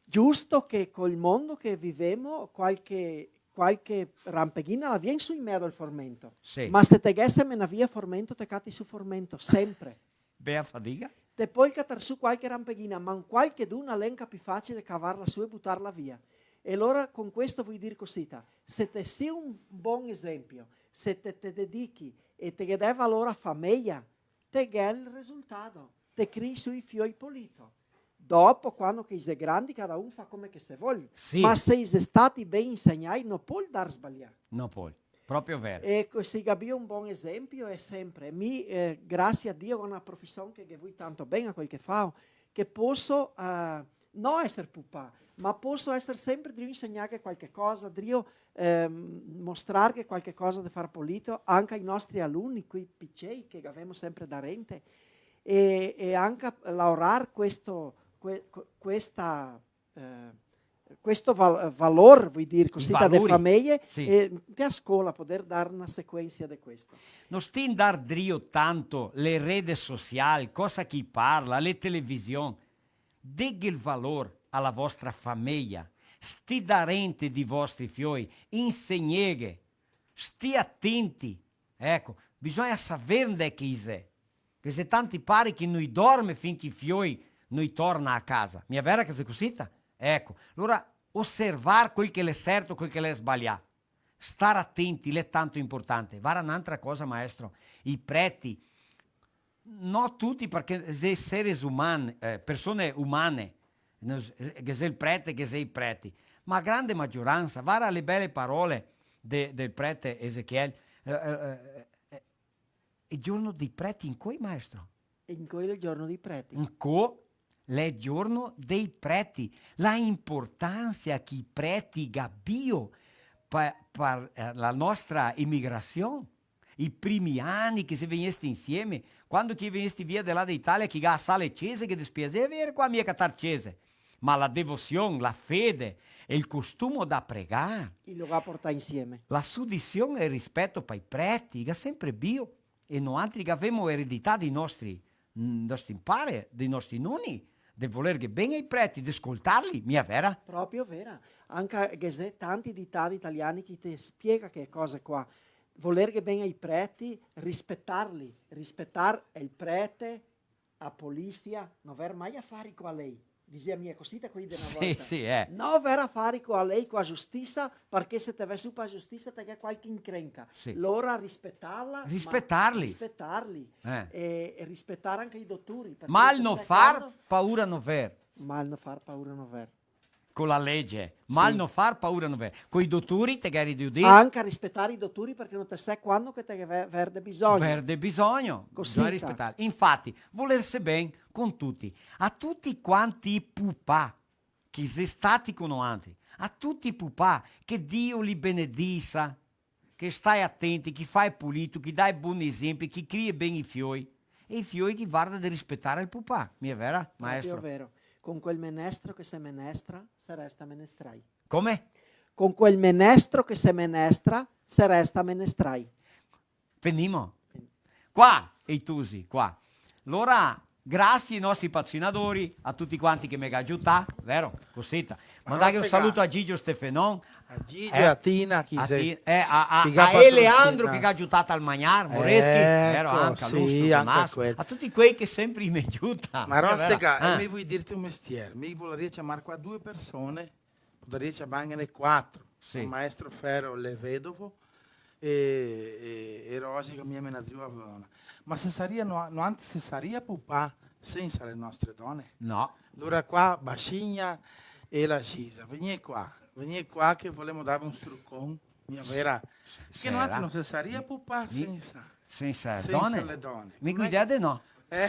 Giusto che col mondo che vivemo, qualche, qualche rampeghina la vien su in medo al formento. Sì. Ma se te ghe semenà via formento, te cati su formento, sempre. Bea fadiga. Te pol catar su qualche rampeghina, ma qualcheduna l'è anca pi facile cavarla su e butarla via. E alora con questo voi dir cosita, se te si un bon esempio, se te, te dedichi e te ghe dè valor a fameja, te ghe el resultato, te crii su i fioi polito. Dopo, quando che i xe grandi, cada un fa come che se vol. Sì. Ma se i xe stati ben insegnai, no pol dar sbalià. No pol. Proprio vero. E co-, se i ga bio un bon esempio, xe sempre. Mi, eh, grasie a Dio, go na profision che, che ghe vui tanto ben a quel che fao, che poso, eh, no eser pupà, ma poso eser sempre drio insegnarghe qualche cosa, drio, ehm, mostrarghe qualche cosa de far polito, anca ai nostri aluni, quei picei che gavemo sempre darente, e, e anca laorar questo, que-, que-, questa, eh, questo val-, valor, voi dir, cosita, de fameje, sì, e inte a scola poder dar na sequensia de questo. No sti ndar drio tanto le rede social, cosa che i parla, le television. Deghe el valor a la vostra fameja. Sti darente dei vostri fioi, insegneghe. Sti atenti. Eco, bisogna saver ndè che i xe. Che xe tanti pari che no i dorme fin che i fioi no i torna a casa. Mia vera che xe cosita? Eco, alora oservar quel che l'è serto, quel che l'è sbalià. Star atenti, l'è tanto importante. Vara n'antra cosa, maestro. I preti, no tuti, parché xe seres uman-, eh, persone umane, no s-, ghe xe el prete, ghe xe i preti, ma a grande magioransa, vara le bele parole de-, del prete Ezechiel, eh, eh, eh, eh, el giorno dei preti incoi, maestro? Incoi l'è el giorno dei preti. Incoi l'è el giorno dei preti. La importansa che i preti ga bio pa-, par, eh, la nostra emigrasion. I primi ani che se vegnesti insieme, quando che i vegnesti via de là de Italia, che i ga asà le cese, che despiaxea vegner qua mia catar cese. Ma la devosion, la fede e el costumo da pregar. I lo ga portà insieme. La sudision e el rispeto pai preti, i ga sempre bio. E noantri che gavemo eredità dei nostri, mm, nostri pare, dei nostri noni, de volerghe ben ai preti, de scoltarli, mia vera? Proprio vera. Anca ghe xe tanti ditadi italiani che te spiega che cose qua. Volerghe ben ai preti, rispetarli, rispetar el prete, a polisia, no aver mai afari co a lei. Disea mia cosita quei de na volta. Sì, sì, eh. No aver afari co a lei, co a giustisa, parché se te ve su pa giustisa te ghe qualche increnca. Sì. Lora rispetarla, ma rispetarli. Rispetarli. Eh. E, e rispetar anca i doturi, parché mal no far, paura no ver. Mal no far, paura no ver. Co la lege. Mal no far, paura no ver. Coi doturi te ghe ri de udir. Anca rispetar i doturi, parché no te sè quando che te ghe ve-, ver de bisogno. Ver de bisogno. Cosita. Bisogna rispetar. Infati, volerse ben con tuti. A tuti quanti i pupà che xe stati co noantri, a tuti i pupà, che Dio li benedisa, che stae atenti, che fae pulito, che dae bon esempi, che crie ben i fioi. E i fioi che varda de rispetar el pupà. Mia vera, maestro? Proprio vero. Con quel menestro che se menestra, se resta menestrai. Come? Con quel menestro che se menestra, se resta menestrai. Fenimo? Qua, i tusi, qua. Alora, grasie ai nostri patrocinadori, a tuti quanti che me ga aiutà, vero? Cosita. Mandaghe un saluto a Gigio Stefenon, a Gigio, eh, a Tina, chi a xe, Ti-, eh, a, a, chi ga patrocinà. A Eleandro che ga aiutà al magnar, Moreschi, vero? Eco, anca lu, sì, anca Tomas, quel. A tuti quei che sempre me aiuta. Ma Rostega, eh, mi voi dirte un mestier, mi voleria ciamar qua due persone, podaria ciamarghene quatro. Sì. El maestro Fero, l'è vedovo, e, e, e Rosi, che mi me na zua bona. Ma se saria, no, no, anzi, se saria pupà sensa le nostre done? No. Alora qua, Bascigna e la Gisa, vegnì qua, vegnì qua che volemo darve un strucon, mia vera? Che no, anzi, no se saria pupà sensa. Sensa done? Sensa le done. Mi go idea de no. Eh.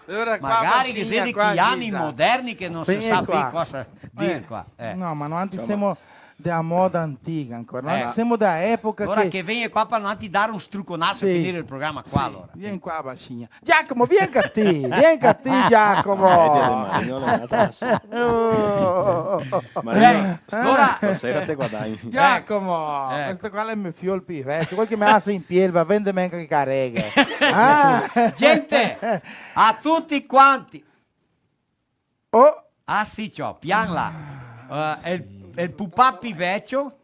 Alora qua, magari che Bascigna, xe de qua, chi ani Gisa. Moderni che no se sa pì cosa dir qua. Eh. No, ma noantri semo dea moda antica ancora. Noantri semo dea epoca che... Alora che vegna qua par noantri dar un struconaso e finir el programa qua, alora. Vien qua, Bascigna. Giacomo, vien ca ti, vien ca ti, Giacomo. Eh, Dio de Maria, no, no, no, no. Oh, oh, oh. Maria, eh? Sta-, stasera te guadagni. Giacomo, eco. Questo qua l'è me fiol pì vecio, quel che me asa in piel, va, vendeme anca che careghe. Ah. Gente, a tuti quanti. Oh. Ah, sì, ciò, pian là. Eh, el, el pupà pì vecio,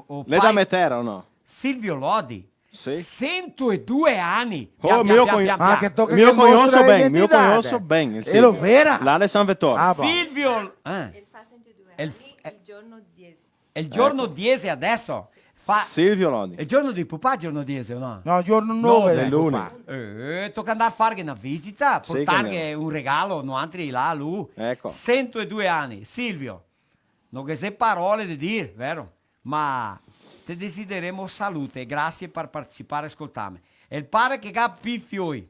o pai. L'è da meter o no? Silvio Lodi. Sì. Sento e due ani. Oh, pian, pian, mi lo pian, cogno-, pian, ah, pian. Che toca che mostra l'identità. Mi lo cognoso ben, mi lo cognoso ben, el Silvio. Elo vera? Là de San Vetor. Ah, bon. Silvio, eh. El fa sento e due ani. El f-, sì, eh, el giorno diese. El giorno diese adeso? Fa... Silvio Lodi. El giorno dei pupà, giorno diese o no? No, giorno nove. Nove. L'è luni. Eh, toca andar a farghe na visita, portarghe un regalo, noantri là, lu. Eco. Sento e due ani. Silvio, no ghe xe parole de dir, vero? Ma te desideremo salute e grasie par participar e scoltarme. El pare che ga pi fioi.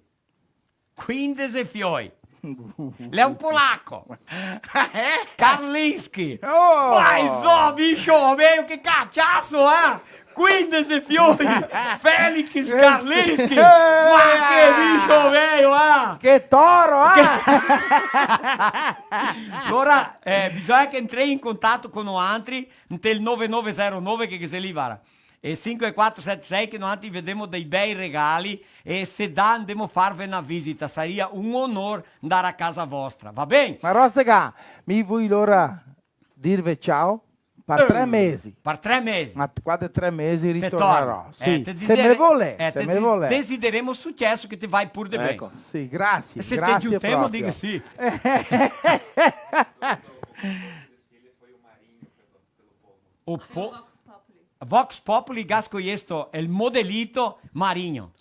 Quindese fioi. L'è un polaco. Eh? Karlinski. Oh! Ma insoma, bicho, veio, che cachaço, eh? Quindese fioi. Felix Karlinski. Eh! Ma che bicho, veio, eh? Che toro, eh? Che... Alora, eh, bisogna che entrei in contato co noantri, ntel nove nove zero nove che, che xe lì, vara. E sinque quatro sete sei che noantri vedemo dei bei regali e se dà ndemo farve na visita, saria un onor ndar a casa vostra, va ben? Ma Rostega, mi voi alora dirve ciao par tre mesi. Eh, par tre mesi. Ma qua de tre mesi te ritornarò. Torni. Sì, eh, te se me volè, eh, se te me desi-, volè. Desideremo suceso, che te vai pur de ben. Eco. Sì, grasie, grasie proprio. E se te giutemo, digo sì. O po-, Vox Populi ga scoiesto el modelito Marinho.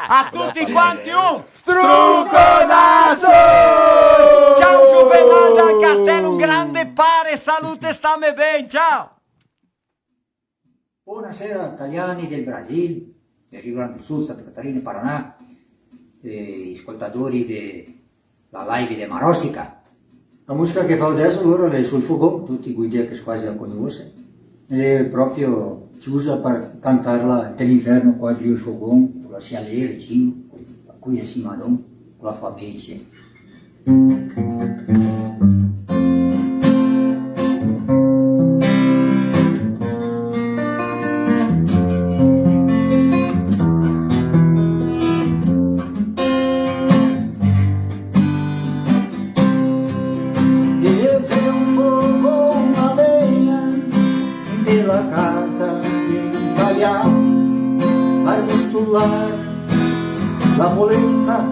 A tuti quanti un struconaso! Ciao Juvenal dal Castelo, un grande pare, salute, stame ben, ciao! Bonasera, taliani del Brasil, del Rio Grande do Sul, Santa Catarina, Paraná, e i scoltadori de la live de Marostica. La musica che fao deso, alora, l'è Sul Fogon, tuti quei che squasi la cognose. L'è proprio ciusa par cantarla inte l'inverno qua, drio el fogon, co la sialera, insima, co la cuia, insima, co la fameia, insima. Ghe xe un fogon a legna inte la casa de un talian, par mustular la polenta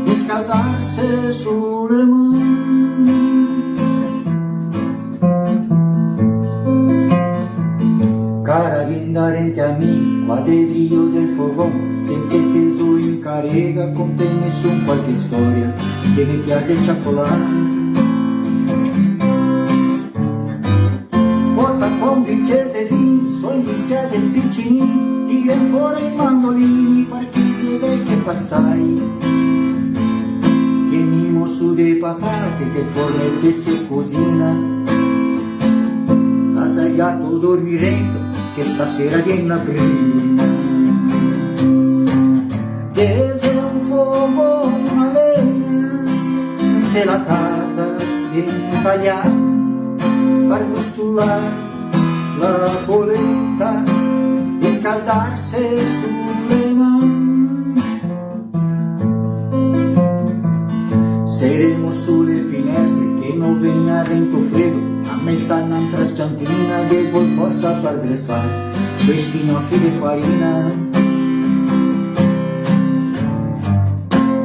e scaldarse su le man. Cara, vien darente a mi, qua de drio del fogon, sempre che so in carega, conteme su qualche storia che me piaxe ciacolar. Porta qua un bicer de vin, so invisià del picinin, tiren fora i mandolini, parché xe bel che pasai. Tienimo su de patate che el forneto se cosina. Lasa el gato dormir rento, che stasera vien la brina. Ghe xe un fogon a legna inte la casa de un talian, par mustular la polenta e scaldarse su le man. Seremo su le finestre che no vegna vento fredo, a me sa n'antra s-ciantina che vol forsa par dresfar questi gnochi de farina.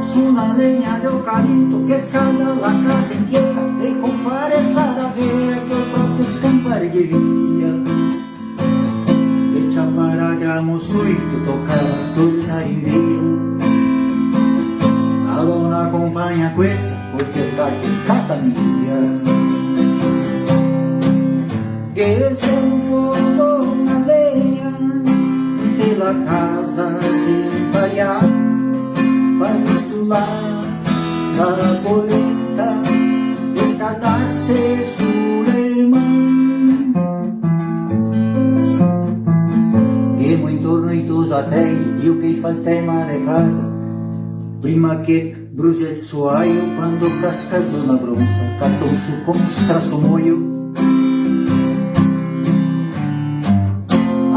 Su na legna de eucalipto che scalda la casa intiera, e el compare Saravera che el proprio scanparghe via. Se ciaparà gramo suito, tocarà tornar indrio. Na bona conpagna questa, pol cercar che cata mia. Ghe xe un fogon a legna inte la casa de un talian, par mustular la polenta e scaldarse su le man. Ghemo intorno i tosatei, drio che i fa el tema de casa, prima che bruxi el soaio, quando casca zo na bronsa, caton su con un straso moio.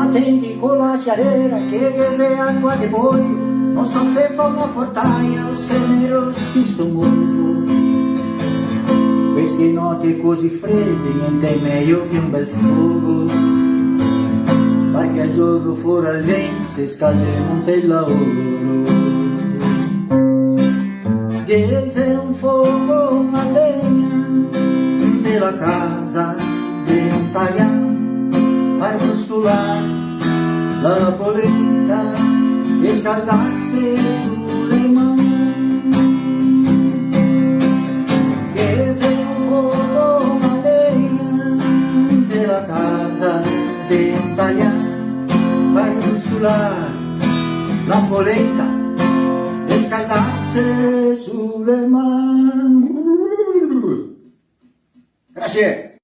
Atenti co la sialera che ghe xe acua de boio, no so se fa una fortaia o se ne rosti sto movo. Queste note così frede, gnente mejo che un bel fogo, parché al giorno fora el vento se scaldemo inte el laoro. Ghe xe un fogon a legna La casa de un talian, par brustolar la polenta e scaldarse su le man. Che xe un fogo, la legna, inte la casa de un talian, par brustolar la polenta e scaldarse su le man. Grazie.